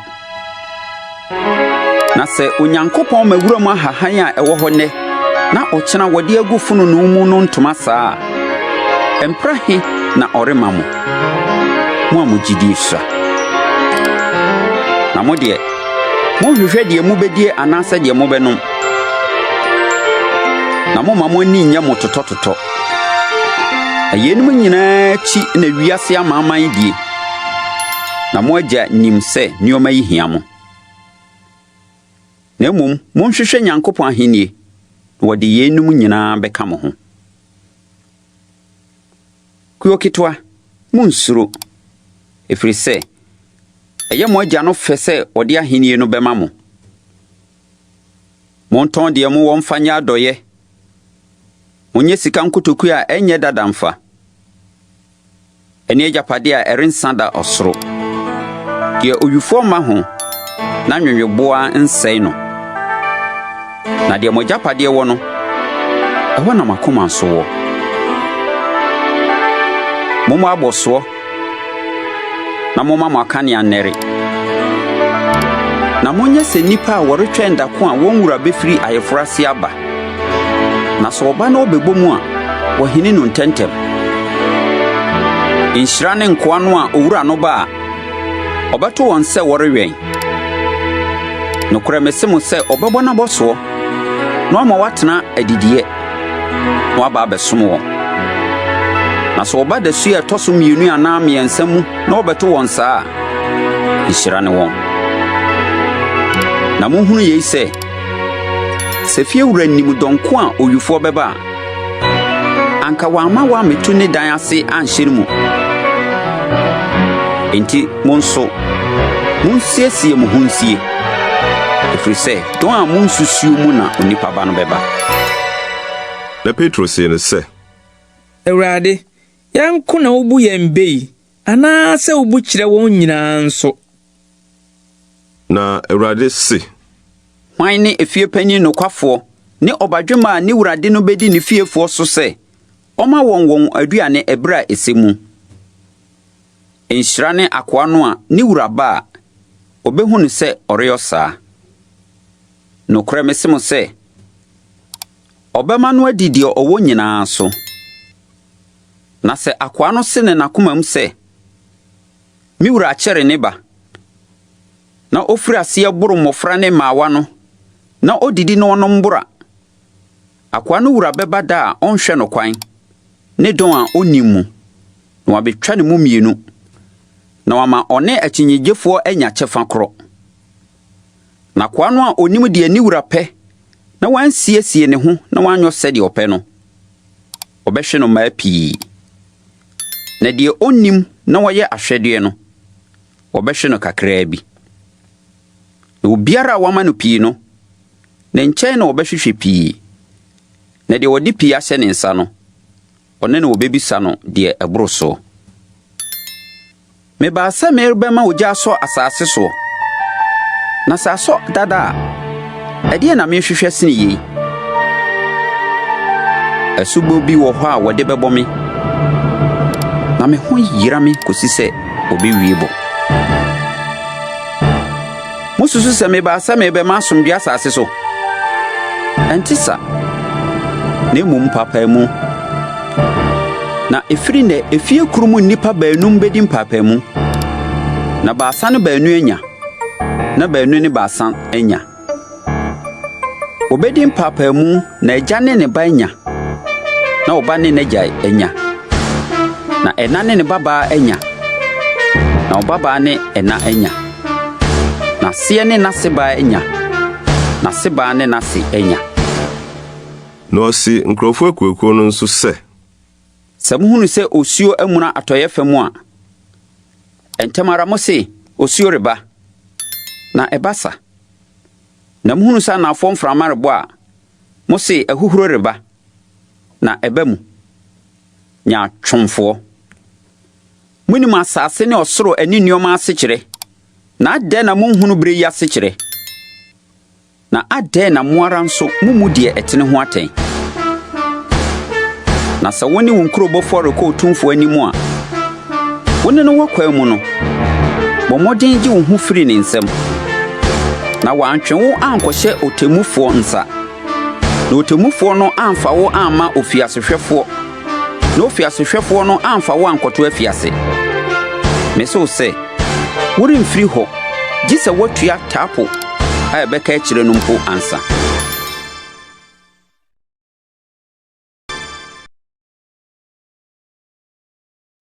Na sɛ Onyankopɔn ma wuram ahahan a ɛwɔ hɔ nnɛ na ɔkyena wɔde agu fononoo mu no ntoma saa a, mpra he na ɔremma mo, mo a mo gyidie sua? Na mo deɛ, monhwehwɛ deɛ mobɛdie anaasɛ deɛ mobɛnom, na momma mo ani nnyɛ mo totɔtotɔ. Na yeinom nyinaa akyi na wiase amanaman die. Na mo Agya nim sɛ nneɛma yi hia mo. Na mmom monhwehwɛ Nyankopɔn ahenni, na wɔde yeinom nyinaa bɛka mo ho. Kuo ketewa, munnsuro, ɛfiri sɛ ɛyɛ mo Agya no fɛ sɛ ɔde ahenni no bɛma mo. Montɔn deɛ mowɔ mfa nyɛ adɔeɛ. Monyɛ sika nkotokuo a ɛnyɛ dada mfa. Ɛne agyapadeɛ a ɛrensa da ɔsoro. Deɛ owifoɔ mma ho na nweweboaa nsɛe no. Na deɛ mo agyapadeɛ wɔ no, ɛhɔ na mo akoma nso wɔ. Mommɔ abɔsoɔ na momma mo akanea nnɛre. Na monyɛ sɛ nnipa a wɔretwɛn da ko a wɔn wura bɛfiri ayeforɔ ase aba. Na sɛ ɔba na ɔbɛbɔ mu a, wɔahini no ntɛmntɛm. Nhyira ne nkoa no a owura no ba a, ɔbɛto wɔn sɛ wɔrewɛn. Nokorɛ mese mo sɛ ɔbɛbɔ n'abɔsoɔ na wama wɔatena adidiiɛ na waba abɛsom wɔn. Na sɛ ɔba dasuo a ɛtɔ so mmienu anaa mmiɛnsa mu na ɔbɛto wɔn saa a, nhyira ne wɔn. Na monhunu yei sɛ, Sɛ fiewura nim dɔn ko a owifoɔ bɛba a, anka wamma wɔammɛtu ne dan ase anhyɛ no mu. Enti mo nso, monsiesie mo ho nsie, ɛfiri sɛ dɔn a monsusuo mu na Onipa Ba no bɛba. Na Petro see no sɛ. Awurade, yɛn nko na wubu yɛn bɛ yi, anaasɛ wubu kyerɛ wɔn nyinaa nso? Na Awurade se. Hwan ne efiepanin nokwafoɔ ne ɔbadwemma a ne wura de no bɛdi ne fiefoɔ so sɛ ɔmma wɔn wɔn aduane ɛberɛ a ɛsɛ mu? Nhyira ne akoa no a ne wura ba a, ɔbɛhu no sɛ ɔreyɔ saa. Nokorɛ mese mo sɛ, ɔbɛma no adi deɛ ɔwɔ nyinaa so. Na sɛ akoa no se no n'akomam sɛ, Me wura akyɛre ne ba, na ɔfiri aseɛ boro mmɔfra ne mmaawa no, na ɔdidi na ɔnom boro a, akoa no wura bɛba da a ɔnhwɛ no kwan, ne dɔn a ɔnnim mu, na wabɛtwa ne mu mmienu, na wama ɔne akyinnyegyefoɔ anya kyɛfa korɔ. Na akoa no a ɔnim deɛ ne wura pɛ na wansiesie ne ho na wanyɔ sɛdeɛ ɔpɛ no, wɔbɛhwe no mmaa pii. Na deɛ ɔnnim na ɔyɛ ahwɛdeɛ no, wɔbɛhwe no kakraa bi. Na obiara a wɔama no pii no, ne nkyɛn na wɔbɛhwehwɛ pii, na deɛ wɔde pii ahyɛ ne nsa no, ɔno na wɔbɛbisa no deɛ ɛboro soɔ. Mebaa sɛ merebɛma ogya asɔ asase soɔ, na sɛ asɔ dada a, ɛdeɛn na merehwehwɛ sene yei? Asubɔ bi wɔ hɔ a wɔde bɛbɔ me, na me ho yera me kɔsi sɛ wɔbɛwie bɔ. Mosusu sɛ mebaa sɛ merebɛma asomdwoe asase so? Ɛnte sa, na mmom mpaapaemu. Na ɛfiri nnɛ, efie koro mu nnipa baanum bedi mpaapaemu, na baasa ne baanu anya, na baanu ne baasa anya. Wɔbedi mpaapaemu na agya ne ne ba anya, na ɔba ne n'agya anya, na ɛna ne ne babaa anya, na ɔbabaa ne ɛna anya, na aseɛ ne n'asebaa anya, na asebaa ne n'ase anya. Na ɔse nkurɔfoɔ akuakuo no nso sɛ. Sɛ mohunu sɛ osuo amuna atɔeɛ fam a, ntɛm ara mose, 'Osuo reba, na ɛba sa. Na mohunu sɛ anafoɔ mframa rebɔ a, mose, 'Ahuhuro reba, na ɛba mu. Nyaatwomfoɔ! Monim asase ne ɔsoro ani nneɛma asekyerɛ, na adɛn na monhunu berɛ yi asekyerɛ? Na adɛn na mo ara nso mummu deɛ ɛtene ho atɛn? Na sɛ wo ne wo nkurobɔfoɔ rekɔ otumfoɔ anim a, wo ne no wɔ kwan mu no, bɔ mmɔden gye wo ho firi ne nsam, na wantwe wo ankɔhyɛ ɔtemmufoɔ nsa, na ɔtemmufoɔ no amfa wo amma ofiasehwɛfoɔ, na ofiasehwɛfoɔ no amfa wo ankɔto afiase. Mese wo sɛ, woremfiri hɔ gye sɛ woatua taapo a ɛbɛka akyire no mpo ansa.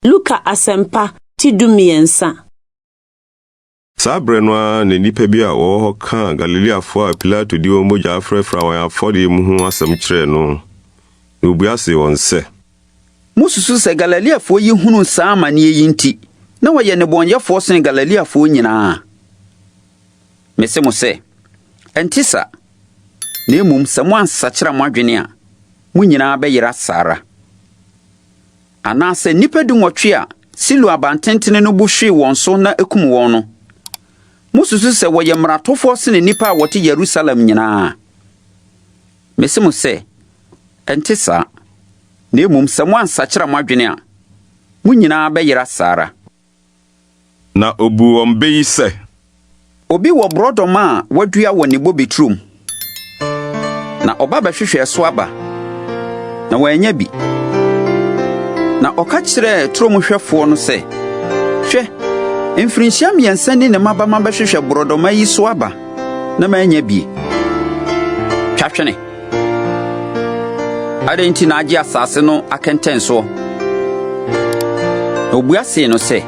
Luka Asɛmpa ti 13. Saa berɛ no ara na nnipa bi a wɔwɔ hɔ kaa Galileafoɔ a Pilato de wɔn mogya afrafra wɔn afɔdeɛ mu ho asɛm kyerɛɛ no. Na ɔbua see wɔn sɛ. Mosusu sɛ Galileafoɔ yi hunuu saa amanneɛ yi nti, na wɔyɛ nnebɔneyɛfoɔ sene Galileafoɔ nyinaa? Mese mo sɛ, ɛnte sa. Na mmom sɛ moansakyera mo adwene a, mo nyinaa bɛyera saa ara. Anaasɛ nnipa dunwɔtwe a Siloa abantentene no bu hwee wɔn so na ekum wɔn no, mususu sɛ wɔyɛ mmaratofoɔ sene nnipa a wɔte Yerusalem nyinaa? Mese mo sɛ, ɛnte saa, na mmom sɛ moansakyera mo adwene a, mo nyinaa bɛyera saa ara. Na obuu wɔn bɛ yi sɛ. Obi wɔ borɔdɔma a wadua wɔ ne bobe turom, na ɔba bɛhwehwɛɛ so aba, na wannya bi. Na ɔka kyerɛɛ turom hwɛfoɔ no sɛ, 'Hwɛ, mfirinhyia mmiɛnsa ni na maba mabɛhwehwɛ borɔdɔma yi so aba, na mannya bi. Twa twene! Adɛn nti na agye asase no akɛntɛn soɔ? Na obua see no sɛ,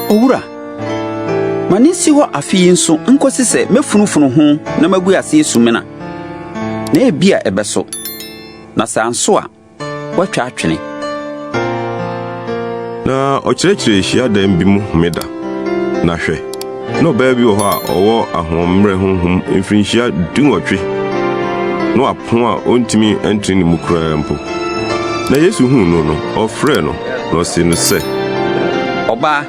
Owura, ma no nsi hɔ afe yi nso nkosi sɛ mɛfunufunu ho na magu aseɛ sumina, na ebia ɛbɛso, na sɛ anso a, woatwa atwene. Na ɔkyerɛkyerɛɛ hyiadan bi mu homeda. Na hwɛ, na ɔbaa bi wɔ hɔ a ɔwɔ ahoɔmmerɛ honhom mfirinhyia dunwɔtwe, na wapɔn a ontumi ntene ne mu koraa mpo. Na Yesu huu no no, ɔfrɛɛ no, na ɔsee no sɛ, Ɔbaa,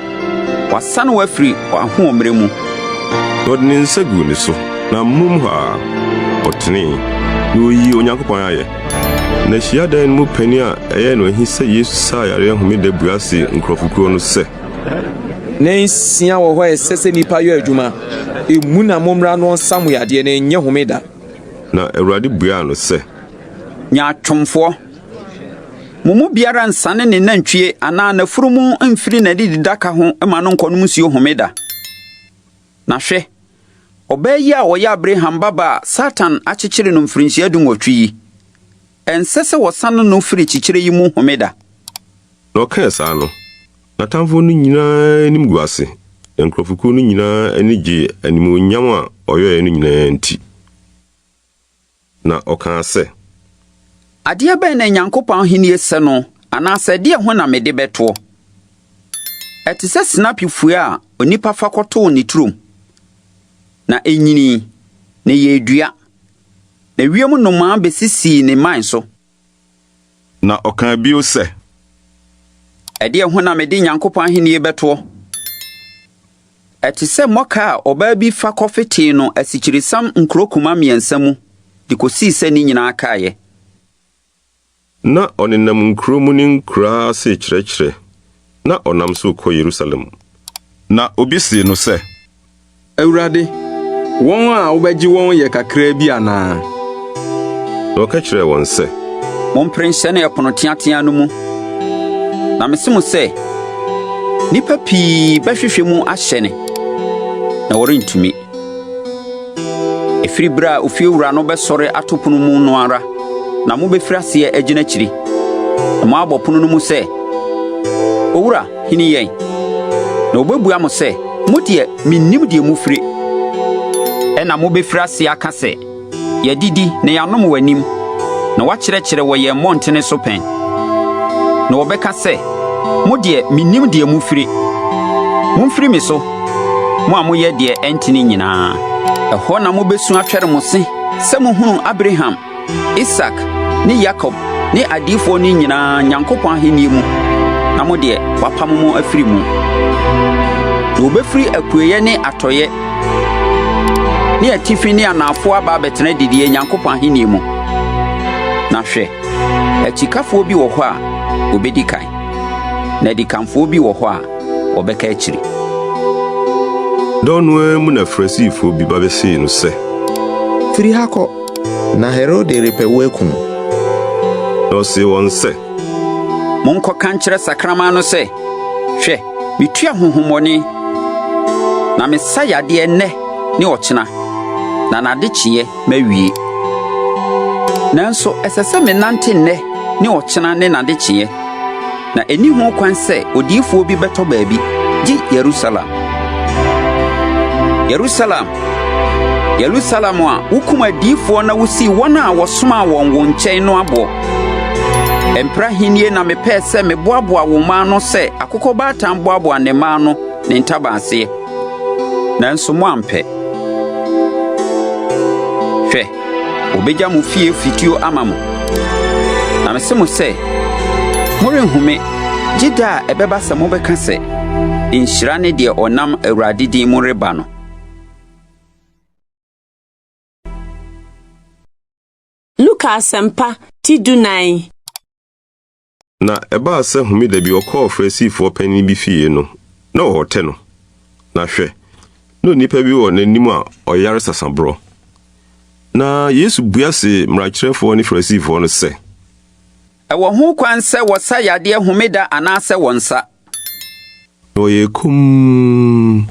wɔasane wo afiri w'ahoɔmmerɛ mu. Na ɔde ne nsa guu ne so, na amonom hɔ ara ɔtenee, na oyii Onyankopɔn ayɛ. Na hyiadan no mu panyin a ɛyɛɛ no ahi sɛ Yesu saa yare homeda bua see nkurɔfokuo no sɛ. Nnansia wɔ hɔ a ɛsɛ sɛ nnipa yɔ adwuma. Emu na mommra na ɔnsa mo yadeɛ, na ɛnyɛ homeda. Na Awurade buaa no sɛ. Nyaatwomfoɔ! Mo mu biara nsane ne nantwie anaa n'afunumu mfiri n'adididaka ho ma no nkɔnom nsuo homeda. Na hwɛ, ɔbaa yi a ɔyɛ Abraham babaa a Satan akyekyere no mfirinhyia dunwɔtwe yi, ɛnsɛ sɛ wɔsane no firi kyekyerɛ yi mu homeda? Na ɔkaa saa no, n'atamfoɔ no nyinaa anim guu ase, na nkurɔfokuo no nyinaa ani gyee animuonyam a ɔyɔeɛ no nyinaa nti. Na ɔkaa sɛ. Adeɛ bɛn na Nyankopɔn ahennie sɛ no, anaasɛ ɛdeɛn ho na mede bɛtoɔ? Ɛte sɛ sinapi fua a onipa fa kɔtoo ne turom, na ɛnyinii, na ɛyɛɛ dua, na wiem nnomaa bɛsisii ne mman so. Na ɔkaa bio sɛ. Ɛdeɛn ho na mede Nyankopɔn ahennie bɛtoɔ? Ɛte sɛ mmɔka a ɔbaa bi fa kɔfetee no asikyiresiam nkurokuma mmiɛnsa mu de kɔsii sɛ ne nyinaa kaeɛ. Na ɔnenam nkuro mu ne nkuraa ase rekyerɛkyerɛ, na ɔnam so rekɔ Yerusalem. Na obi see no sɛ. Awurade, wɔn a wobɛgye wɔn yɛ kakraa bi anaa? Na ɔka kyerɛɛ wɔn sɛ. Mompere nhyɛne ɛpono teateaa no mu, na mese mo sɛ, nnipa pii bɛhwehwɛ mu ahyɛne, na wɔrentumi. Ɛfiri berɛ a ofiewura no bɛsɔre ato pono mu no ara na mobɛfiri aseɛ agyina akyiri, na moabɔ pono no mu sɛ, 'Owura, hini yɛn. Na wɔbɛbua mo sɛ, 'Mo deɛ, mennim deɛ mofire. Ɛnna mobɛfiri aseɛ aka sɛ, 'Yɛadidi na yɛanom w'anim, na woakyerɛkyerɛ wɔ yɛn mmɔntene so pɛn. Na wɔbɛka sɛ, 'Mo deɛ, mennim deɛ mofire. Momfiri me so, mo a moyɛ deɛ ɛntene nyinaa. Ɛhɔ na mobɛsu atwɛre mo se sɛ mohunu Abraham, Isak ne Yakob ne adiyifoɔ no nyinaa Nyankopɔn ahennie mu, na mo deɛ, wɔapamo mo afiri mu. Na wɔbɛfiri apueeɛ ne atɔeɛ ne atifi ne anaafoɔ aba abɛtena adidiiɛ Nyankopɔn ahennie mu. Na hwɛ, akyikafoɔ bi wɔ hɔ a wɔbɛdi kan, na adikanfoɔ bi wɔ hɔ a wɔbɛka akyiri. Dɔn no ara mu na Farisifoɔ bi ba bɛsee no sɛ. Firi ha kɔ, na Herode repɛ wo akum. Na ɔsee wɔn sɛ. Monkɔka nkyerɛ sakraman no sɛ, 'Hwɛ, metu ahonhommɔne, na mesa yadeɛ nnɛ ne ɔkyena, na n'adekyeeɛ mawie. Nanso ɛsɛ sɛ menante nnɛ ne ɔkyena ne n'adekyeeɛ, Na enni ho kwan sɛ odiyifoɔ bi bɛtɔ baabi, gye Yerusalem. Yerusalem, Yerusalem a wokum adiyifoɔ na wosii wɔn a wɔsomaa wɔn wo nkyɛn no aboɔ. Ɛmpra ahennie na mepɛɛ sɛ meboaboa wo mma ano sɛ akokɔ baatan boaboa ne mma ano ne ntaban aseɛ, nanso moampɛ. Hwɛ! Obegya mo fie fituo ama mo. Na mese mo sɛ, morenhu me, gye da a ɛbɛba sɛ mobɛka sɛ, 'Nhyira ne deɛ ɔnam Awurade din mu reba no. Luka Asɛmpa ti dunan. Na ɛbaa sɛ homeda bi ɔkɔɔ Farisifoɔ panin bi fie no, na ɔretɛ no. Na hwɛ, na onipa bi wɔ n'anim a ɔyare sasaborɔ. Na Yesu bua see mmarakyerɛfoɔ ne Farisifoɔ no sɛ. Ɛwɔ ho kwan sɛ wɔsa yadeɛ homeda anaasɛ wɔnsa? Na ɔyɛɛ komm,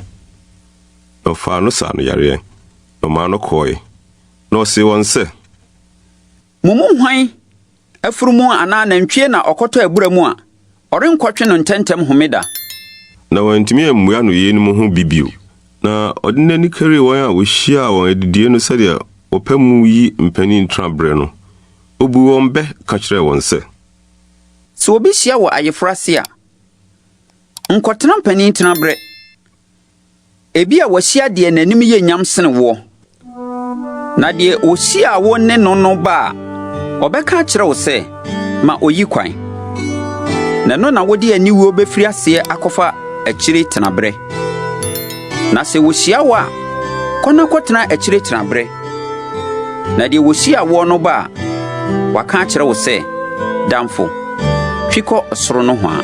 na ɔfaa no saa no yareɛ, na ɔmaa no kɔɔe. Na ɔsee wɔn sɛ. Mo mu hwan afunumu anaa nantwie na ɔkɔtɔ abura mu a, ɔrenkɔtwe no ntɛmntɛm homeda? Na wantumi ammua no yeinom ho bi bio. Na ɔde n'ani karii wɔn a wɔhyiaa wɔn adidie no sɛdeɛ wɔpɛ mu yi mpanin tenaberɛ no, ɔbuu wɔn bɛ ka kyerɛɛ wɔn sɛ. Sɛ obi hyia wo ayeforɔ ase a, nkɔtena mpanin tenaberɛ. Ebia wahyia deɛ n'anim yɛ nyam sene woɔ, na deɛ ɔhyiaa wo ne no no ba a, ɔbɛka akyerɛ wo sɛ, 'Ma oyi kwan. Na ɛno na wode aniwuo bɛfiri aseɛ akɔfa akyire tenaberɛ. Na sɛ wɔhyia wo a, kɔ na kɔtena akyire tenaberɛ. Na deɛ wɔhyiaa woɔ no ba a, waka akyerɛ wo sɛ, 'Damfo, twi kɔ soro nohoa.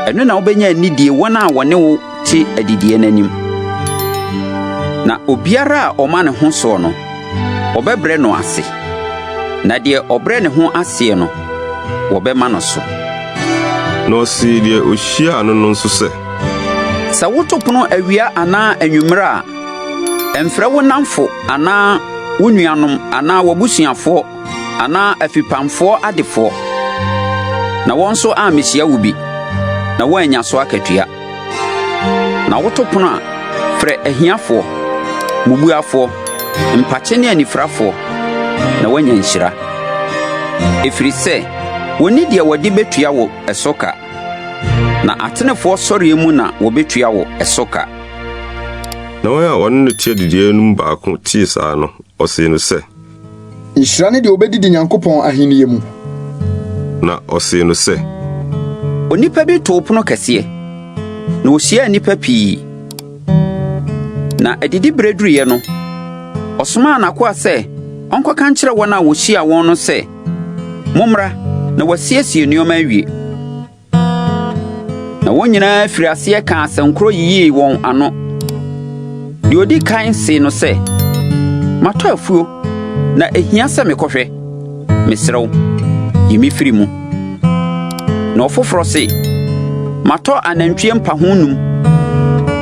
Ɛno na wobɛnya anidie wɔn a wɔne wo te adidiiɛ no anim. Na obiara a ɔma ne ho soɔ no, wɔbɛbrɛ no ase, na deɛ ɔbrɛ ne ho aseɛ no, wɔbɛma no so. Na ɔsee deɛ ɔhyiaa no no nso sɛ. Sɛ woto pono awia anaa anwummerɛ a, mfrɛ wo nnamfo anaa wo nuanom anaa w'abusuafoɔ anaa afipamfoɔ adefoɔ, na wɔn nso ammɛhyia wo bi, na woannya so akatua. Na woto pono a, frɛ ahiafoɔ, mmubuafoɔ, mpakye ne anifirafoɔ, na woanya nhyira. Ɛfiri sɛ, wɔnni deɛ wɔde bɛtua wo ɛso ka, na atenefoɔ sɔreɛ mu na wɔbɛtua wo ɛso ka. Na wɔn a wɔne no te adidiiɛ no mu baako tee saa no, ɔsee no sɛ. Nhyira ne deɛ ɔbɛdidi Nyankopɔn ahennie mu. Na ɔsee no sɛ. Onipa bi too pono kɛseɛ, na ɔhyiaa nnipa pii. Na adidiberɛ duruiɛ no, ɔsomaa n'akoa sɛ ɔnkɔka nkyerɛ wɔn a wɔhyiaa wɔn no sɛ, 'Mommra, na wɔasiesie nneɛma awie. Na wɔn nyinaa firii aseɛ kaa asɛnkorɔ yiyii wɔn ano. Deɛ ɔdi kan see no sɛ, Matɔ afuo, na ɛhia sɛ mekɔhwɛ. Mesrɛ wo, yi me firi mu. Na ɔfoforɔ se, Matɔ anantwie mpaho num,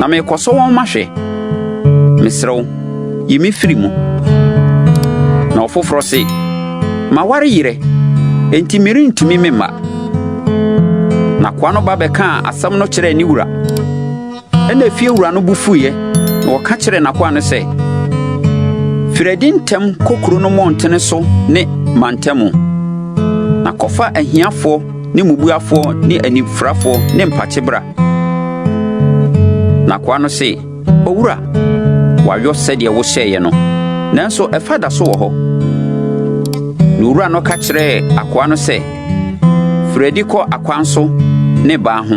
na merekɔsɔ wɔn mahwɛ. Mesrɛ wo, yi me firi mu. Na ɔfoforɔ se, Maware yerɛ, enti merentumi memma. Na akoa no ba bɛkaa asɛm no kyerɛɛ ne wura. Ɛnna efiewura no bo fuiɛ, na ɔka kyerɛɛ n'akoa no sɛ, 'Firi adi ntɛm kɔ kuro no mmɔntene so ne mantamu, na kɔfa ahiafoɔ ne mmubuafoɔ ne anifirafoɔ ne mpakye bra. Na akoa no se, Owura, wɔayɔ sɛdeɛ wohyɛeɛ no, nanso ɛfa da so wɔ hɔ. Na owura no ka kyerɛɛ akoa no sɛ, Firi adi kɔ akwan so ne baa ho,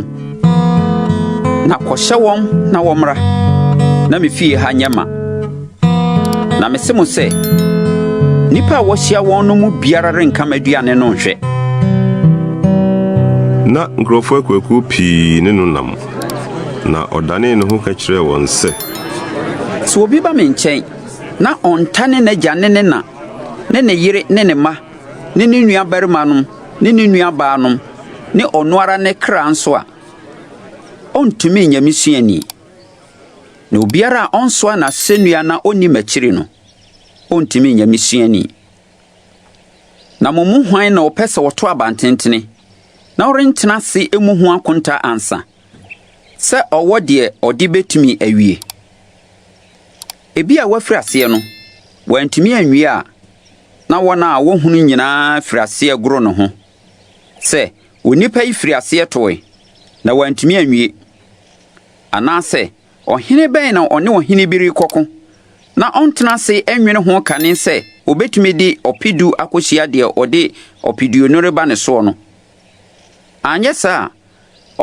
na kɔhyɛ wɔn na wɔmmra, na me fie ha nyɛ ma. Na mese mo sɛ, nnipa a wɔahyia wɔn no mu biara renka m'aduane no nhwɛ. Na nkurɔfoɔ akuakuo pii ne no nam, na ɔdanee ne ho ka kyerɛɛ wɔn sɛ. Sɛ obi ba me nkyɛn na ɔntane n'agya ne ne na ne ne yere ne ne mma ne ne nuabarimanom ne ne nuabaanom ne ɔno ara ne kra nso a, ɔntumi nyɛ me suani. Na obiara a ɔnsoa n'asɛnnua na onni m'akyiri no, ɔntumi nyɛ me suani. Na mo mu hwan na ɔpɛ sɛ ɔto abantentene, na ɔrentena ase mmu ho akonta ansa, sɛ ɔwɔ deɛ ɔde betumi awie? Ebia wafiri aseɛ no, wantumi anwie a, na wɔn a wohunu nyinaa firi aseɛ goro ne ho sɛ, 'Onipa yi firii aseɛ toe, na wantumi anwie. Anaasɛ ɔhene bɛn na ɔne ɔhene bi rekɔko, na ɔntena ase nnwene ho kane sɛ. ɔbɛtumi de ɔpedu akɔhyia deɛ ɔde ɔpeduonu reba ne soɔ no? Anyɛ saa a,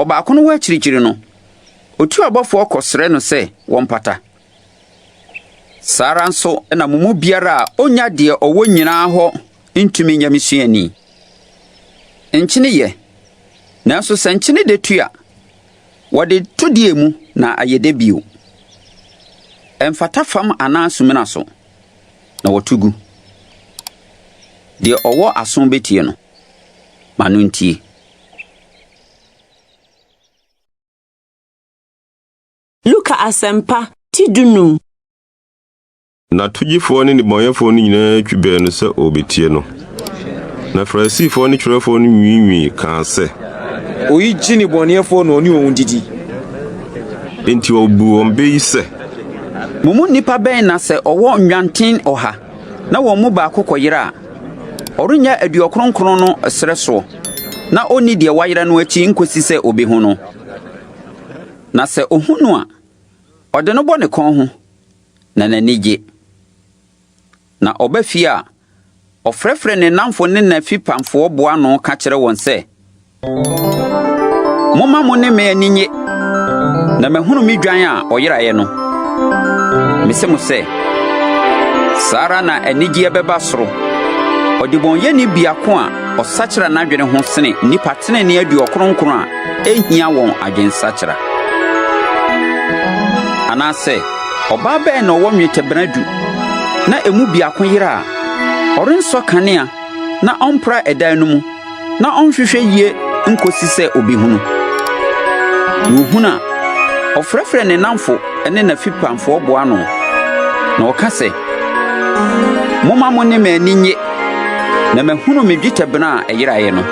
ɔbaako no wɔ akyirikyiri no, otu abɔfoɔ kɔsrɛ no sɛ wɔmpata. Saa ara nso na mo mu biara a onnya deɛ ɔwɔ nyinaa hɔ ntumi nyɛ me suani. Nkyene yɛ, nanso sɛ nkyene dɛ tu a, wɔde to deɛ mu na ayɛ dɛ bio? Ɛmfata fam anaa sumina so, na wɔto gu. Deɛ ɔwɔ aso bɛtie no, ma no ntie. Luka Asɛmpa, ti dunum. Na togyefoɔ ne nnebɔneyɛfoɔ no nyinaa twi bɛn no sɛ wɔrebɛtie no. Na Farisifoɔ ne twerɛfoɔ no nwiinwii kaa sɛ. Oyi gye nnebɔneyɛfoɔ na ɔne wɔn didi. Enti wɔbuu wɔn bɛ yi sɛ. Mo mu nnipa bɛn na sɛ ɔwɔ nnwanten ɔha na wɔn mu baako kɔyera a, ɔrennya aduɔkron nkron no serɛ soɔ na ɔnni deɛ wayera no akyi nkɔsi sɛ ɔbɛhu no? Na sɛ ɔhu no a, ɔde no bɔ ne kɔn ho, na n'ani gye. Na ɔba fie a, ɔfrɛfrɛ ne nnamfo ne n'afipamfoɔ boa ano ka kyerɛ wɔn sɛ, 'Momma mo ne me ani nnye, na mahunu me dwan a ɔyeraeɛ no.' Mise mo sɛ, saa ara na anigyeɛ bɛba soro, ɔdebɔneyɛni biako a ɔsakyera n'adwene ho sene nnipa tenenee aduɔkron nkron a enhia wɔn adwensakyera. Anaasɛ ɔbaa bɛn na ɔwɔ nnwetɛbena du, na emu biako yera a, ɔrensɔ kanea na ɔmpra ɛdan no mu na ɔnhwehwɛ yie nkosi sɛ obehunu? Na ohunu a, ɔfrɛfrɛ ne nnamfo ne n'afipamfoɔ boa ano, na ɔka sɛ, 'Momma mo ne me ani nnye, na mahunu me dwetɛbena a ɛyeraeɛ no.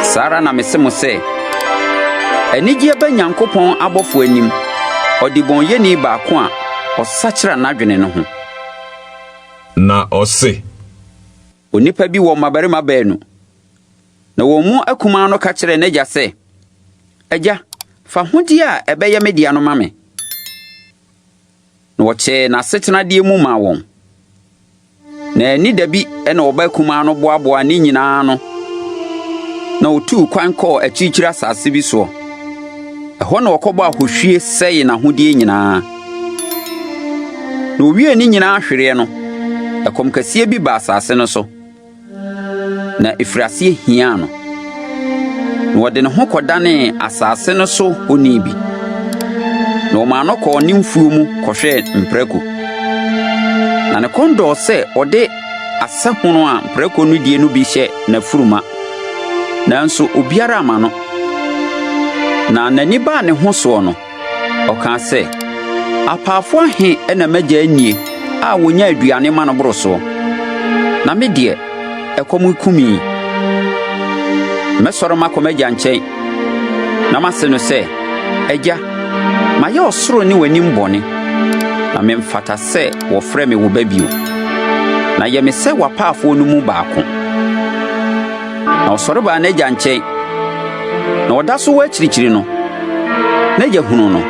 Saa ara na mese mo sɛ, anigyeɛ ba Nyankopɔn abɔfoɔ anim, ɔdebɔneyɛni baako a ɔsakyera n'adwene no ho. Na ɔse. Onipa bi wɔ mmabarima baanu, na wɔn mu akumaa no ka kyerɛɛ n'agya sɛ, 'Agya, fa ahodeɛ a ɛbɛyɛ me dea no ma me. Na ɔkyɛɛ n'asetenadeɛ mu maa wɔn. Na anni da bi na ɔba kumaa no boaboaa ne nyinaa ano, na otuu kwan kɔɔ akyirikyiri asase bi soɔ. Ɛhɔ na ɔkɔbɔɔ ahohwie sɛee n'ahodeɛ nyinaa. Na owiee ne nyinaa hwereɛ no, ɛkɔm kɛseɛ bi baa asase no so. na ɛfirii aseɛ hiaa no, na ɔde ne ho kɔdanee asase no so honi bi, na ɔmaa no kɔɔ ne mfuo mu kɔhwɛɛ mprako. Na ne kɔn dɔɔ sɛ ɔde asɛhono a mprako no die no bi hyɛ n'afuruma, nanso obiara amma no. Na n'ani baa ne ho soɔ no, Ɔkaa sɛ, Apaafo ahe na m'agya nnie a wɔnya aduane ma no boro soɔ? Na me deɛ, ɛkɔm reku me yi. Mɛsɔre makɔ m'agya nkyɛn, na mase no sɛ, 'Agya, mayɛ ɔsoro ne w'anim bɔne, na memfata sɛ wɔfrɛ me wo ba bio. Na yɛ me sɛ w'apaafoɔ no mu baako. Na ɔsɔre baa n'agya nkyɛn. Na ɔda so wɔ akyirikyiri no, n'agya hunuu no,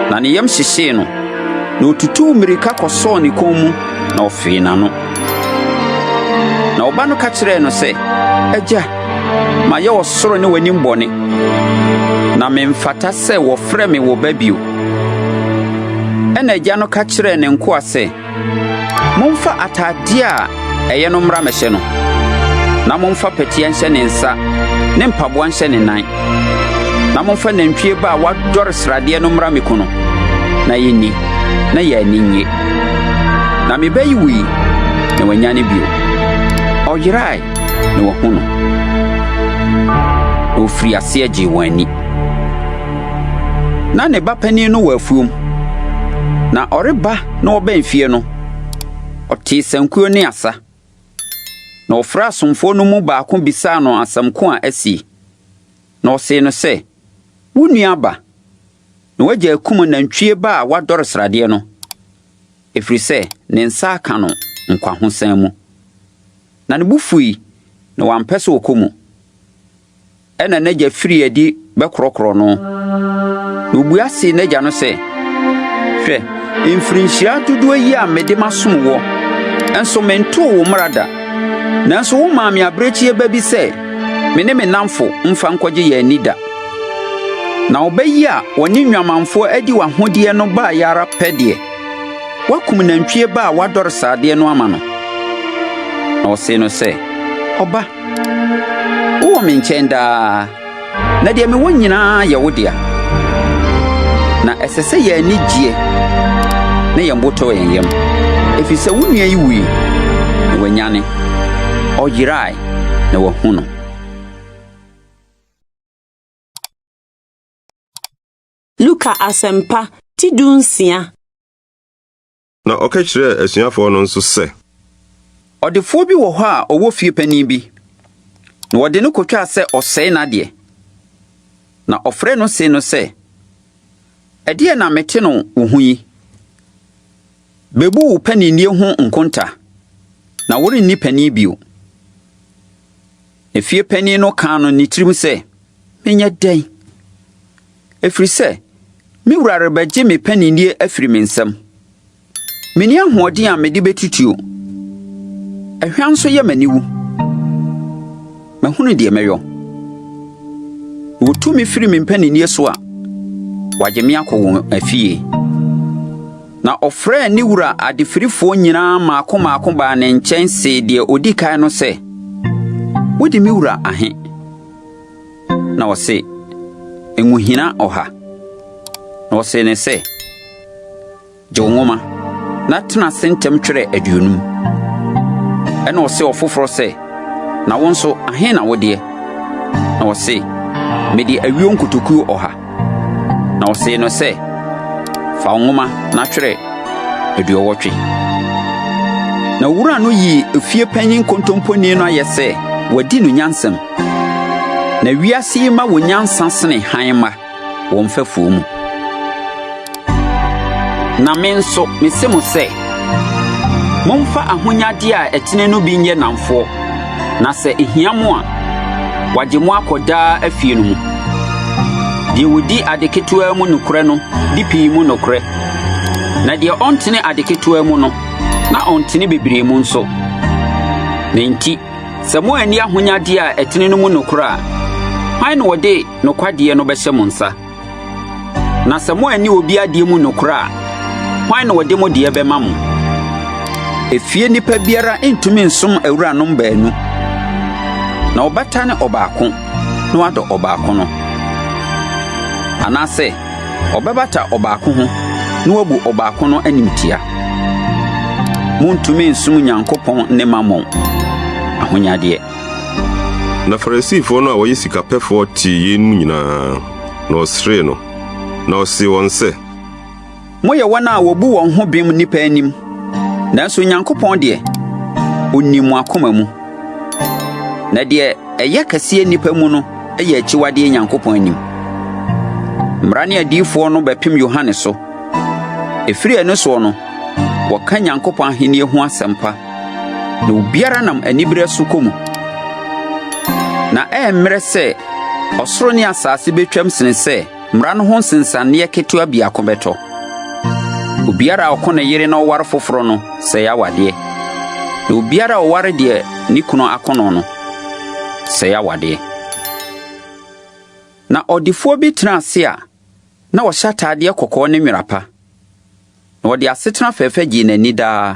na ne yam hyehyee no, na otutuu mmirika kɔsɔɔ ne kɔn mu, na ɔfee n'ano. Na ɔba no ka kyerɛɛ no sɛ, Agya, mayɛ ɔsoro ne w'anim bɔne, na memfata sɛ wɔfrɛ me wo ba bio. Ɛnna agya no ka kyerɛɛ ne nkoa sɛ, Momfa ataadeɛ a ɛyɛ no mmra mmɛhyɛ no, na momfa pɛtea nhyɛ ne nsa ne mpaboa nhyɛ ne nan, na momfa nantwie ba a wadɔre sradeɛ no mmra mmɛku no, na yɛnni, na yɛn ani nnye. Na me ba yi wui, na wanyane bio. Ɔyerae, na wɔahu no. Na wɔfirii aseɛ gyee wɔn ani. Na ne ba panin no wɔ afuom, na ɔreba na ɔbɛn fie no, ɔtee sankuo ne asa. Na ɔfrɛɛ asomfoɔ no mu baako bisaa no asɛm ko a asi. Na ɔsee no sɛ, Wo nua aba, na w'agya akum nantwie ba a wadɔre sradeɛ no, ɛfiri sɛ ne nsa aka no nkwahosan mu. Na ne bo fui, na wampɛ sɛ ɔkɔ mu. Ɛnna n'agya firii adi bɛkorɔkorɔɔ no, na obua see n'agya no sɛ, Hwɛ, mfirinhyia dodoɔ yi a mede masom woɔ, Nso mentoo wo mmara da. Nanso womaa me abirekyie ba bi sɛ me ne me nnamfo mfa nkɔgye yɛn ani da. Na ɔba yi a ɔne nnwamanfoɔ adi w'ahodeɛ no baeɛ ara pɛ deɛ, woakum nantwie ba a wadɔre sradeɛ no ama no. Na ɔsee no sɛ, Ɔba, wowɔ me nkyɛn daa, na deɛ mewɔ nyinaa yɛ wo dea. Na ɛsɛ sɛ yɛn ani gyeɛ na yɛn bo tɔ yɛn yam, ɛfiri sɛ wo nua yi wui, na wanyane, ɔyerae, na wɔahu no. Luka Asɛmpa ti 16. Na ɔka kyerɛɛ asuafoɔ no nso sɛ. Ɔdefoɔ bi wɔ hɔ a ɔwɔ fie panin bi, na wɔde no kɔtwaa sɛ ɔsɛe n'adeɛ. Na ɔfrɛɛ no see no sɛ, Ɛdeɛn na mete no wo ho yi? Bɛbu wo paninnie ho nkonta, na worenni panin bio. Efie panin no kaa no ne tirim sɛ, Menyɛ dɛn? Ɛfiri sɛ, me wura rebɛgye me paninnie afiri me nsam. Menni ahoɔden a mede bɛtutuo. Ɛhwa nso yɛ m'aniwu. Mahunu deɛ mɛyɔ. Na wɔtu me firi me mpaninnie so a, wɔagye me akɔ wɔn afie. Na ɔfrɛɛ ne wura adefirifoɔ nyinaa mmaako mmaako baa ne nkyɛn see deɛ ɔdi kan no sɛ, Wode me wura ahe? Na ɔse, Ngohina ɔha. Na ɔsee no sɛ, Gye wo nwoma, na tena ase ntɛm twerɛ 50. Ɛnna ɔsee ɔfoforɔ sɛ, Na wo nso, ahe na wodeɛ? Na ɔse, Mede ayuo nkotokuo ɔha. Na ɔsee no sɛ, Fa wo nwoma na twerɛ 80. Na owura no yii efie panyin kontomponi no ayɛ sɛ wadi no nyansam. Na wiase yi mma wɔ nyansa sene hann mma wɔn mfɛfoɔ mu. Na me nso, mise mo sɛ, momfa ahonyadeɛ a ɛtene no bi nyɛ nnamfoɔ, na sɛ ehia mo a, wɔagye mo akɔ daa afie no mu. Deɛ ɔdi ade ketewaa mu nokorɛ no di pii mu nokorɛ, na deɛ ɔntene ade ketewaa mu no, na ɔntene bebree mu nso. Na enti, sɛ moanni ahonyadeɛ a ɛtene no mu nokorɛ a, hwan na ɔde nokwadeɛ no bɛhyɛ mo nsa? Na sɛ moanni obi adeɛ mu nokorɛ a, hwan na ɔde mo deɛ bɛma mo? Efie nipa biara ntumi nsom awuranom baanu. Na ɔbɛtane ɔbaako na wadɔ ɔbaako no, anaasɛ ɔbɛbata ɔbaako ho na wabu ɔbaako no animtia. Montumi nsom Nyankopɔn ne Mammon, ahonyadeɛ. Na Farisifoɔ no a wɔyɛ sikapɛfoɔ tee yeinom nyinaa, na wɔseree no, na ɔsee wɔn sɛ. Moyɛ wɔn a wɔbu wɔn ho bem nnipa anim, nanso Onyankopɔn deɛ, onim mo akoma mu. Na deɛ ɛyɛ kɛseɛ nnipa mu no yɛ akyiwadeɛ Nyankopɔn anim. Mmara ne adiyifoɔ no bɛpem Yohane so. Ɛfiri ɛno soɔ no, wɔka Nyankopɔn ahennie ho asɛmpa, na obiara nam anibereɛ so kɔ mu. Na ɛremmrɛ sɛ ɔsoro ne asase betwam sene sɛ mmara no ho nsensaneɛ ketewa biako bɛtɔ. Obiara a ɔko ne yere na ɔware foforo no sɛe awadeɛ, na obiara a ɔware deɛ ne kunu ako no no sɛe awadeɛ. Na ɔdefoɔ bi tenaa ase a na ɔhyɛ ataadeɛ kɔkɔɔ ne nwera pa, na ɔde asetena fɛfɛ gyee n'ani daa.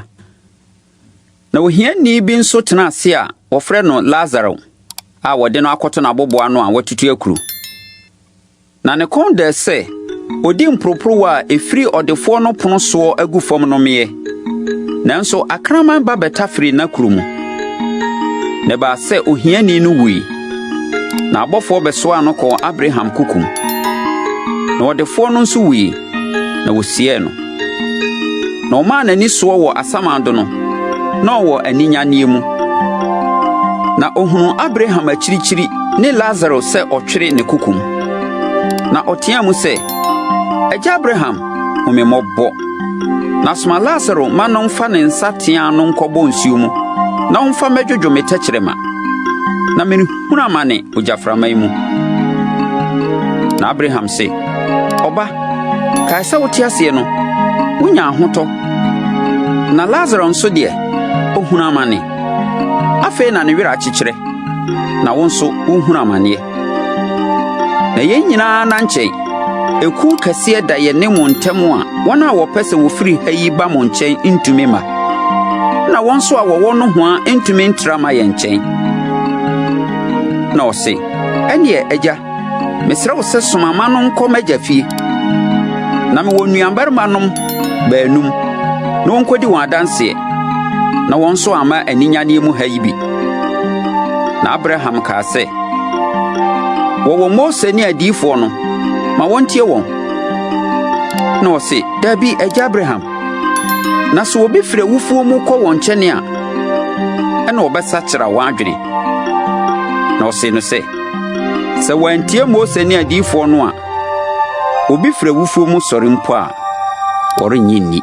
Na ohiani bi nso tenaa ase a wɔfrɛ no Lasaro a wɔde no akɔto n'aboboano a watutu akuru. Na ne kɔn dɛɛ sɛ odi mporoporowa a efiri ɔdefoɔ no pono soɔ agu fam no meɛ. Nanso akraman ba bɛtaferee n'akuru mu. Na ɛbaa sɛ ohiani no wui, na abɔfoɔ bɛsoaa no kɔɔ Abraham kokom. Na ɔdefoɔ no nso wui, na wɔsiee no. Na ɔmaa n'ani soɔ wɔ asamando no, na ɔwɔ aninyanneɛ mu. Na ohunuu Abraham akyirikyiri ne Lasaro sɛ ɔtwere ne kokom. Na ɔteaa mu sɛ, Agya Abraham, hu me mmɔbɔ! Na soma Lasaro ma no mfa ne nsateaa no nkɔbɔ nsuo mu, na ɔmfa mmɛdwodwo me tɛkyerɛma, na merehunu amane ogyaframa yi mu. Na Abraham se, Ɔba, kae sɛ wote aseɛ no, wonya ahotɔ, na Lasaro nso deɛ, Ɔhunu amane. Afei na ne werɛ akyekyerɛ, na wo nso wohunu amaneɛ. Na yɛn nyinaa na nkyɛn, ekuw kɛseɛ da yɛne mo ntam a wɔn a wɔpɛ sɛ wɔfiri ha yi ba mo nkyɛn ntumi mma, na wɔn nso a wɔwɔ nohoa ntumi ntra mma yɛn nkyɛn. Na ɔse, Ɛnneɛ, Agya, mesrɛ wo sɛ soma ma no nkɔ m'agya fie. Na mewɔ nuabarimanom baanum, na wɔnkɔdi wɔn adanseɛ, na wɔn nso amma aninyanneɛ mu ha yi bi. Na Abraham kaa sɛ, Wɔwɔ Mose ne adiyifoɔ no, ma wɔntie wɔn. Na ɔse, Dabi, agya Abraham, na sɛ obi firi awufoɔ mu kɔ wɔn nkyɛne a, ɛna wɔbɛsakyera wɔn adwene. Na ɔsee no sɛ, Sɛ wɔantie Mose ne adiyifoɔ no a, obi firi awufoɔ mu sɔre mpo a, wɔrennye nni.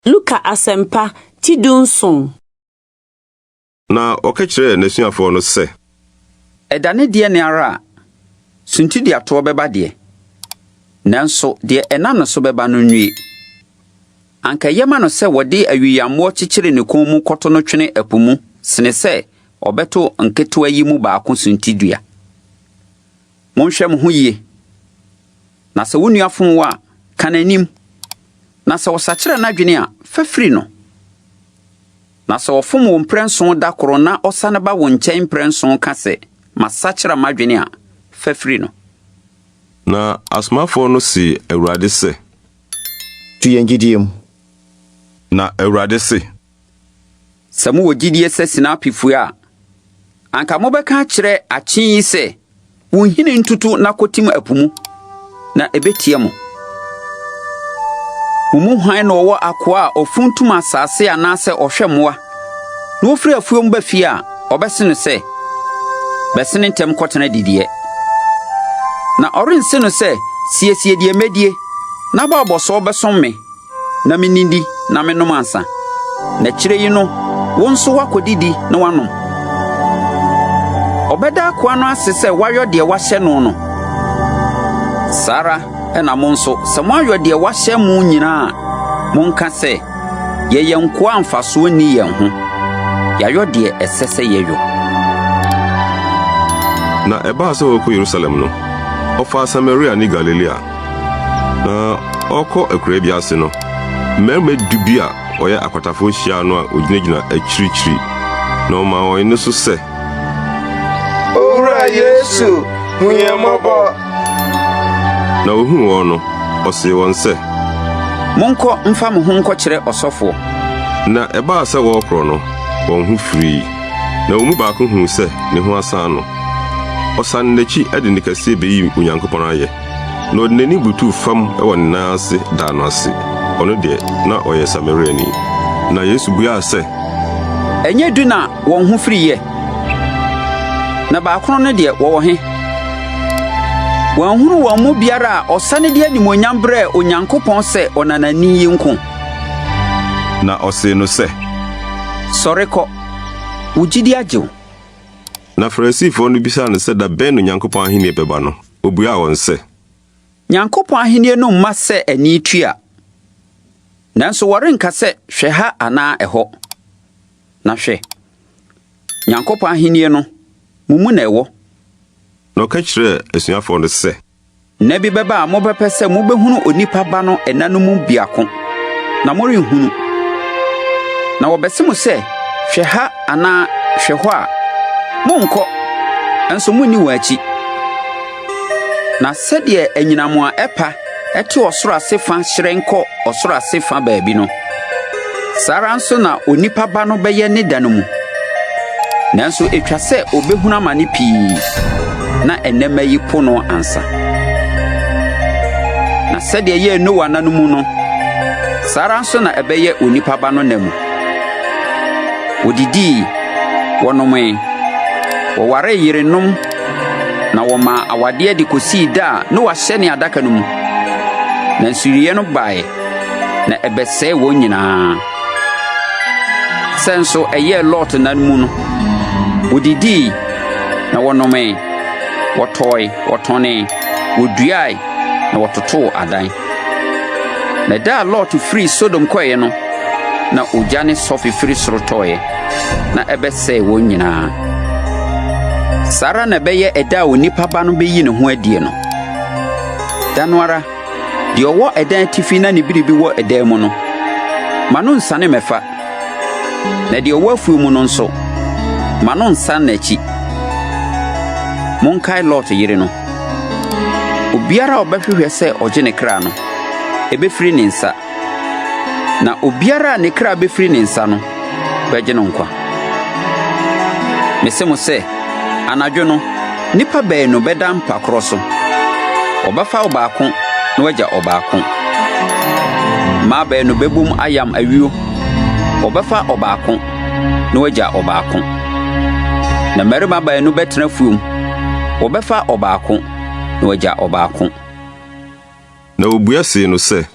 Luka Asɛmpa, ti 17. Na ɔka kyerɛɛ n'asuafoɔ no sɛ. Ɛda ne deɛ ne ara a, suntiduatoɔ bɛba deɛ, nanso deɛ ɛnam ne so bɛba no nnue. Anka ɛyɛ ma no sɛ wɔde awiyammoɔ kyekyere ne kɔn mu kɔto no twene ɛpo mu sene sɛ ɔbɛto nketewa yi mu baako suntidua. Monhwɛ mo ho yie, na sɛ wo nua fom wo a, ka n'anim, na sɛ ɔsakyera n'adwene a, fa firi no. Na sɛ ɔfom wo mprɛnson da koro na ɔsane ba wo nkyɛn mprɛnson ka sɛ, 'Masakyera m'adwene' a, fa firi no. Na asomafoɔ no see Awurade sɛ. To yɛn gyidie mu. Na Awurade se. Sɛ mowɔ gyidie sɛ sinapi fua a, anka mobɛka akyerɛ akye yi sɛ, 'Wo nhini ntutu na kɔtim ɛpo mu, na ɛbɛtie mo. Mo mu hwan na ɔwɔ akoa a ɔfuntum asase anaasɛ ɔhwɛ mmoa, na ɔfiri afuom ba fie a, ɔbɛse no sɛ, 'Bɛsene ntɛm kɔtena adidiiɛ'? Na ɔrense no sɛ, 'Siesie deɛ mɛdie, na bɔ abɔsoɔ bɛsom me, na minnidi na mennom ansa, na akyire yi no wo nso woakɔdidi na woanom. Ɔbɛda akoa no ase sɛ wayɔ deɛ wahyɛ no no. Saa ara na mo nso, sɛ moayɔ deɛ wahyɛ mo nyinaa a, monka sɛ, 'Yɛyɛ nkoa a mfasoɔ nni yɛn ho. Yɛayɔ deɛ ɛsɛ sɛ yɛyɔ. Na ɛbaa sɛ ɔrekɔ Yerusalem no, ɔfaa Samaria ne Galilea. Na ɔrekɔ akuraa bi ase no, mmarima du bi a wɔyɛ akwatafo hyiaa no a ogyinagyina akyirikyiri, na ɔmaa wɔn nne so sɛ, Owura Yesu, hu yɛn mmɔbɔ! Na ohuu wɔn no, ɔsee wɔn sɛ, Monkɔ mfa mo ho nkɔkyerɛ ɔsɔfoɔ. Na ɛbaa sɛ wɔrekorɔ no, wɔn ho firii, na wɔn mu baako huu sɛ ne ho asan no. Ɔsan n'akyi de nne kɛseɛ beyii Onyankopɔn ayɛ. Na ɔde n'anim butuw fam wɔ ne nan ase daa no ase. Ɔno deɛ, na ɔyɛ Samariani. Na Yesu buaa sɛ. Ɛnyɛ du na wɔn ho firiiɛ? Na baakron no deɛ, wɔwɔ he? Wɔanhunu wɔn mu biara a ɔsane de animuonyam brɛɛ Onyankopɔn sɛ ɔnanani yi nko? Na ɔsee no sɛ. Sɔre kɔ, wo gyidi agye wo. Na Farisifoɔ no bisaa no sɛ da bɛn na Onyankopɔn ahennie bɛba no, Obuaa wɔn sɛ. Nyankopɔn ahennie no mma sɛ ani tua. Nanso wɔrenka sɛ, 'Hwɛ ha anaa ɛhɔ! Na hwɛ! Nyankopɔn ahennie no, mo mu na ɛwɔ. Na ɔka kyerɛɛ asuafoɔ no sɛ. Nna bi bɛba a mobɛpɛ sɛ mobɛhunu Onipa Ba no nna no mu biako, na morenhunu. Na wɔbɛse mo sɛ, 'Hwɛ ha anaa hwɛ hɔ' a, monnkɔ, nso munni wɔn akyi. Na sɛdeɛ anyinam a ɛpa te ɔsoro ase fa hyerɛn kɔ ɔsoro ase fa baabi no, saa ara nso na Onipa Ba no bɛyɛ ne da no mu. Nanso etwa sɛ obehunu amane pii na nnɛmma yi po no ansa. Na sɛdeɛ ɛyɛɛ Noa nna no mu no, saa ara nso na ɛbɛyɛ Onipa Ba no nna mu. Wɔdidii, wɔnomee, wɔwaree yerenom na wɔmaa awadeɛ de kɔsii da a Noa hyɛnee adaka no mu. Na nsuyire no baeɛ, na ɛbɛsɛee wɔn nyinaa. Sɛ nso ɛyɛɛ Lot nna no mu no, wɔdidii na wɔnomee, wɔtɔe, wɔtɔnee, wɔduae na wɔtotoo adan. Na da a Lot firii Sodom kɔeɛ no, na ogya ne sɔfe firi soro tɔeɛ, na ɛbɛsɛee wɔn nyinaa. Saa ara na ɛbɛyɛ ɛda a Onipa Ba no bɛyi ne ho adie no. Da no ara, deɛ ɔwɔ ɛdan atifi na ne biribi wɔ ɛdan mu no, ma no nsiane mmɛfa. Na deɛ ɔwɔ afuo mu no nso, ma no nsan n'akyi. Monkae Lot yere no. Obiara a ɔbɛhwehwɛ sɛ ɔgye ne kra no, ebefiri ne nsa. Na obiara a ne kra befiri ne nsa no, bɛgye no nkwa. Mese mo sɛ, anadwo no, nnipa baanu bɛda mpa korɔ so. Wɔbɛfa ɔbaako na wɔagya ɔbaako. Mmaa baanu bɛbom ayam ayuo. Wɔbɛfa ɔbaako na wɔagya ɔbaako. Na mmarima baanu bɛtena afuom. Wɔbɛfa ɔbaako na wɔagya ɔbaako. Na wɔbua see no sɛ.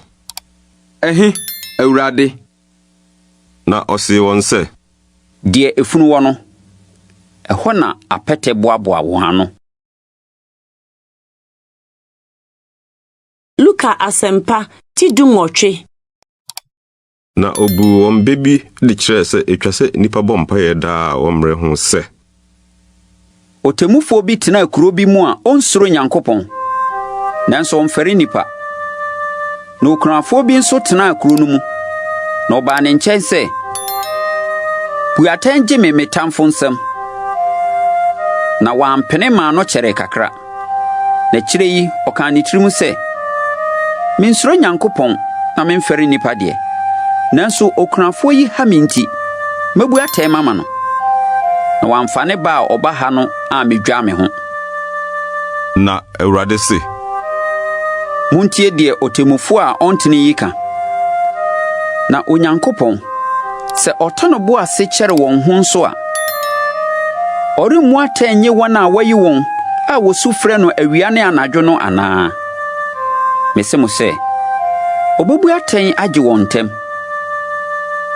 Ɛhe, Awurade? Na ɔsee wɔn sɛ. Deɛ efunu wɔ no, ɛhɔ na apɛtɛ boaboa wɔn ano. Luka Asɛmpa ti dunwɔtwe. Na obuu wɔn bɛ bi de kyerɛɛ sɛ etwa sɛ nnipa bɔ mpae daa a wɔmmrɛ ho sɛ. Ɔtemmufoɔ bi tenaa kuro bi mu a ɔnsuro Nyankopɔn, nanso ɔmfɛre nnipa. Na okunafoɔ bi nso tenaa kuro no mu, na ɔbaa ne nkyɛn sɛ, Bu atɛn gye me me tamfo nsam. Na wampene maa no kyɛree kakra. Na akyire yi ɔkaa ne tirim sɛ, Mensuro Nyankopɔn na memfɛre nnipa deɛ, nanso okunafoɔ yi ha me nti, mɛbu atɛn mama no, na wamfa ne ba a ɔba ha no ammedwa me ho. Na Awurade se. Montie deɛ ɔtemmufoɔ a ɔntene yi ka. Na Onyankopɔn, sɛ ɔtɔ ne bo ase kyɛre wɔn ho nso a, ɔremmu atɛn nnye wɔn a wayi wɔn a wɔsu frɛ no awia ne anadwo no anaa? Mese mo sɛ, obebu atɛn agye wɔn ntɛm.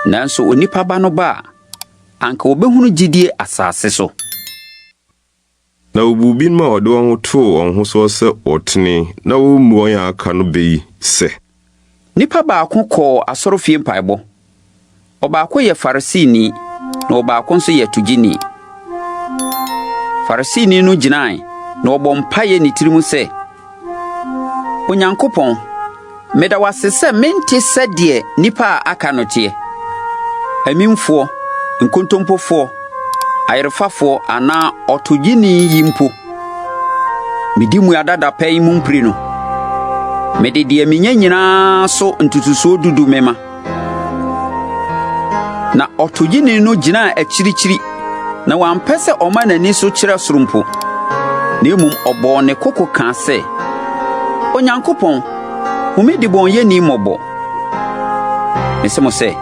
Nanso Onipa Ba no ba a, anka obehunu gyidie asase so? Na wobuu binom a wɔde wɔn ho too wɔn ho soɔ sɛ wɔtene na wommu wɔn a aka no bɛ yi sɛ. Nipa baako kɔɔ asɔrefie mpaebɔ. Ɔbaako yɛ Farisini na ɔbaako nso yɛ togyeni. Farisini no gyinae na ɔbɔɔ mpaeɛ ne tirim sɛ, Onyankopɔn, meda wo ase sɛ mente sɛ deɛ nnipa a aka no teɛ, amimfoɔ, nkontompofoɔ, ayerefafoɔ anaa ɔtogyeni yi mpo. Medi mmuada dapɛn mu mprenu. Mede deɛ menya nyinaa so ntotosoɔ dudu mema. Na ɔtogyeni no gyinaa akyirikyiri, na wampɛ sɛ ɔma n'ani so kyerɛ soro mpo, na mmom ɔbɔɔ ne koko kaa sɛ, Onyankopɔn, hu me debɔneyɛni mmɔbɔ! Mise mo sɛ,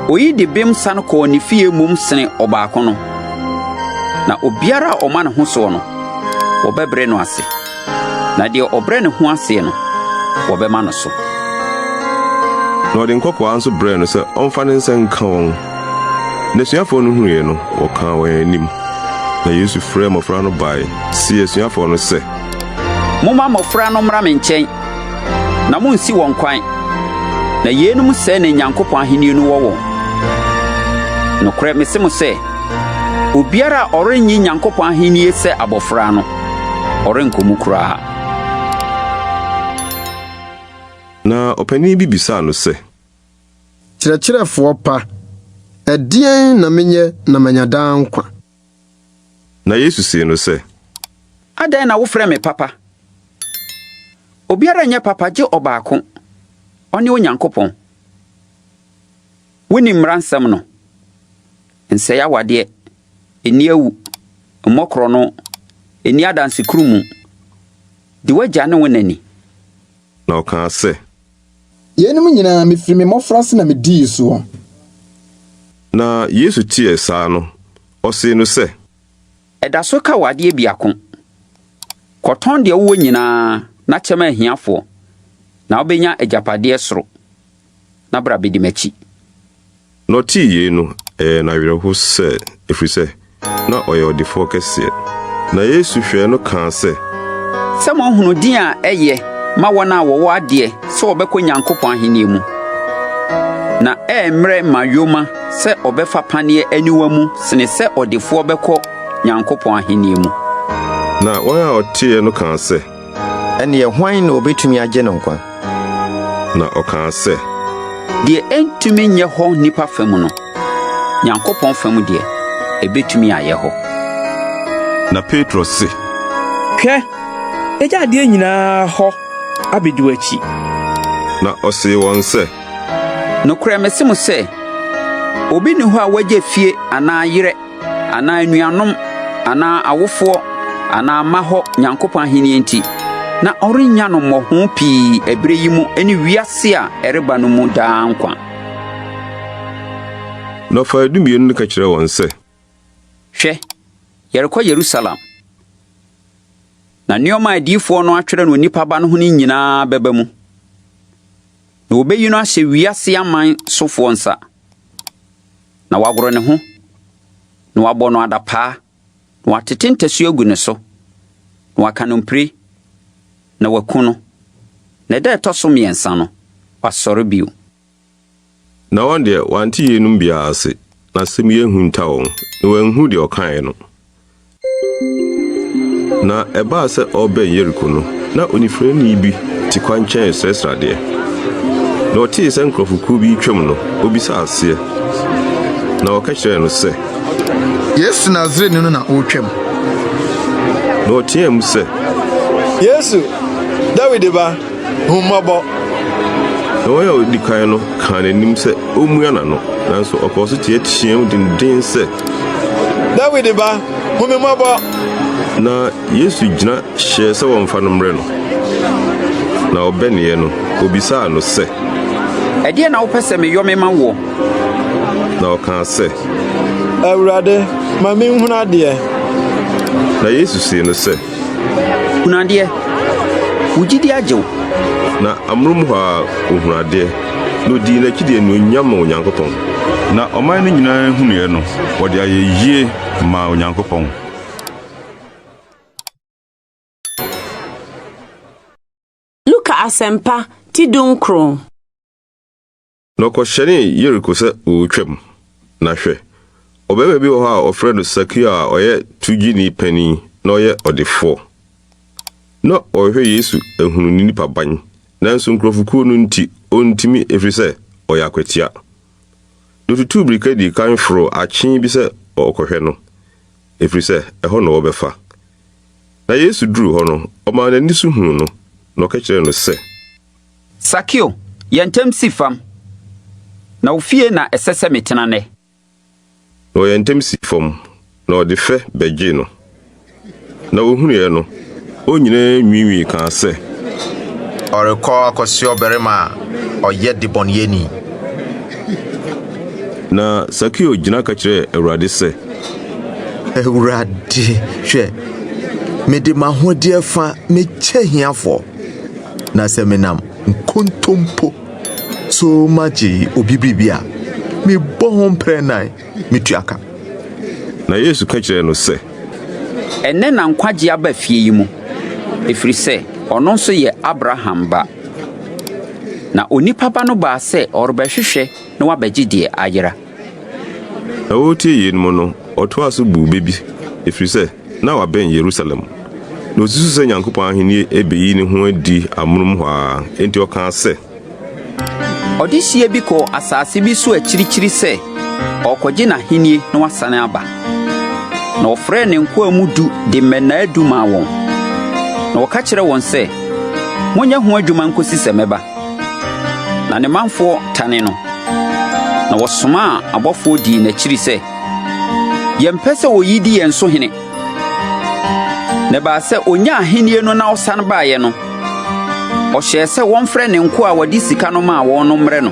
oyi de bem san kɔɔ ne fie mmom sene ɔbaako no. Na obiara a ɔma ne ho soɔ no, wɔbɛbrɛ no ase. Na deɛ ɔbrɛ ne ho aseɛ no, wɔbɛma no so. Na ɔde nkɔkoaa nso brɛɛ no sɛ ɔmfa ne nsa nka wɔn. N'asuafoɔ no hunuiɛ no, wɔkaa wɔn anim. Na Yesu frɛɛ mmɔfra no bae, see asuafoɔ no sɛ. Momma mmɔfra no mmra me nkyɛn, na munnsi wɔn kwan, na yeinom sɛɛ na Nyankopɔn ahenni no wɔ wɔn. Nokorɛ mese mo sɛ, obiara a ɔrennye Nyankopɔn ahenni sɛ abɔfra no, ɔrenkɔ mu koraa. Na ɔpanin bi bisaa no sɛ. Kyerɛkyerɛfoɔ pa, ɛdeɛn na menyɛ na manya daa nkwa? Na Yesu see no sɛ. Adɛn na wofrɛ me papa? Obiara nyɛ papa gye ɔbaako, ɔne Onyankopɔn. Wonim mmara nsɛm no, Nsɛe awadeɛ, nni awu, mmɔ korɔno, nni adansekurumu, di w'agya ne wo na ni. Na ɔkaa sɛ. Yeinom nyinaa, mefiri me mmɔfraase na medii soɔ. Na Yesu teɛ saa no, ɔsee no sɛ. Ɛda so ka wo adeɛ biako. Kɔtɔn deɛ wowɔ nyinaa na kyɛ ma ahiafoɔ, na wobɛnya agyapadeɛ soro, na bra bɛdi m'akyi. Na ɔtee yei no, ɛyɛɛ no awerɛho sɛ, ɛfiri sɛ, na ɔyɛ ɔdefoɔ kɛseɛ. Na Yesu hwɛɛ no kaa sɛ. Sɛ moahunu din a ɛyɛ. ma wɔn a wɔwɔ adeɛ sɛ wɔbɛkɔ Nyankopɔn ahennie mu. Na ɛyɛ mmerɛ ma yoma sɛ ɔbɛfa paneɛ aniwa mu sene sɛ ɔdefoɔ bɛkɔ Nyankopɔn ahennie mu. Na wɔn a wɔteeɛ no kaa sɛ, Ɛnneɛ hwan na ɔbɛtumi agye no nkwa? Na ɔkaa sɛ, Deɛ ɛntumi nyɛ hɔ nnipa fa mu no, Nyankopɔn fa mu deɛ, ɛbɛtumi ayɛ hɔ. Na Petro se, Hwɛ, yɛagya adeɛ nyinaa hɔ abɛdi w'akyi. Na ɔsee wɔn sɛ, Nokorɛ mese mo sɛ, obi nni hɔ a wagya fie anaa yerɛ anaa anuanom anaa awofoɔ anaa mma hɔ Nyankopɔn ahennie nti, na ɔrennya no mmɔho pii ɛberɛ yi mu ne wiase a ɛreba no mu daa nkwa. Na ɔfaa dumien no ka kyerɛɛ wɔn sɛ. Hwɛ, yɛrekɔ Yerusalem, na nneɛma a adiyifoɔ no atwerɛ no Onipa Ba no ho no nyinaa bɛba mu. Na wɔbɛyi no ahyɛ wiase aman sofoɔ nsa, na wɔagoro ne ho, na wɔabɔ no adapaa, na wɔatete ntasuo agu ne so, na wɔaka no mpire, na wɔaku no. Na ɛda a ɛtɔ so mmiɛnsa no, wasɔre bio. Na wɔn deɛ, wɔante yeinom biara ase, na asɛm yi ahunta wɔn, na wɔanhu deɛ ɔkaeɛ no. Na ɛbaa sɛ ɔrebɛn Yeriko no, na onifirani bi te kwankyɛn resrɛsrɛ adeɛ. Na ɔtee sɛ nkurɔfokuo bi retwam no, ɔbisaa aseɛ. Na wɔka kyerɛɛ no sɛ. Yesu Nasareni no na ɔretwam. Na ɔteɛɛ mu sɛ. Yesu, Dawid Ba, hu mmɔbɔ! Na wɔn a wodi kan no kaa n'anim sɛ ommua n'ano, nanso ɔkɔɔ so teɛteɛɛm dennen sɛ, Dawid ba, hu me mmɔbɔ! Na Yesu gyina hyɛɛ sɛ wɔmfa no mmrɛ no. Na ɔbɛneeɛ no, obisaa no sɛ, Ɛdeɛn na wopɛ sɛ meyɔ mema woɔ? Na ɔkaa sɛ, Awurade, ma minhunu adeɛ. Na Yesu see no sɛ, Hunu adeɛ, wo gyidi agye wo. Na amonom hɔ ara ohunuu adeɛ, na odii n'akyi de anuonyam maa Onyankopɔn. Na ɔman no nyinaa hunuiɛ no, wɔde ayɛyie maa Onyankopɔn. Luka Asɛmpa ti dunkron. Na ɔkɔhyɛnee Yeriko sɛ ɔretwam. Na hwɛ, ɔbarima bi wɔ hɔ a wɔfrɛ no Sakeo a ɔyɛ togyeni panin na ɔyɛ ɔdefoɔ. Na ɔrehwɛ Yesu ahunu ne nipaban, nanso nkurɔfokuo no nti, ɔntumi, ɛfiri sɛ ɔyɛ akwatia. Na ɔtutuu mmirika dii kan foroo akyee bi sɛ ɔrekɔhwɛ no, ɛfiri sɛ ɛhɔ na ɔrebɛfa. Na Yesu duruu hɔ no, ɔmaa n'ani so huu no, na ɔka kyerɛɛ no sɛ. Sakeo, yɛ ntɛm si fam, na wo fie na ɛsɛ sɛ metena nnɛ. Na ɔyɛɛ ntɛm sii fam, na ɔde fɛ bɛgyee no. Na wɔhunuiɛ no, wɔn nyinaa nwiinwii kaa sɛ. Ɔrekɔ akɔsoɛ ɔbarima a ɔyɛ debɔneyɛni. Na Sakeo gyina ka kyerɛɛ Awurade sɛ. Awurade, hwɛ, mede m'ahodeɛ fa mekyɛ ahiafoɔ. Na sɛ menam nkontompo so magye obi biribi a, mebɔ ho mprɛ nan metua ka. Na Yesu ka kyerɛɛ no sɛ. Ɛnnɛ na nkwagye aba fie yi mu, ɛfiri sɛ ɔno nso yɛ Abraham ba. Na onipa Ba no baa sɛ ɔrebɛhwehwɛ na wabɛgye deɛ ayera. Na ɔretie yeinom no, ɔtoaa so buu bɛ bi, ɛfiri sɛ na wabɛn Yerusalem, na ɔsusu sɛ Nyankopɔn ahennie rebɛyi ne ho adi amonom hɔ ara. Enti ɔkaa sɛ. Ɔdehyeɛ bi kɔɔ asase bi so akyirikyiri sɛ ɔrekɔgye n'ahennie na wasane aba. Na ɔfrɛɛ ne nkoa mu du de mmɛnnaa du maa wɔn, na ɔka kyerɛɛ wɔn sɛ, 'Monyɛ ho adwuma nkɔsi sɛ mɛba. Na ne manfoɔ tane no, na wɔsomaa abɔfoɔ dii n'akyiri sɛ, 'Yɛmpɛ sɛ oyi di yɛn so hene. Na ɛbaa sɛ onyaa ahennie no na ɔsane baeɛ no, ɔhyɛɛ sɛ wɔmfrɛ ne nkoa a wɔde sika no maa wɔn no mmrɛ no,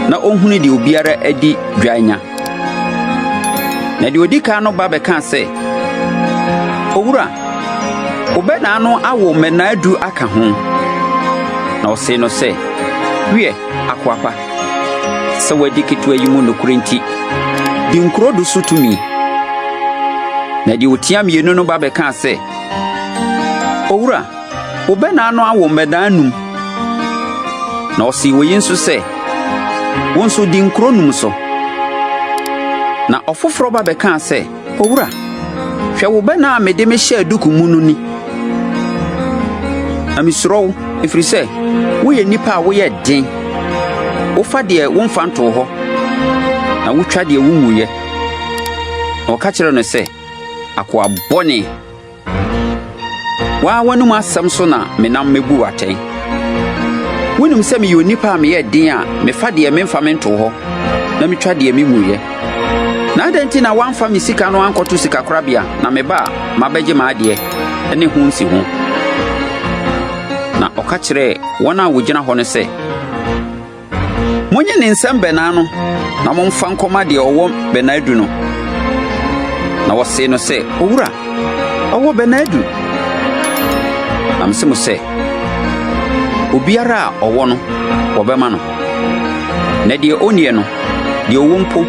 na ɔnhunu deɛ obiara adi dwa anya. Na deɛ ɔdi kan no ba bɛkaa sɛ, 'Owura, wo bɛnaa no awo mmɛnnaa du aka ho. Na ɔsee no sɛ, Wiɛ, akoa pa, sɛ woadi ketewa yi mu nokorɛ nti, di nkuro du so tumi. Na deɛ ɔtia mmienu no ba bɛkaa sɛ, Owura, Wo bɛnaa no awo mmɛnaa num. Na ɔsee oyi nso sɛ, Wo nso di nkuro num so. Na ɔfoforɔ ba bɛkaa sɛ, Owura, hwɛ wo bɛnaa a mede mehyɛɛ duku mu no ni. Na mesuro wo, ɛfiri sɛ woyɛ nnipa a woyɛ den. Wofa deɛ womfa ntoo hɔ, na wotwa deɛ wonguiɛ. Na ɔka kyerɛɛ no sɛ, Akoa bɔne! Wo ara w'anom asɛm so na menam mebu wo atɛn. Wonim sɛ meyɛ onipa a meyɛ den a mefa deɛ memfa mentoo hɔ, na metwa deɛ menguiɛ. Na adɛn nti na woamfa me sika no ankɔto sikakorabea na meba a mabɛgye m'adeɛ ne ho nsiho? Na ɔka kyerɛɛ wɔn a wɔgyina hɔ no sɛ, Monnye ne nsam bɛnaa no na momfa nkɔma deɛ ɔwɔ bɛnaa du no. Na wɔsee no sɛ, Owura, ɔwɔ bɛnaa du. Na mese mo sɛ, obiara a ɔwɔ no, wɔbɛma no. Na deɛ ɔnnie no, deɛ ɔwɔ mpo,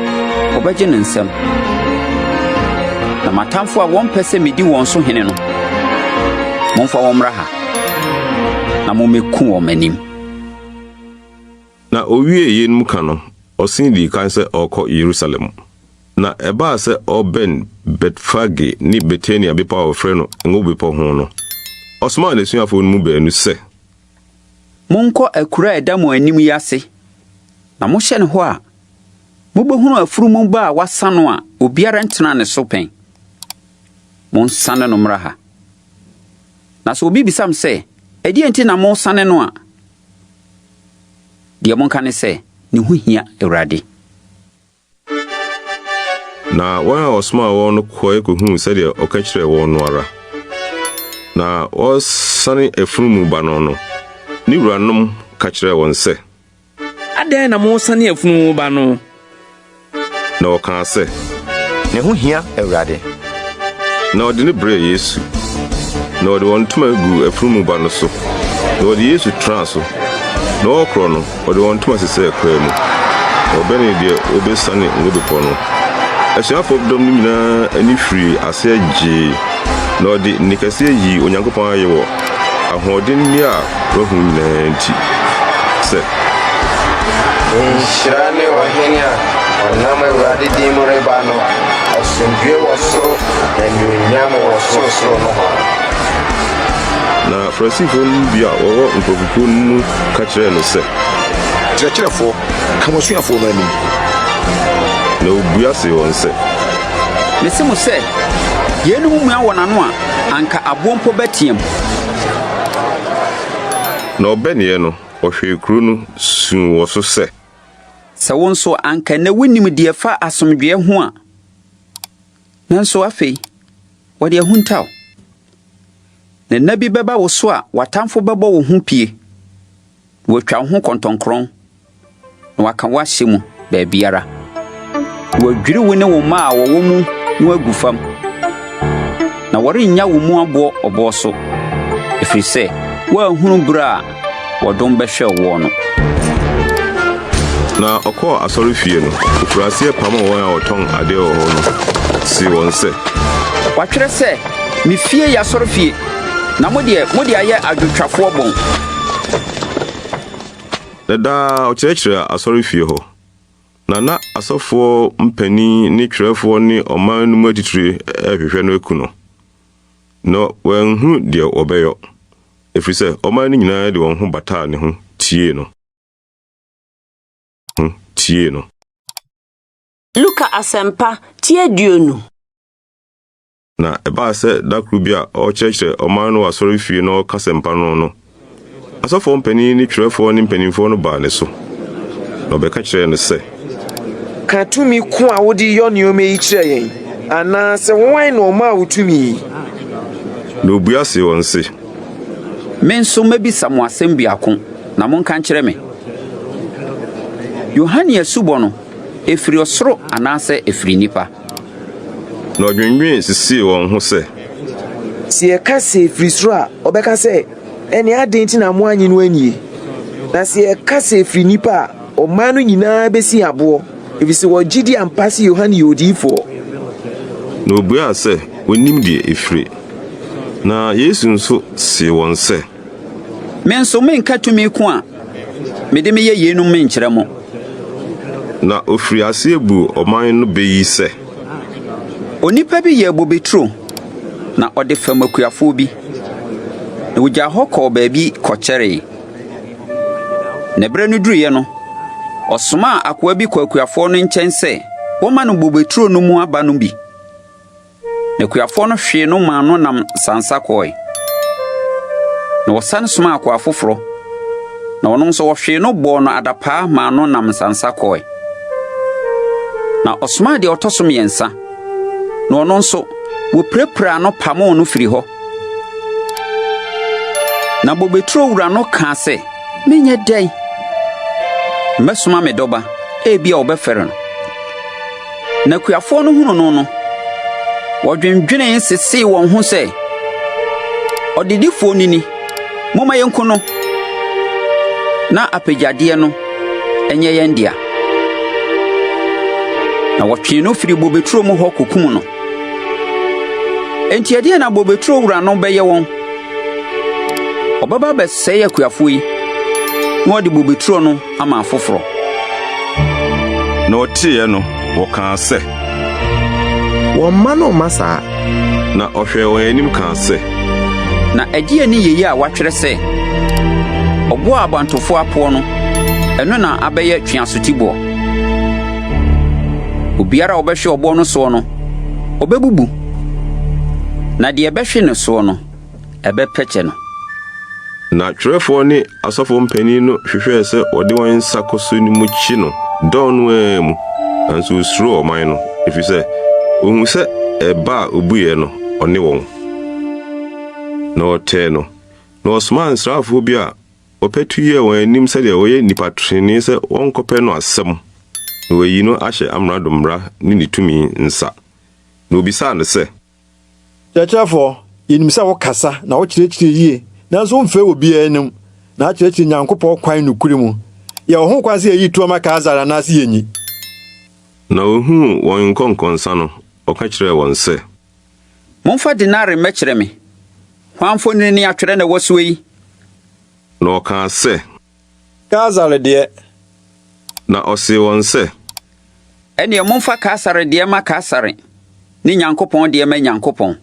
wɔbɛgye ne nsam. Na m'atamfo a wɔmpɛ sɛ medi wɔn so hene no, momfa wɔn mmra ha, na mommɛku wɔn m'anim. Na owiee yeinom ka no, ɔsen dii kan sɛ ɔrekɔ Yerusalem. Na ɛbaa sɛ ɔrebɛn Betfage ne Betania bepɔ a wɔfrɛ no Ngo Bepɔ ho no, ɔsomaa n'asuafoɔ no mu baanu sɛ. Monkɔ akuraa a ɛda mo anim yi ase, na mohyɛne hɔ a, mobɛhunu afunumu ba a wɔasa no a obiara ntenaa ne so pɛn. Monsane no mmra ha. Na sɛ obi bisa mo sɛ, 'Ɛdeɛn nti na moresane no a? Deɛ monka ne sɛ, 'Ne ho hia Awurade. Na wɔn a ɔsomaa wɔn no kɔe kohuu sɛdeɛ ɔka kyerɛɛ wɔn no ara. Na wɔresane afunumu ba no no, ne wuranom ka kyerɛɛ wɔn sɛ. Adɛn na moresane afunumu ba no? Na wɔkaa sɛ. Ne ho hia Awurade. Na wɔde no brɛɛ Yesu. Na wɔde wɔn ntoma guu afunumu ba no so, na wɔde Yesu tenaa so. Na wɔrekorɔ no, wɔde wɔn ntoma sesɛɛ kwan mu. Na wɔbɛnee deɛ wɔbɛsiane Ngo Bepɔ no, asuafoɔ dɔm no nyinaa ani firii aseɛ gyee, na wɔde nne kɛseɛ yii Onyankopɔn ayɛ wɔ ahoɔdenne a wɔahu nyinaa nti, sɛ. Nhyira ne ɔhene a ɔnam Awurade din mu reba no! Asomdwoe wɔ soro, na anuonyam wɔ sorosoro nohoa. Na Farisifo no mu bi a wɔwɔ nkurɔfokuo no mu ka kyerɛɛ no sɛ. Kyerɛkyerɛfoɔ, ka w'asuafoɔ no anim. Na ɔbua see wɔn sɛ. Mese mo sɛ, yeinom mua wɔn ano a, anka aboɔ mpo bɛteam. Na ɔbɛneeɛ no, ɔhwɛɛ kuro no suu wɔ so sɛ. Sɛ wo nso, anka nnɛ wunim deɛ ɛfa asomdwoeɛ ho a! Nanso afei, wɔde ahunta wo. Na nna bi bɛba wo so a w'atamfo bɛbɔ wo ho pie, na wɔatwa wo ho kɔntɔnkrɔn, na wɔaka wo ahyɛ mu baabiara. Na wɔadwiri wo ne wo mma a wɔwɔ mu no agu fam, na wɔrennya wo mu aboɔ ɔboɔ so, ɛfiri sɛ woanhunu berɛ a wɔdom bɛhwɛɛ woɔ no. Na ɔkɔɔ asɔrefie no, ɔfirii aseɛ pamoo wɔn a wɔtɔn adeɛ wɔ hɔ no see wɔn sɛ. Wɔatwerɛ sɛ, 'Me fie yɛ asɔrefie, na mo deɛ, mode ayɛ adwotwafoɔ bɔn. Na daa ɔkyerɛkyerɛɛ asɔrefie hɔ. Na na asɔfoɔ mpanin ne twerɛfoɔ ne ɔman no mu atitire rehwehwɛ no aku no. Na wɔanhunu deɛ wɔbɛyɔ, ɛfiri sɛ ɔman no nyinaa de wɔn ho bataa ne ho tiee no. Ho tiee no. Luka Asɛmpa, ti aduonu. Na ɛbaa sɛ da koro bi a ɔrekyerɛkyerɛ ɔman no wɔ asɔrefie na ɔreka asɛmpa no no, asɔfoɔ mpanin ne twerɛfoɔ ne mpanimfoɔ no baa ne so, na wɔbɛka kyerɛɛ no sɛ. Ka tumi ko a wode yɔ nneɛma yi kyerɛ yɛn, anaasɛ hwan na ɔmaa wo tumi yi? Na obua see wɔn se. Me nso mɛbisa mo asɛm biako, na monka nkyerɛ me. Yohane asubɔ no, ɛfiri ɔsoro anaasɛ ɛfiri nnipa? Na ɔdwennwen sisii wɔn ho sɛ. Sɛ yɛka sɛ ɛfiri soro a, wɔbɛka sɛ, 'Ɛnneɛ adɛn nti na moannye no annie? Na sɛ yɛka sɛ ɛfiri nnipa a, ɔman no nyinaa bɛsi yɛn aboɔ, ɛfiri sɛ wɔgye di ampa sɛ Yohane yɛ odiyifoɔ. Na wɔbuaa sɛ, Wɔnnim deɛ ɛfire. Na Yesu nso see wɔn sɛ. Me nso menka tumi ko a mede meyɛ yeinom menkyerɛ mo. Na ɔfirii aseɛ buu ɔman no bɛ yi sɛ. Onipa bi yɛɛ bobeturo, na ɔde fɛm akuafoɔ bi, na ɔgyaa hɔ kɔɔ baabi kɔkyɛree. Na berɛ no duruiɛ no, ɔsomaa akoa bi kɔɔ akuafoɔ no nkyɛn sɛ wɔmma no bobeturo no mu aba no bi. Na akuafoɔ no hwee no maa no nam nsansa kɔɔe. Na wɔsane somaa akoa foforɔ, na ɔno nso wɔhwee no bɔɔ no adapaa maa no nam nsansa kɔɔe. Na ɔsomaa deɛ ɔtɔ so mmiɛnsa, na ɔno nso wɔpirapiraa no pamoo no firi hɔ. Na bobeturo wura no kaa sɛ, Menyɛ dɛn? Mɛsoma me dɔba, ebia wɔbɛfɛre no. Na akuafoɔ no hunu no no, wɔdwendwenee sesee wɔn ho sɛ, Ɔdedifoɔ no ni, momma yɛnku no, na apɛgyadeɛ no nyɛ yɛn dea. Na wɔtwee no firii bobeturo mu hɔ kɔkum no. Enti ɛdeɛn na bobeturo wura no bɛyɛ wɔn? Ɔbɛba abɛsɛe akuafoɔ yi, na ɔde bobeturo no ama afoforɔ. Na wɔteeɛ no, wɔkaa sɛ. Wɔmma no mma saa! Na ɔhwɛɛ wɔn anim kaa sɛ. Na ɛdeɛn ne yei a wɔatwerɛ sɛ, 'Ɔboɔ a abantofoɔ apoɔ no, ɛno na abɛyɛ tweasotiboɔ'? Obiara a ɔbɛhwe ɔboɔ no soɔ no, ɔbɛbubu, na deɛ ɛbɛhwe ne soɔ no, ɛbɛpɛkyɛ no. Na twerɛfoɔ ne asɔfoɔ mpanin no hwehwɛɛ sɛ wɔde wɔn nsa kɔsɔ ne mu kye no dɔn no ara mu, nanso wɔsuroo ɔman no, ɛfiri sɛ, wɔhuu sɛ ɛbɛ a ɔbuiɛ no, ɔne wɔn. Na wɔtɛɛ no, na wɔsomaa nsraafoɔ bi a wɔpatu yɛɛ wɔn anim sɛdeɛ wɔyɛ nnipa trenee sɛ wɔnkɔpɛ no asɛm, na wɔayi no ahyɛ amrado mmara ne ne tumi nsa. Na wɔbisaa no sɛ. Kyerɛkyerɛfoɔ, yɛnim sɛ wokasa na wokyerɛkyerɛ yie, nanso womfɛe obiara anim, na akyerɛkyerɛ Nyankopɔn kwan nokorɛ mu. Yɛwɔ ho kwan sɛ yɛyi toɔ ma Kaesare anaase yɛnyi? Na ohuu wɔn nkɔnkɔnsa no, ɔka kyerɛɛ wɔn sɛ. Momfa denare mmɛkyerɛ me. Hwan mfonini ne atwerɛ na ɛwɔ soɔ yi? Na ɔkaa sɛ. Kaesare deɛ. Na ɔsee wɔn sɛ. Ɛnneɛ momfa Kaesare deɛ mma Kaesare, ne Nyankopɔn deɛ mma Nyankopɔn.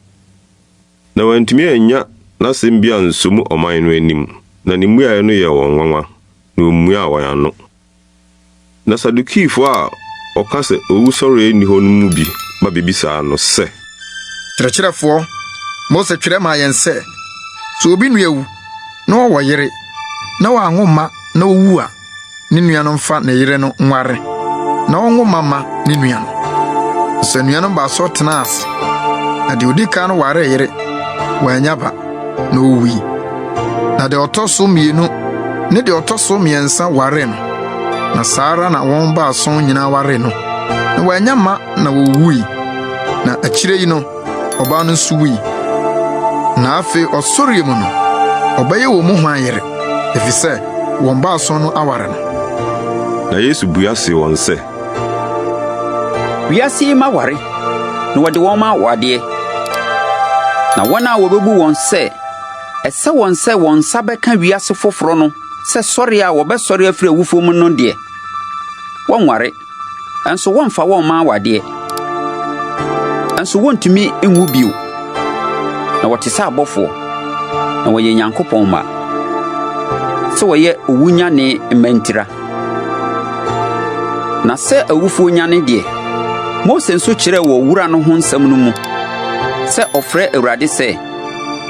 Na wɔantumi annya n'asɛm bi ansɔ mu ɔman no anim, na ne mmuaeɛ no yɛɛ wɔn nwanwa, na wɔmmuaa wɔn ano. Na Sadukifo a wɔka sɛ owusɔre nni hɔ no mu bi ba bebisaa no sɛ. Kyerɛkyerɛfoɔ, Mose twerɛ maa yɛn sɛ, sɛ obi nua wu na ɔwɔ yere, na wanwo mma na owu a, ne nua no mfa ne yere no nware, na ɔnwo mma mma ne nua no. Nso anuanom baasɔn tenaa ase, na deɛ odi kan no waree yere, wannya ba, na owui. Na deɛ ɔtɔ so mmienu ne deɛ ɔtɔ so mmiɛnsa waree no, na saa ara na wɔn baason nyinaa waree no, na wɔannya mma na wowuwui. Na akyire yi no, ɔbaa no nso wui. Na afei ɔsɔreɛ mu no, ɔbɛyɛ wɔn mu hwan yere? Efisɛ wɔn baason no aware no. Na Yesu bua see wɔn sɛ. Wiase yi mma ware, na wɔde wɔn ma awadeɛ, na wɔn a wɔbɛbu wɔn sɛ ɛsɛ wɔn sɛ wɔn nsa bɛka wiase foforɔ no sɛ sɔre a wɔbɛsɔre afiri awufoɔ mu no deɛ, wɔnware, nso wɔmfa wɔn mma awadeɛ, nso wɔntumi nwu bio, na wɔte sɛ abɔfoɔ, na wɔyɛ Nyankopɔn mma, sɛ wɔyɛ owunyane mma ntira. Na sɛ awufoɔ nyane deɛ, Mose nso kyerɛɛ wɔ wura no ho nsɛm no mu sɛ ɔfrɛ Awurade sɛ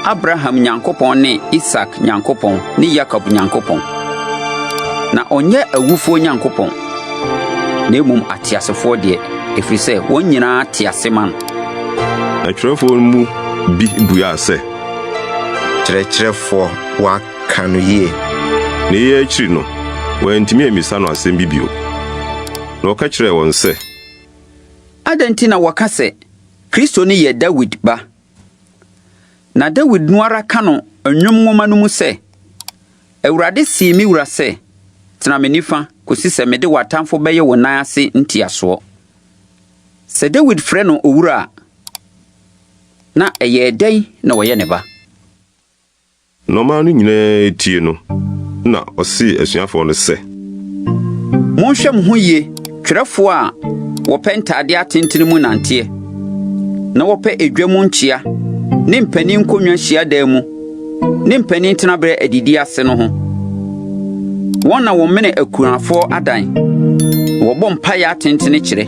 Abraham Nyankopɔn ne Isak Nyankopɔn ne Yakob Nyankopɔn. Na ɔnyɛ awufoɔ Nyankopɔn, na mmom ateasefoɔ deɛ, ɛfiri sɛ wɔn nyinaa te ase ma no. Atwerɛfoɔ no mu bi buaa sɛ. Kyerɛkyerɛfoɔ, woaka no yie. Na eyi akyiri no, wɔantumi ammisa no asɛm bi bio. Na ɔka kyerɛɛ wɔn sɛ. Adɛn nti na wɔka sɛ Kristo no yɛ Dawid ba? Na Dawid no ara ka no Nnwom nwoma no mu sɛ, 'Awurade see me wura sɛ, Tena me nifa kosi sɛ mede w'atamfo bɛyɛ wo nan ase ntiasoɔ. Sɛ Dawid frɛ no Owura a, na ɛyɛɛ dɛn na ɔyɛ ne ba? Na ɔman no nyinaa retie no, na ɔsee asuafoɔ no sɛ. Monhwɛ mo ho yie twerɛfoɔ a wɔpɛ ntadeɛ atentene mu nanteɛ, na wɔpɛ edwa mu nkyea ne mpanin nkonnwa hyiadan mu ne mpanin tenaberɛ adidie ase no ho. Wɔn na wɔmene akunafoɔ adan, na wɔbɔ mpaeɛ atentene kyerɛ.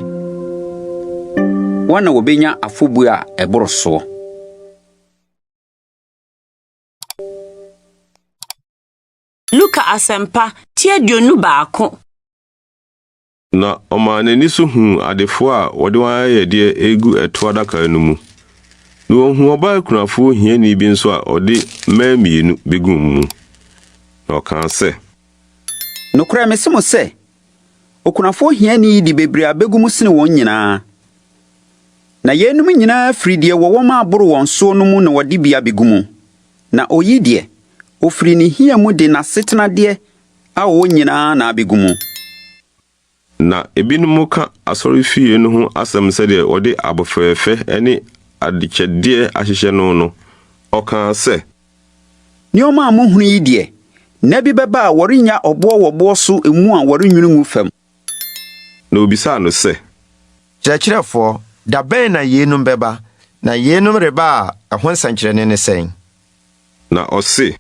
Wɔn na wɔbɛnya afɔbuo a ɛboro soɔ. Luka Asɛmpa, ti 21. Na ɔmaa n'ani so huu adefoɔ a wɔde wɔn ayɛyɛdeɛ regu ɛtoɔ adaka no mu. Na ɔhuu ɔbaa kunafoɔ hiani bi nso a ɔde mmɛn mmienu bɛguu mu. Na ɔkaa sɛ. Nokorɛ mese mo sɛ, okunafoɔ hiani yi de bebree abɛgu mu sene wɔn nyinaa. Na yeinom nyinaa firi deɛ wɔwɔ ma aboro wɔn soɔ no mu na wɔde bi abɛgu mu. Na oyi deɛ, ɔfiri ne hia mu de n'asetenadeɛ a ɔwɔ nyinaa na abɛgu mu. Na ebinom ka asɔrefie no ho asɛm sɛdeɛ wɔde abo fɛɛfɛ ne adekyɛdeɛ ahyehyɛ no no, ɔkaa sɛ. Nneɛma a mohunu yi deɛ, nna bi bɛba a wɔrennya ɔboɔ wɔ boɔ so mu a wɔrennwiri ngu fam. Na obisaa no sɛ. Kyerɛkyerɛfoɔ, da bɛn na yeinom bɛba, na yeinom reba a, ɛho nsɛnkyerɛnne ne sɛn? Na ɔse.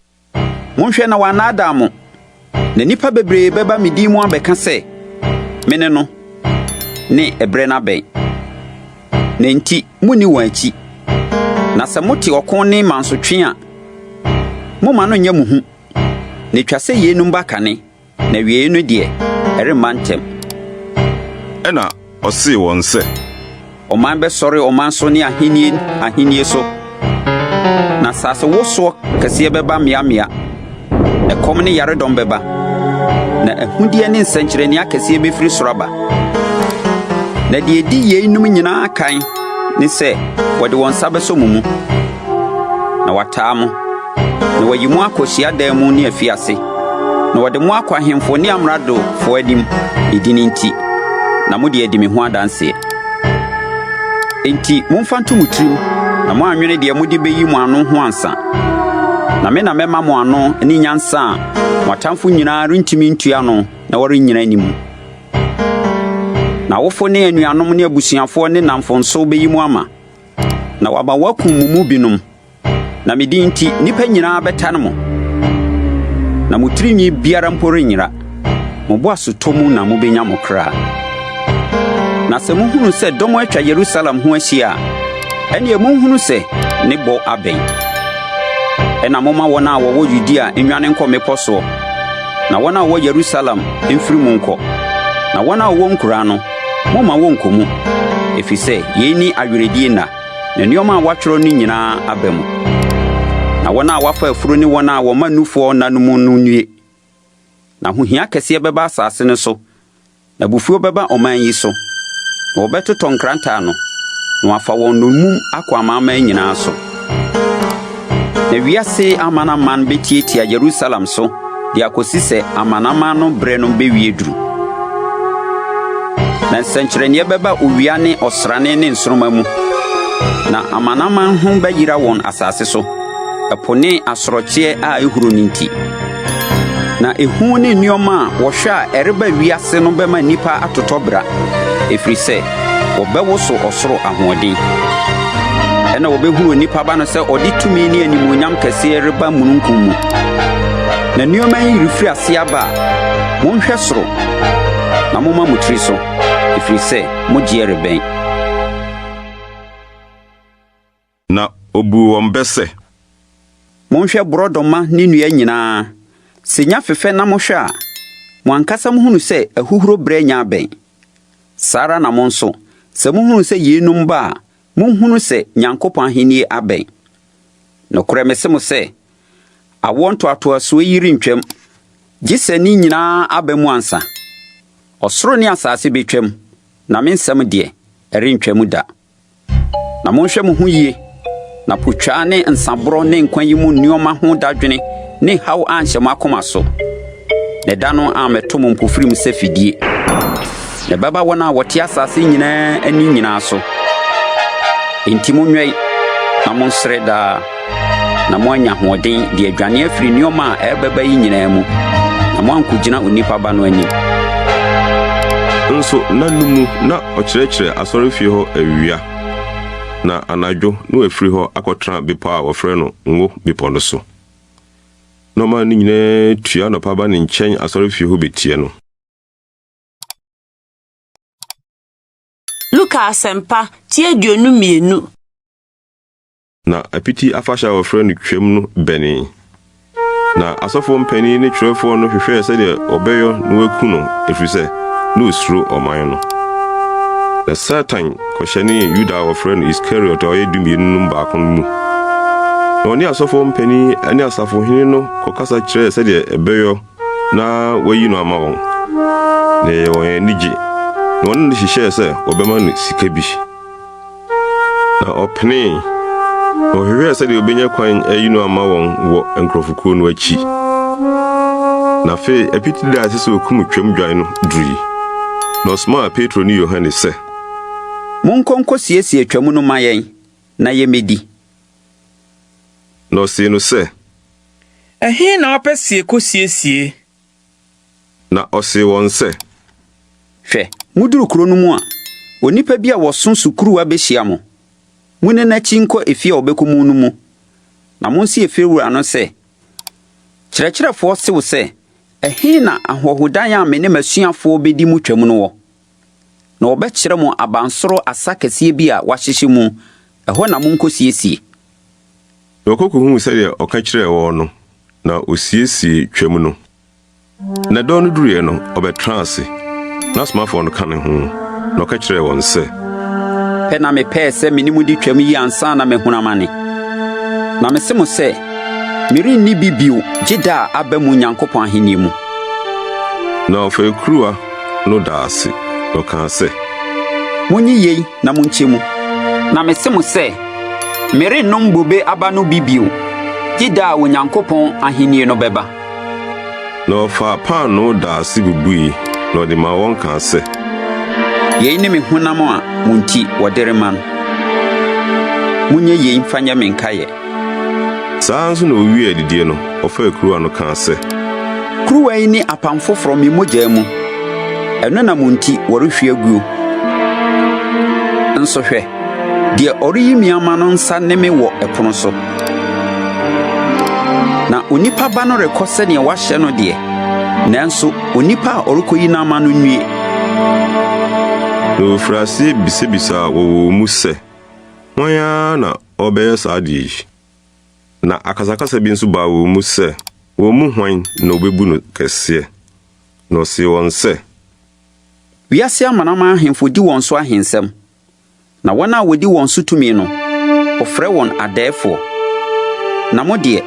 Monhwɛ na wɔannaadaa mo, na nnipa bebree bɛba me din mu abɛka sɛ, 'Mene no, ne 'Ɛberɛ no abɛn. Na enti munni wɔn akyi. Na sɛ mote ɔko ne mansotwe a, momma no nyɛ mo hu, na etwa sɛ yeinom ba kane. Na awiei no deɛ, ɛremma ntɛm. Ɛnna ɔsee wɔn sɛ. Ɔman bɛsɔre ɔman so ne ahennie ahennie so, na asasewosoɔ kɛseɛ bɛba mmeammea, ɛkɔm ne yaredɔm bɛba, na ahudeɛ ne nsɛnkyerɛnneɛ akɛseɛ bɛfiri soro aba. Na deɛ ɛdi yeinom nyinaa kan ne sɛ wɔde wɔn nsa bɛsɔ mo mu, na wɔataa mo, na wɔayi mo akɔ hyiadan mu ne afiase, na wɔde mo akɔ ahemfo ne amradofoɔ anim, me din nti, na mode adi me ho adanseɛ. Enti momfa nto mo tirim na moannwene deɛ mode beyi mo ano ho ansa. Na me na mɛma mo ano ne nyansa a mo atamfo nyinaa rentumi ntua ano na wɔrennyina anim. Na awofo ne anuanom ne abusuafoɔ ne nnamfo nso beyi mo ama. Na wɔama wɔakum mo mu binom, na me din nti, nnipa nyinaa bɛtan mo. Na mo tirinwi biara mpo renyera. Mo boasetɔ mu na mubenya mo kra. Na sɛ muhunu sɛ dɔm atwa Yerusalem ho ahyia a, ɛnneɛ munhunu sɛ ne bɔ abɛn. Ɛnna momma wɔn a wɔwɔ Yudea nnwane nkɔ mmepɔ soɔ, na wɔn a wɔwɔ Yerusalem mfiri mu nkɔ, na wɔn a wɔwɔ nkuraa no, Momma wɔnnkɔ mu, efisɛ yei ne awerɛdie nna, na nneɛma a wɔatwerɛ no nyinaa aba mu. Na wɔn a wɔafa afuro ne wɔn a wɔma nufoɔ nna no mu no nnue! Na ahohia kɛseɛ bɛba asase no so, na abufuo bɛba ɔman yi so, na wɔbɛtotɔ nkrantɛ ano, na wɔafa wɔn nnommum akɔ amanaman nyinaa so. Na wiase amanaman betiatia Yerusalem so de akosi sɛ amanaman no bere no bewie duru. Na nsɛnkyerɛnneɛ bɛba owia ne ɔsrane ne nsoromma mu, na amanaman ho bɛyera wɔn asase so, ɛpo ne asorɔkyeɛ a ehuro no nti. Na ehu ne nneɛma a wɔhwɛ a ɛreba wiase no bɛma nnipa atotɔ bera, ɛfiri sɛ wɔbɛwoso ɔsoro ahoɔden. Ɛnna wɔbɛhunu onipa Ba no sɛ ɔde tumi ne animuonyam kɛseɛ reba mununkum mu. Na nneɛma yi refiri ase aba a, monhwɛ soro na momma mo tiri so, ɛfiri sɛ mo gyeɛ rebɛn. Na obuu wɔn bɛ sɛ. Monhwɛ borɔdɔma ne nnua nyinaa. Sɛ enya fefɛ na mohwɛ a, mo ankasa muhunu sɛ ahuhuro berɛ anya abɛn. Saa ara na mo nso, sɛ muhunu sɛ yeinom ba a, monhunu sɛ Nyankopɔn ahennie abɛn. Nokorɛ mese mo sɛ, awoɔ ntoatoasoɔ yi rentwam, gye sɛ ne nyinaa aba mu ansa. Ɔsoro ne asase bɛtwam, na me nsɛm deɛ, ɛrentwam da. Na monhwɛ mo ho yie, na potwaa ne nsaborɔ ne nkwa yi mu nneɛma ho dadwene ne haw anhyɛ mo akoma so, na ɛda no ammɛto mo mpofirim sɛ fidie. Na ɛbɛba wɔn a wɔte asase nyinaa ani nyinaa so. Enti monwɛn na monsrɛ daa. na moanya ahoɔden de adwane afiri nneɛma a ɛrebɛba yi nyinaa mu, na moankogyina Onipa Ba no anim. Nso nna no mu na ɔkyerɛkyerɛ asɔrefie hɔ awia, na anadwo na wafiri hɔ akɔtena bepɔ a wɔfrɛ no Ngo Bepɔ no so. Na ɔman no nyinaa tua anɔpa ba ne nkyɛn asɔrefie hɔ betie no. Luka Asɛmpa, ti 22. Na Apiti Afahyɛ a wɔfrɛ no Twam no bɛnee. Na asɔfoɔ mpanin ne twerɛfoɔ no hwehwɛɛ sɛdeɛ wɔbɛyɔ na wɔaku no, ɛfiri sɛ, na wɔsuro ɔman no. Na Satan kɔhyɛnee Yuda a wɔfrɛ no Iskariot a ɔyɛ dumienu no mu baako no mu. Na ɔne asɔfoɔ mpanin ne asafohene no kɔkasa kyerɛɛ sɛdeɛ ɛbɛyɔ na wayi no ama wɔn. Na ɛyɛɛ wɔn anigye, na wɔne no hyehyɛɛ sɛ wɔbɛma no sika bi. Na ɔpenee, na ɔhwehwɛɛ sɛdeɛ obenya kwan ayi no ama wɔn wɔ nkurɔfokuo no akyi. Na afei apiti da a ɛsɛ sɛ okum twam dwan no durui. Na ɔsomaa Petro ne Yohane sɛ. Monkɔ nkosiesie twam no mma yɛn, na yemmedi. Na ɔsee no sɛ. Ɛhe na wopɛ sɛ yekosiesie? Na ɔsee wɔn sɛ. Hwɛ, muduru kuro no mu a, onipa bi a wɔso sukuruwa behyia mo. Munni n'akyi nkɔ efie a ɔbɛkɔ mu no mu, na monse efiewura no sɛ, 'Kyerɛkyerɛfoɔ se wo sɛ, Ɛhe na ahɔhodan a me ne m'asuafoɔ bedi mu twam no wɔ? Na wɔbɛkyerɛ mo abansoro asa kɛseɛ bi a wɔahyehyɛ mu, ɛhɔ na monkosiesie. Na wɔkɔ kohuu sɛdeɛ ɔka kyerɛɛ wɔn no, na osiesiee Twam no. Na dɔn no duruiɛ no, ɔbɛtraa ase. N'asomafoɔ no ka ne ho, na ɔka kyerɛɛ wɔn sɛ. Pɛ na mepɛɛ sɛ me ne mo di Twam yi ansa na mahunu amane. Na mese mo sɛ, merenni bi bio gye da a aba mu Nyankopɔn ahennie mu. Na ɔfaa kuruwa no daa ase, na ɔkaa sɛ. Monnye yei na monkyɛ mu. Na mese mo sɛ, merennom bobe aba no bi bio, gye da a Onyankopɔn ahenni no bɛba. Na ɔfaa paanoo daa ase bubui, na ɔde maa wɔn kaa sɛ. Yei ne me honam a mo nti wɔde rema no. Monyɛ yei mfa nyɛ me nkaeɛ. Saa ara nso na owiee adidie no, ɔfaa kuruwa no kaa sɛ. Kuruwa yi ne apam foforɔ me mogya mu. Ɛno na mo nti wɔrehwie aguo. Nso hwɛ, deɛ ɔreyi me ama no nsa ne me wɔ ɛpono so. Na onipa ba no rekɔ sɛdeɛ wɔahyɛ no deɛ, nanso onipa a ɔrekɔyi no ama no nnue! Na wɔfirii aseɛ bisabisaa wɔ wɔn mu sɛ, Hwan ara na ɔrebɛyɛ saa adeɛ yi? Na akasakasa bi nso baa wɔn mu sɛ, wɔn mu hwan na ɔbɛbu no kɛseɛ? Na ɔsee wɔn sɛ. Wiase amanaman ahemfo di wɔn so ahensɛm, na wɔn a wɔdi wɔn so tumi no, wɔfrɛ wɔn adɛɛfoɔ. Na mo deɛ,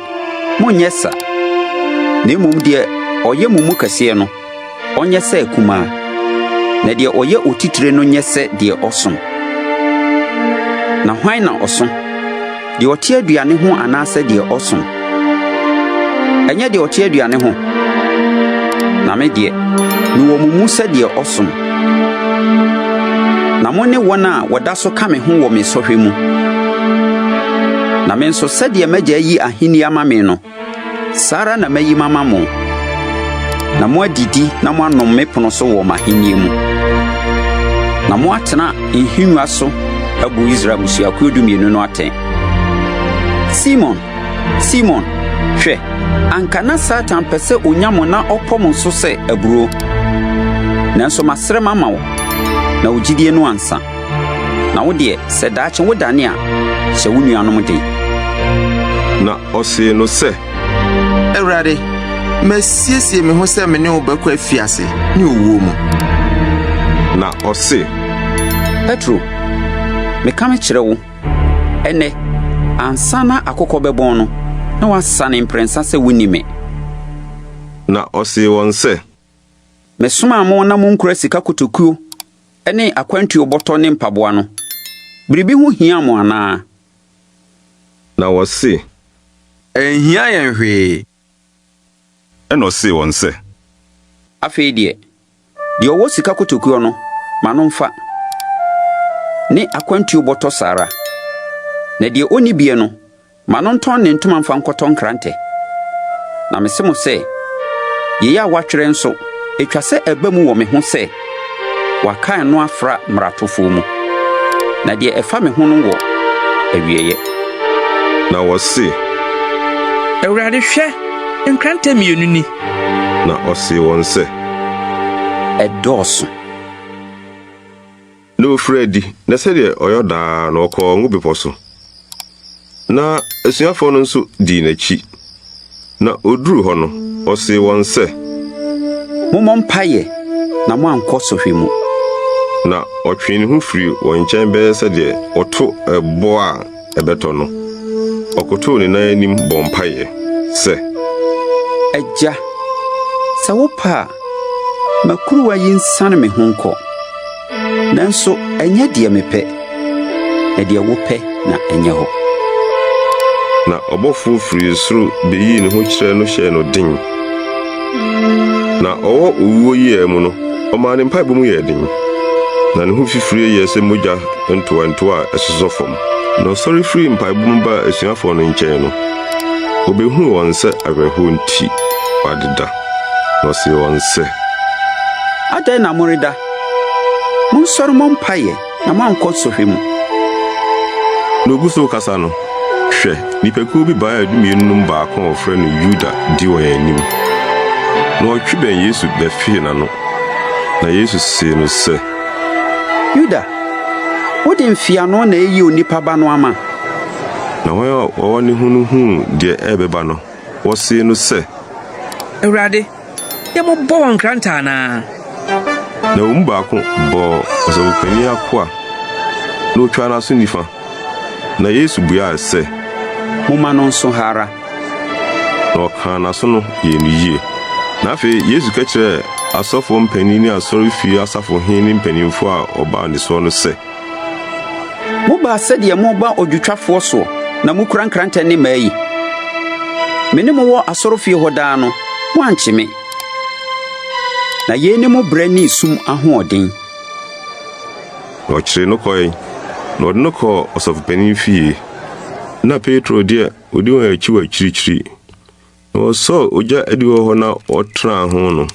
monnyɛ sa, na mmom deɛ ɔyɛ mo mu kɛseɛ no, ɔnyɛ sɛ akumaa, na deɛ ɔyɛ otitire no nyɛ sɛ deɛ ɔsom. Na hwan na ɔso? Deɛ ɔte aduane ho anaasɛ deɛ ɔsom? Ɛnyɛ deɛ ɔte aduane ho? Na me deɛ, mewɔ mo mu sɛ deɛ ɔsom. Na mo ne wɔn a wɔda so ka me ho wɔ me sɔhwɛ mu. Na me nso, sɛdeɛ m'agya ayi ahenni ama me no, Saa ara na mayi mama mo, na moadidi na moanom me pono so wɔ m'ahenni mu, na moatena nhengua so abu Israel mmusuakuo dumienu no atɛn. Simon, Simon, hwɛ, anka na Satan pɛ sɛ onya mo na ɔpɔ mo so sɛ aburoo. Nanso masrɛ mama wo, na wo gyidie no ansa. Na wo deɛ, sɛ daakye wodane a, hyɛ wo nuanom den. Na ɔsee no sɛ. Awurade, masiesie me ho sɛ me ne wo bɛkɔ afiase ne owuo mu. Na ɔse. Petro, meka mekyerɛ wo, ɛnnɛ, ansa na akokɔ bɛbɔn no, na woasane mprɛnsa sɛ wunni me. Na ɔsee wɔn sɛ. Mesomaa mo na monkura sika kotokuo ne akwantuo bɔtɔ ne mpaboa no, biribi ho hiaa mo anaa? Na wɔse. Anhia yɛn hwee. Ɛnna ɔsee wɔn sɛ. Afei deɛ, deɛ ɔwɔ sika kotokuo no, ma no mfa, ne akwantuo bɔtɔ saa ara, na deɛ ɔnni bie no, Ma no ntɔn ne ntoma mfa nkɔtɔ nkrantɛ. Na mese mo sɛ, yei a wɔatwerɛ nso, ɛtwa sɛ ɛba mu wɔ me ho sɛ, 'Wɔakan no afra mmaratofoɔ mu. Na deɛ ɛfa me ho no wɔ awieeɛ. Na wɔse. Awurade, hwɛ, nkrantɛ mmienu ni. Na ɔsee wɔn sɛ. Ɛdɔɔso. Na ɔfirii adi, na sɛdeɛ ɔyɔ daa no, ɔkɔɔ Ngo Bepɔ so. Na asuafoɔ no nso dii n'akyi. Na ɔduruu hɔ no, ɔsee wɔn sɛ. Mommɔ mpaeɛ na moankɔ sɔhwɛ mu. Na ɔtwee ne ho firii wɔn nkyɛn bɛyɛ sɛ deɛ ɔto ɛboɔ a ɛbɛtɔ no, ɔkotoo ne nan anim bɔɔ mpaeɛ sɛ. Agya, sɛ wopɛ a, ma kuruwa yi nsiane me ho nkɔ. Nanso ɛnyɛ deɛ mepɛ, na deɛ wopɛ na ɛnyɛ hɔ. Na ɔbɔfoɔ firii soro beyii ne ho kyerɛɛ no hyɛɛ no den. Na ɔwɔ owuo yea mu no, ɔmaa ne mpaebɔ mu yɛɛ den, na ne ho fifire yɛɛ sɛ mogya ntowantowa a ɛsosɔ fam. Na ɔsɔre firii mpaebɔ mu baa asuafoɔ no nkyɛn no, obehuu wɔn sɛ awerɛhoɔ nti wɔadeda. Na ɔsee wɔn sɛ. Adɛn na moreda? Monsɔre mmɔ mpaeɛ na moankɔ sɔhwɛ mu. Na ogu so rekasa no, hwɛ, nnipakuo bi bae a dumien no mu baako a wɔfrɛ no Yuda di wɔn anim. Na ɔtwe bɛn Yesu bɛfee n'ano. Na Yesu see no sɛ. Yuda, wode mfeano na eyi onipa Ba no ama? Na wɔn a wɔwɔ ne ho no huu deɛ ɛrebɛba no, wɔsee no sɛ. Awurade, yɛmmobɔ wɔn nkrantɛ anaa? Na wɔn mu baako bɔɔ ɔsɔfopanyin akoa, na otwaa n'aso nifa. Na Yesu buaa sɛ, Momma no nso ha ara. Na ɔkaa n'aso no yɛɛ no yie. Na afei Yesu ka kyerɛɛ asɔfoɔ mpanin ne asɔrefie asafohene ne mpanimfoɔ a wɔbaa ne soɔ no sɛ. Mobaa sɛdeɛ moreba odwotwafoɔ soɔ na mokura nkrantɛ ne mmaa yi. Me ne mo wɔ asɔrefie hɔ daa no, moankye me. Na yei ne mo berɛ ne sum ahoɔden. Na ɔkyeree no kɔe, na ɔde no kɔɔ ɔsɔfopanin fie. Na Petro deɛ, odi wɔn akyi wɔ akyirikyiri. Na wɔsɔɔ ogya adiwo hɔ na wɔtenaa ho no,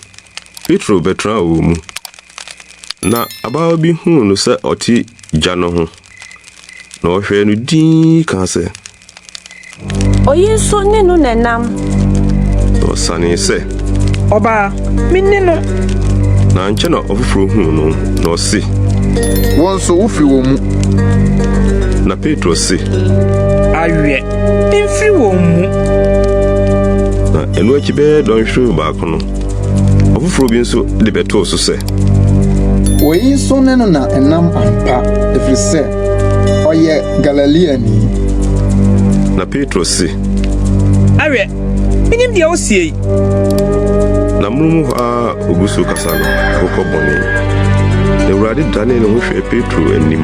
Petro bɛtenaa wɔn mu. Na abaawa bi huu no sɛ ɔte gya no ho, na ɔhwɛɛ no dinn kaa sɛ. Oyi nso ne no na ɛnam. Na ɔsanee sɛ. Ɔbaa, minni no. Na ankyɛ na ɔfoforo huu no, na ɔse. Wo nso wofiri wɔn mu. Na Petro se. Awiɛ, mimfiri wɔn mu. Na ɛno akyi bɛyɛ dɔnhwerew baako no, ɔfoforo bi nso de bɛtoo so sɛ. Oyi nso ne no na ɛnam ampa, ɛfiri sɛ ɔyɛ Galileani. Na Petro se. Awiɛ, minnim deɛ woseɛ yi. Na amonom hɔ ara a ogu so rekasa no, akokɔ bɔnee. Na Awurade danee ne ho hwɛɛ Petro anim.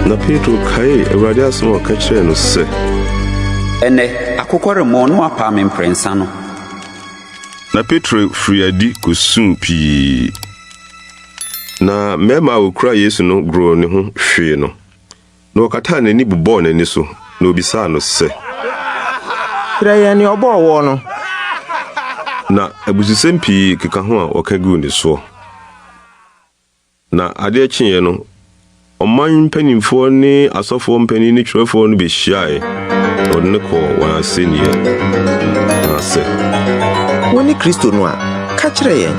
Na Petro kaee Awurade asɛm a ɔka kyerɛɛ no sɛ. Ɛnnɛ, akokɔ remmɔn na woapaa me mprɛnsa no. Na Petro firii adi kosuu pii. Na mmarima a wokura Yesu no goroo ne ho hwee no. Na wɔkataa n'ani bobɔɔ n'ani so, na wɔbisaa no sɛ. Kyerɛ yɛn nea ɔbɔɔ woɔ no. Na abususɛm pii keka ho a wɔka guu ne soɔ. Na adeɛ kyeeɛ no, ɔman mpanimfoɔ ne asɔfoɔ mpanin ne twerɛfoɔ no bɛhyiaeɛ, na wɔde no kɔɔ wɔn asɛnniiɛ, kaa sɛ. Wone Kristo no a, ka kyerɛ yɛn.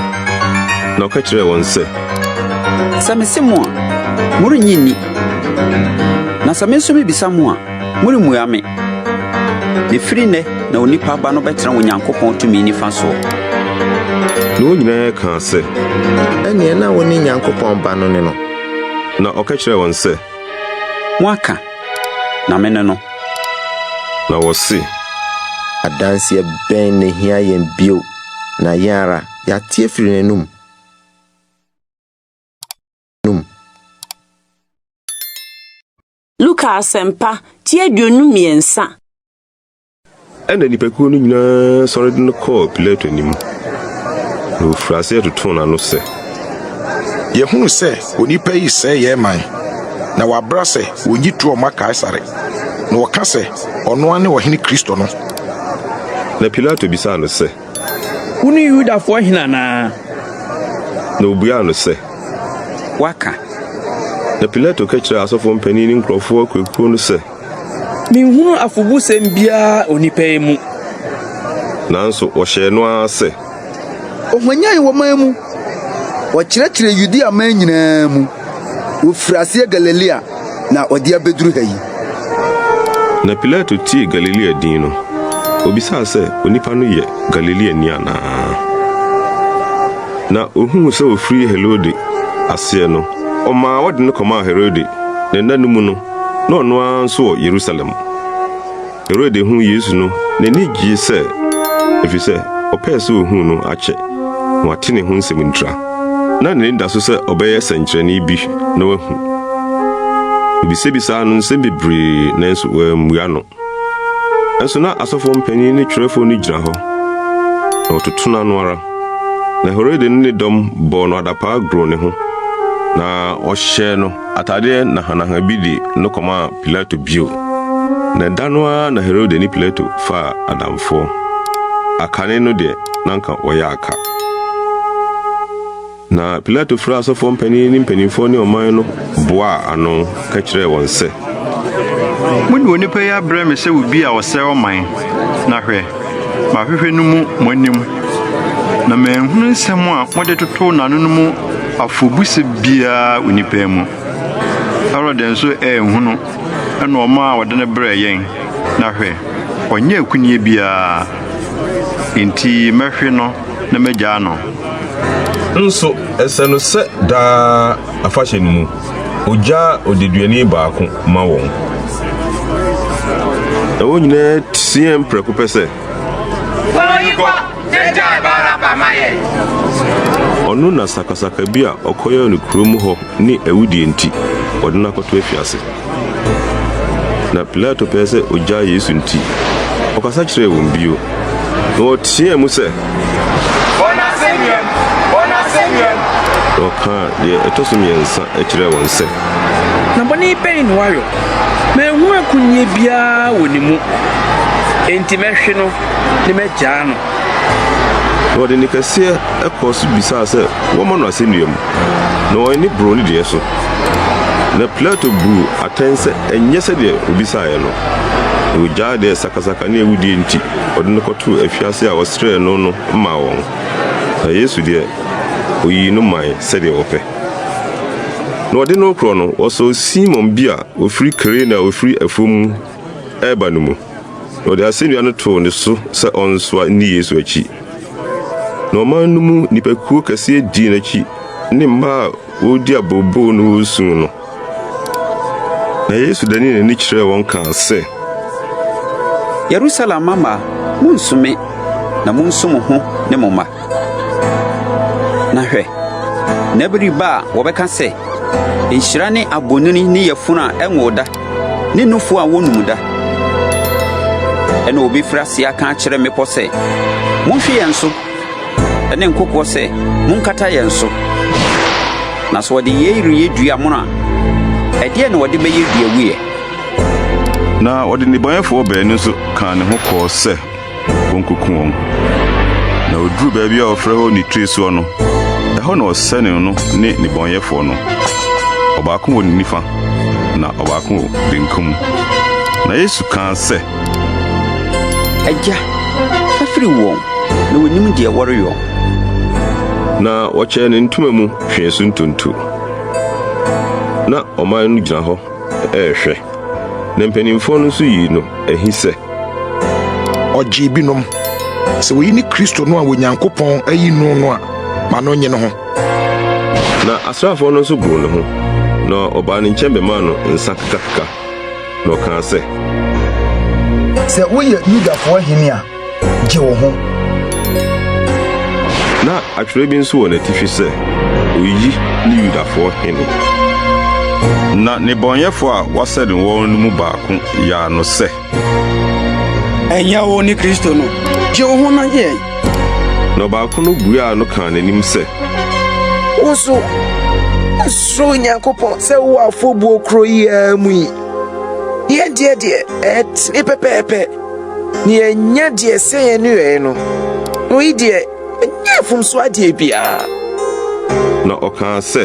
Na ɔka kyerɛɛ wɔn sɛ. Sɛ mese mo a, morennye nni. Na sɛ me nso mebisa mo a, moremmua me. Na ɛfiri nnɛ na onipa Ba no bɛtena Onyankopɔn tumi nifa soɔ. Na wɔn nyinaa kaa sɛ. Ɛnneɛ na wone Nyankopɔn Ba no ne no. Na ɔka kyerɛɛ wɔn sɛ. Moaka, na mene no. Na wɔse. Adanseɛ bɛn na ɛhia yɛn bio, na yɛn ara, yɛate afiri n'anom? Luka Asɛmpa, ti 23. Ɛnna nnipakuo no nyinaa sɔre de no kɔɔ Pilato anim, na wɔfirii aseɛ totoo n'ano sɛ. Yɛhunu sɛ onipa yi resɛe yɛn man, na wabra sɛ wɔnyi toɔ mma Kaesare. Na wɔka sɛ ɔno ara ne ɔhene Kristo no. Na Pilato bisaa no sɛ. Wone Yudafoɔ hene anaa? Na obuaa no sɛ. Woaka. Na Pilato ka kyerɛɛ asɔfoɔ mpanin ne nkurɔfoɔ akuakuo no sɛ. Menhunu afobusɛm biara onipa yi mu. Nanso wɔhyɛɛ no ara sɛ. Ɔhwanyan ɔman mu, ɔkyerɛkyerɛɛ Yudea man nyinaa mu. Ofiri aseɛ Galilea na ɔde abɛduru ha yi. Na Pilato tee Galilea din no, obisaa sɛ onipa no yɛ Galileani anaa. Na ohuu sɛ ofiri Herode aseɛ no, ɔmaa wɔde no kɔmaa Herode, na nna no mu no, na ɔno ara nso wɔ Yerusalem. Herode huu Yesu no, n'ani gyee sɛ, efisɛ ɔpɛɛ sɛ ohu no akyɛ, na wate ne ho nsɛm ntira. Na n'ani da so sɛ ɔbɛyɛ sɛnkyerɛnne bi na wahu. Obisabisaa no nsɛm bebree, nanso wammua no. Nso na asɔfo mpanyin ne kyerɛwfo no gyina hɔ, na wɔtoto n'ano ara. Na Herode ne ne dɔm bɔɔ no adapaa goroo ne ho, na wɔhyɛɛ no atadeɛ nahanaha bi de no kɔmaa Pilato bio. Na da no ara na Herode ne Pilato faa adamfoɔ. Akane no deɛ, na anka wɔyɛ aka. Na Pilato frɛɛ asɔfoɔ mpanin ne mpanimfoɔ ne ɔman no boaa ano ka kyerɛɛ wɔn sɛ. Mode onipa yi abrɛ me sɛ obi a ɔsɛe ɔman, na hwɛ, mahwehwɛ no mu mo anim, na manhunu nsɛm a mode totoo n'ano no mu afobusɛ biara onipa yi mu. Herode nso anhunu, ɛnna ɔmaa wɔde no brɛɛ yɛn, na hwɛ, ɔnyɛɛ akunneɛ biara. Enti mɛhwe no na magyaa no. Nso ɛsɛ no sɛ daa afahyɛ no mu, ogyaa odeduani baako ma wɔn. Na wɔn nyinaa teɛɛm prɛko pɛ sɛ. Oyi kɔ, na gyae Baraba ma yɛn! Ɔno na sakasaka bi a ɔkɔyɛɛ no kurom hɔ ne awudie nti, wɔde no akɔto afiase. Na Pilato pɛɛ sɛ ogyaa Yesu nti, ɔkasa kyerɛɛ wɔn bio, na ɔteɛɛ mu sɛ. Bɔ no asɛnnuam! Bɔ no asɛnnuam! Na ɔkaa deɛ ɛtɔ so mmiɛnsa kyerɛɛ wɔn sɛ. Na bɔne bɛn na wayɔ? Manhu akonnie biara wɔ ne mu, enti mɛhwe no na magyaa no. Na wɔde nne kɛseɛ kɔɔ so bisaa sɛ wɔmmɔ no asɛnnua mu, na wɔn ani boroo ne deɛ so. Na Pilato buu atɛn sɛ ɛnyɛ sɛdeɛ wɔbisaeɛ no, na wɔgyaa deɛ sakasaka ne awudie nti wɔde no kɔtoo afiase a wɔsrɛɛ no no maa wɔn. Na Yesu deɛ, ɔyii no mae sɛdeɛ ɔpɛ. Na wɔde no rekorɔ no, wɔsɔɔ Simon bi a ɔfiri Kirene a ɔfiri afuo mu reba no mu, na wɔde asɛnnua no too ne so sɛ ɔnsoa nni Yesu akyi. Na ɔman no mu nnipakuo kɛseɛ dii n'akyi ne mmaa a wɔredi abooboo na wɔresu no. Na Yesu danee n'ani kyerɛɛ wɔn kaa sɛ. Yerusalem mmammaa, munnsu me, na munsu mo ho ne mo mma. Na hwɛ, nna bi reba a wɔbɛka sɛ, 'Nhyira ne abonini ne yafunu a ɛnwoo da ne nufu a wonnum da. Ɛnna wɔbɛfiri ase aka akyerɛ mmepɔ sɛ, 'Monhwe yɛn so! ne nkokoɔ sɛ, 'Monkata yɛn so! Na sɛ wɔde yei reyɛ dua mono a, ɛdeɛn na wɔde bɛyɛ dua wuiɛ? Na wɔde nnebɔneyɛfoɔ baanu nso kaa ne ho kɔɔ sɛ wɔnkɔku wɔn. Na wɔduruu baabi a wɔfrɛ hɔ Nitire soɔ no, ɛhɔ na wɔsɛnee no ne nnebɔneyɛfoɔ no, ɔbaako wɔ ne nifa, na ɔbaako wɔ benkum. Na Yesu kaa sɛ. Agya, fa firi wɔn, na wɔnnim deɛ wɔreyɔ. Na wɔkyɛɛ ne ntoma mu hwee so ntonto. Na ɔman no gyina hɔ rehwɛ, na mpanimfoɔ no nso yii no ahi sɛ. Ɔgyee binom. Sɛ oyi ne Kristo no a Onyankopɔn ayi no no a, ma no nnye ne ho. Na asraafoɔ no nso goroo ne ho, na wɔbaa ne nkyɛn bɛmaa no nsa kekakeka. Na ɔkaa sɛ. Sɛ woyɛ Yudafoɔ hene a, gye wo ho. Na atwerɛ bi nso wɔ n'atifi sɛ, Oyi ne Yudafoɔ hene. Na nnebɔneyɛfoɔ a wɔasɛne wɔn no mu baako yaa no sɛ. Ɛnyɛ wo ne Kristo no? Gye wo ho na gye yɛn. Na ɔbaako no buaa no kaa n'anim sɛ. Wo nso, wonsuro Onyankopɔn sɛ wowɔ afɔbuo korɔ yi ara mu yi? Yɛn deɛ deɛ, ɛtene pɛpɛɛpɛ, na yɛanya deɛ ɛsɛ yɛn nneyɔeɛ no. Na oyi deɛ, ɔnyɛɛ mfomsoɔ adeɛ biara. Na ɔkaa sɛ.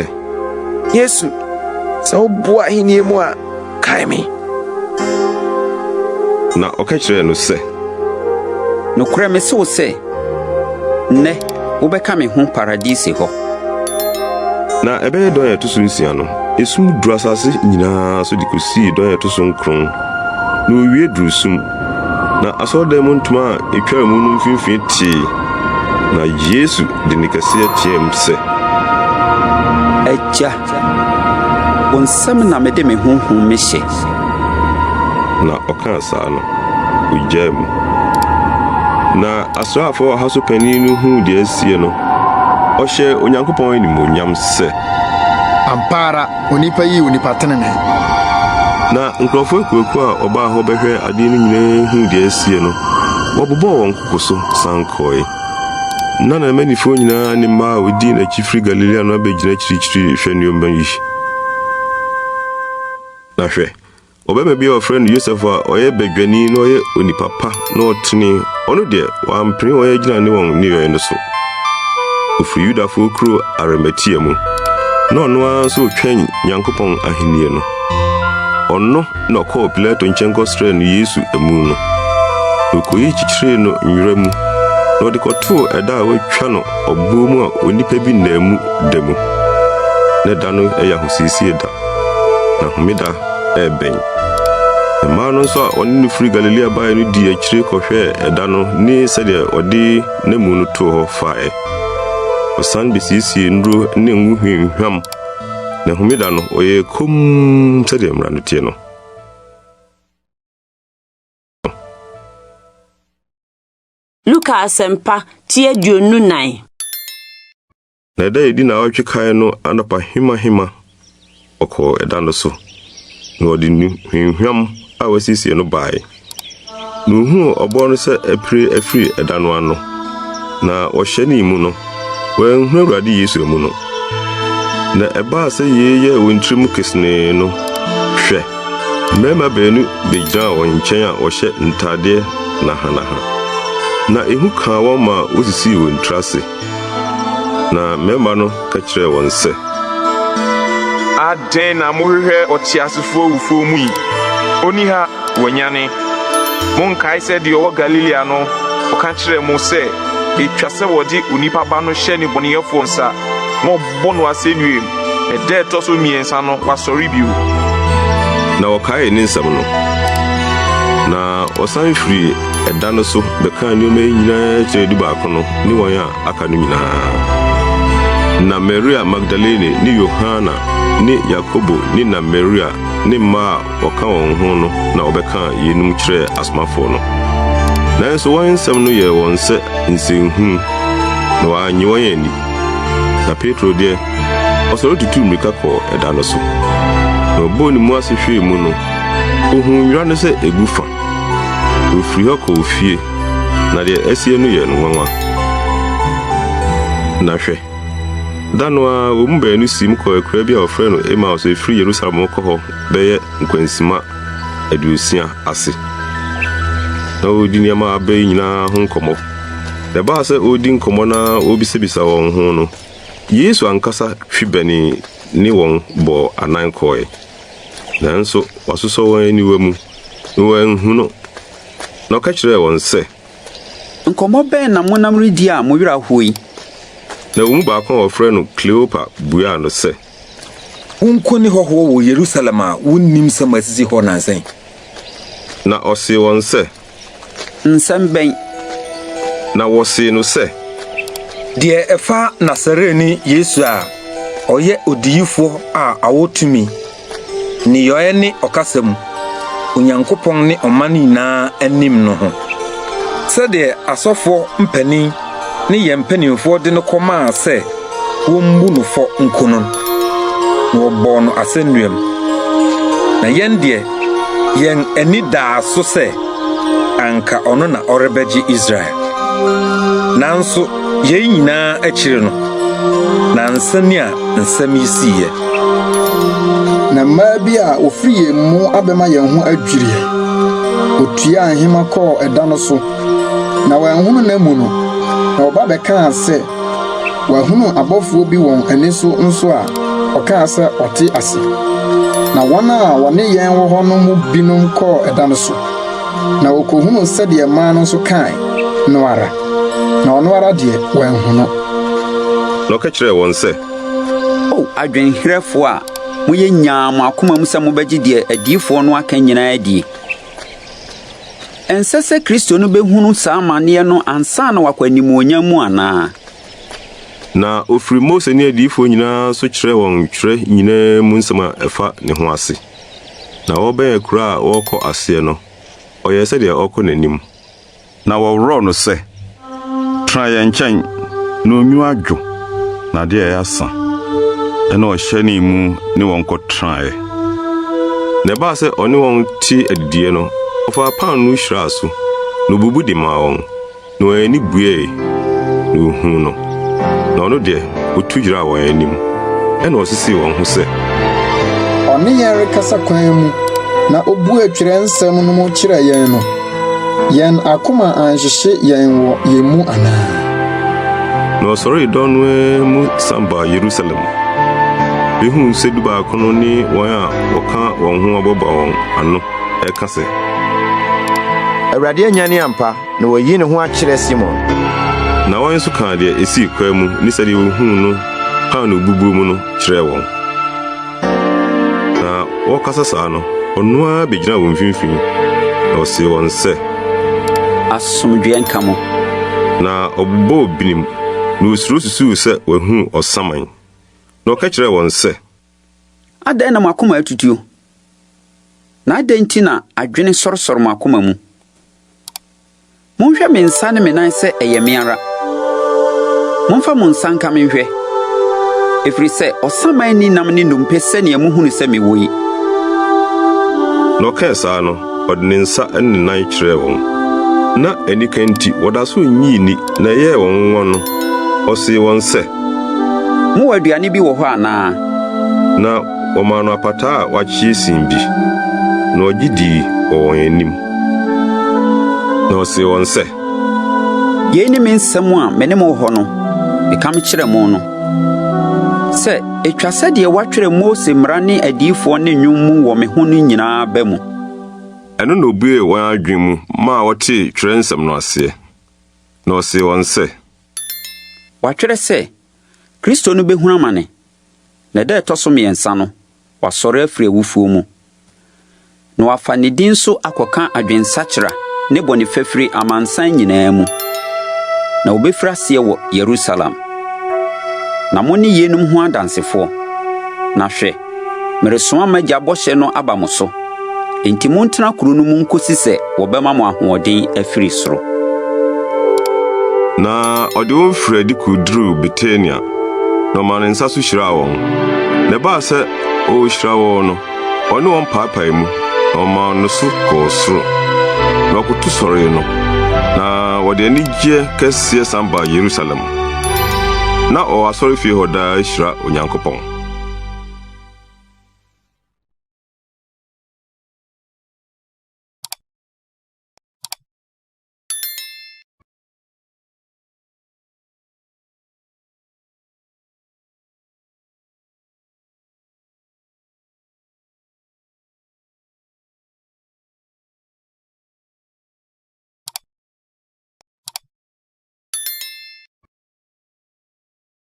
Yesu, sɛ woboa ahennie mu a, kae me. Na ɔka kyerɛɛ no sɛ. Nokorɛ mese wo sɛ, nnɛ wobɛka me ho Paradise hɔ. Na ɛbɛyɛ dɔn a ɛto so nsia no, esum duruu asase nyinaa so de kosii dɔn a ɛto so nkron, na owie duruu sum. Na asɔredan mu ntoma a etwaa mu no mfimfini tee, na Yesu de nne kɛseɛ teɛɛm sɛ. Agya, wo nsam na mede me honhom mehyɛ. Na ɔkaa saa no, ogyaa mu. Na asraafoɔ ɔha so panin no huu deɛ asie no, ɔhyɛɛ Onyankopɔn animuonyam sɛ. Ampa ara, onipa yi yɛ onipa tenenee. Na nkurɔfoɔ akuakuo a wɔbaa hɔ bɛhwɛɛ adeɛ no nyinaa huu deɛ asie no, wɔbobɔɔ wɔn koko so san kɔe. Na n'amannifoɔ nyinaa ne mmaa a wɔdii n'akyi firi Galilea no abɛgyina akyirikyiri rehwɛ nneɛma yi. Na hwɛ, ɔbarima bi a wɔfrɛ no Yosef a ɔyɛ badwani na ɔyɛ onipa pa na ɔtene, ɔno deɛ, wampene wɔn agyina ne wɔn nneyɔe no so. Ɔfiri Yudafoɔ kuro Arimatea mu, na ɔno ara nso retwɛn Nyankopɔn ahennie no. Ɔno na ɔkɔɔ Pilato nkyɛn kɔsrɛɛ no Yesu amu no. Na ɔkɔyi kyekyeree no nwera mu, na ɔde kɔtoo ɛda a wɔatwa no ɔboɔ mu a onipa bi nnaa mu da mu. Na da no yɛ ahosiesie da. Na homeda rebɛn. Mmaa no nso a wɔne no firi Galilea baeɛ no dii akyire kɔhwɛɛ ɛda no ne sɛdeɛ ɔde n'amu no too hɔ faeɛ. Wɔsan bɛsiesiee nnuro ne ngo hwamhwam, na homeda no, wɔyɛɛ komm sɛdeɛ mmara no teɛ no. Luka Asɛmpa, ti 24. Na ɛda a edi nnawɔtwe kan no anɔpahemahema ɔkɔɔ ɛda no so, na ɔde nnuhwamhwam a wasiesie no bae. Na ohuu ɔbɔ no sɛ apire afiri ɛda no ano, na wɔhyɛnee mu no, wɔanhu Awurade Yesu amu no. Na ɛbaa sɛ yei yɛɛ wɔn tirim kesenee no, hwɛ, mmarima baanu begyinaa wɔn nkyɛn a wɔhyɛ ntadeɛ nahanaha. Na ehu kaa wɔn maa wosisii wɔn tiri ase. Na mmarima no ka kyerɛɛ wɔn sɛ. Adɛn na mohwehwɛ ɔteasefoɔ awufoɔ mu yi? Ɔnni ha, wanyane. Monkae sɛ deɛ ɔwɔ Galilea no, ɔka kyerɛɛ mo sɛ, ɛtwa sɛ wɔde Onipa Ba no hyɛ nnebɔneyɛfoɔ nsa, na wɔbɔ no asɛnnuam, na da a ɛtɔ so mmiɛnsa no, wasɔre bio. Na wɔkaee ne nsɛm no, na wɔsan firii ɛda no so bɛkaa nneɛma yi nyinaa kyerɛɛ dubaako no ne wɔn a aka no nyinaa. Na Maria Magdalene ne Yohana ne Yakobo ne na Maria ne mmaa a wɔka wɔn ho no na wɔbɛkaa yeinom kyerɛɛ asomafoɔ no. Nanso wɔn nsɛm no yɛɛ wɔn sɛ nsɛnhunu, na wɔannye wɔn anni. Na Petro deɛ, ɔsɔre tutuu mmirika kɔɔ ɛda no so. Na ɔbɔɔ ne mu ase hwɛɛ mu no, ohuu nwera no sɛ egu fa. Ofiri hɔ kɔɔ fie, na deɛ asie no yɛɛ no nwanwa. Na hwɛ, da no ara wɔn mu baanu siim kɔɔ akuraa bi a wɔfrɛ no Emaus a ɛfiri Yerusalem rekɔ hɔ bɛyɛ nkwansima aduosia ase. Na wɔredi nneɛma a aba yi nyinaa ho nkɔmmɔ. Na ɛbaa sɛ wɔredi nkɔmmɔ na wɔrebisabisa wɔn ho no, Yesu ankasa twe bɛnee ne wɔn bɔɔ anan kɔe. Nanso wɔasosɔ wɔn aniwa mu, na wɔanhu no. Na ɔka kyerɛɛ wɔn sɛ. Nkɔmmɔ bɛn na monam redi a mo werɛ ahow yi? Na wɔn mu baako a wɔfrɛ no Kleopa buaa no sɛ. Wo nko ne hɔhoɔ wɔ Yerusalem a wonnim nsɛm a asisi hɔ nnansa yi? Na ɔsee wɔn sɛ. Nsɛm bɛn? Na wɔsee no sɛ. Deɛ ɛfa Nasareni Yesu a ɔyɛ odiyifoɔ a ɔwɔ tumi, nneyɔeɛ ne ɔkasa mu, Onyankopɔn ne ɔman nyinaa anim no ho. Sɛdeɛ asɔfoɔ mpanin ne yɛn mpanimfoɔ de no kɔmaa sɛ wɔmmu no fɔ nku no, na wɔbɔɔ no asɛnnuam. Na yɛn deɛ, yɛn ani daa so sɛ anka ɔno na ɔrebɛgye Israel. Nanso yei nyinaa akyiri no, nnansa ni a nsɛm yi siiɛ. Na mmaa bi a wɔfiri yɛn mu abɛma yɛn ho adwiri yɛn. Wɔtuaa nhema kɔɔ ɛda no so, na wɔanhunu n'amu no, na wɔba bɛkaa sɛ, Wɔahunu abɔfoɔ bi wɔn ani so nso a wɔkaa sɛ ɔte ase. Na wɔn a wɔne yɛn wɔ hɔ no mu binom kɔɔ ɛda no so, na wɔkɔhunuu sɛdeɛ mmaa no nso kae no ara, na ɔno ara deɛ, wɔanhu no. Na ɔka kyerɛɛ wɔn sɛ. O adwenherɛfoɔ a moyɛ nyaa mo akoma mu sɛ mobɛgye deɛ adiyifoɔ no aka nyinaa adie! Ɛnsɛ sɛ Kristo no bɛhunu saa amaneɛ no ansa na wakɔ animuonyam mu anaa? Na ɔfiri Mose ne adiyifoɔ nyinaa so kyerɛɛ wɔn twerɛ nyinaa mu nsɛm a ɛfa ne ho ase. Na wɔrebɛn akuraa a wɔrekɔ aseɛ no, ɔyɛɛ sɛdeɛ ɔrekɔ n'anim. Na wɔworɔɔ no sɛ, Tena yɛn nkyɛn, na onwu adwo, na adeɛ reyɛ asa. Ɛnna ɔhyɛnee mu ne wɔn kɔtenaeɛ. Na ɛbaa sɛ ɔne wɔn te adidiiɛ no, ɔfaa paanoo hyiraa so, na obubu de maa wɔn. Na wɔn ani buei, na wohuu no, na ɔno deɛ, otu yeraa wɔn anim. Ɛnna ɔsisii wɔn ho sɛ. Ɔne yɛn rekasa kwan mu na obuee Twerɛnsɛm no mu kyerɛɛ yɛn no, yɛn akoma anhyehye yɛn wɔ yɛn mu anaa? Na ɔsɔree dɔn no ara mu san baa Yerusalem, behuu sɛ dubaako no ne wɔn a wɔka wɔn ho aboaboa wɔn ano reka sɛ. Awurade anyane ampa, na wayi ne ho akyerɛ Simon. Na wɔn nso kaa deɛ esii kwan mu ne sɛdeɛ wohuu no paanoo bubuo mu no kyerɛɛ wɔn. Na wɔrekasa saa no, ɔno ara begyinaa wɔn mfimfini, na ɔsee wɔn sɛ. Asomdwoeɛ nka mo. Na ɔbobɔɔ binim, na osuro susuu sɛ wahunu ɔsaman. Na ɔka kyerɛɛ wɔn sɛ. Adɛn na mo akoma atutuo? Na adɛn nti na adwene sɔresɔre mo akoma mu? Monhwɛ me nsa ne me nan sɛ ɛyɛ me ara. Momfa mo nsa nka me nhwɛ, ɛfiri sɛ ɔsaman nni nam ne nnompe sɛnea muhunu sɛ mewɔ yi. Na ɔkaa saa no, ɔde ne nsa ne ne nan kyerɛɛ wɔn. Na anika nti, wɔda so nnyee nni, na ɛyɛɛ wɔn nwonwa no, ɔsee wɔn sɛ. Mowɔ aduane bi wɔ hɔ anaa? Na wɔmaa no apataa a wɔakye sin bi, na ɔgye dii wɔ wɔn anim. Na ɔsee wɔn sɛ. Yei ne me nsɛm a me ne mo wɔ hɔ no, meka mekyerɛ mo no, sɛ etwa sɛ deɛ wɔatwerɛ Mose mmara ne adiyifoɔ ne nnwom mu wɔ me ho no nyinaa ba mu. Ɛno na obuee wɔn adwene mu maa wɔtee Twerɛnsɛm no aseɛ. Na ɔsee wɔn sɛ. Wɔatwerɛ sɛ, Kristo no bɛhunu amane, na da a ɛtɔ so mmiɛnsa no, wasɔre afiri awufoɔ mu, na wɔafa ne din so akɔka adwensakyera ne bɔne fafiri amansan nyinaa mu, na wɔbɛfiri aseɛ wɔ Yerusalem. Na mone yeinom ho adansefoɔ. Na hwɛ, meresoma m'Agya bɔhyɛ no aba mo so. Enti montena kuro no mu nkosi sɛ wɔbɛma mo ahoɔden afiri soro. Na ɔde wɔn firii adi kɔduruu Betania, na ɔmaa ne nsa so hyiraa wɔn. Na ɛbaa sɛ ɔrehyira wɔn no, ɔne wɔn paapaee mu, na ɔmaa no so kɔɔ soro. Na ɔkoto sɔree no, na wɔde anigyeɛ kɛseɛ san baa Yerusalem. Na ɔwɔ asɔrefie hɔ daa hyira Onyankopɔn.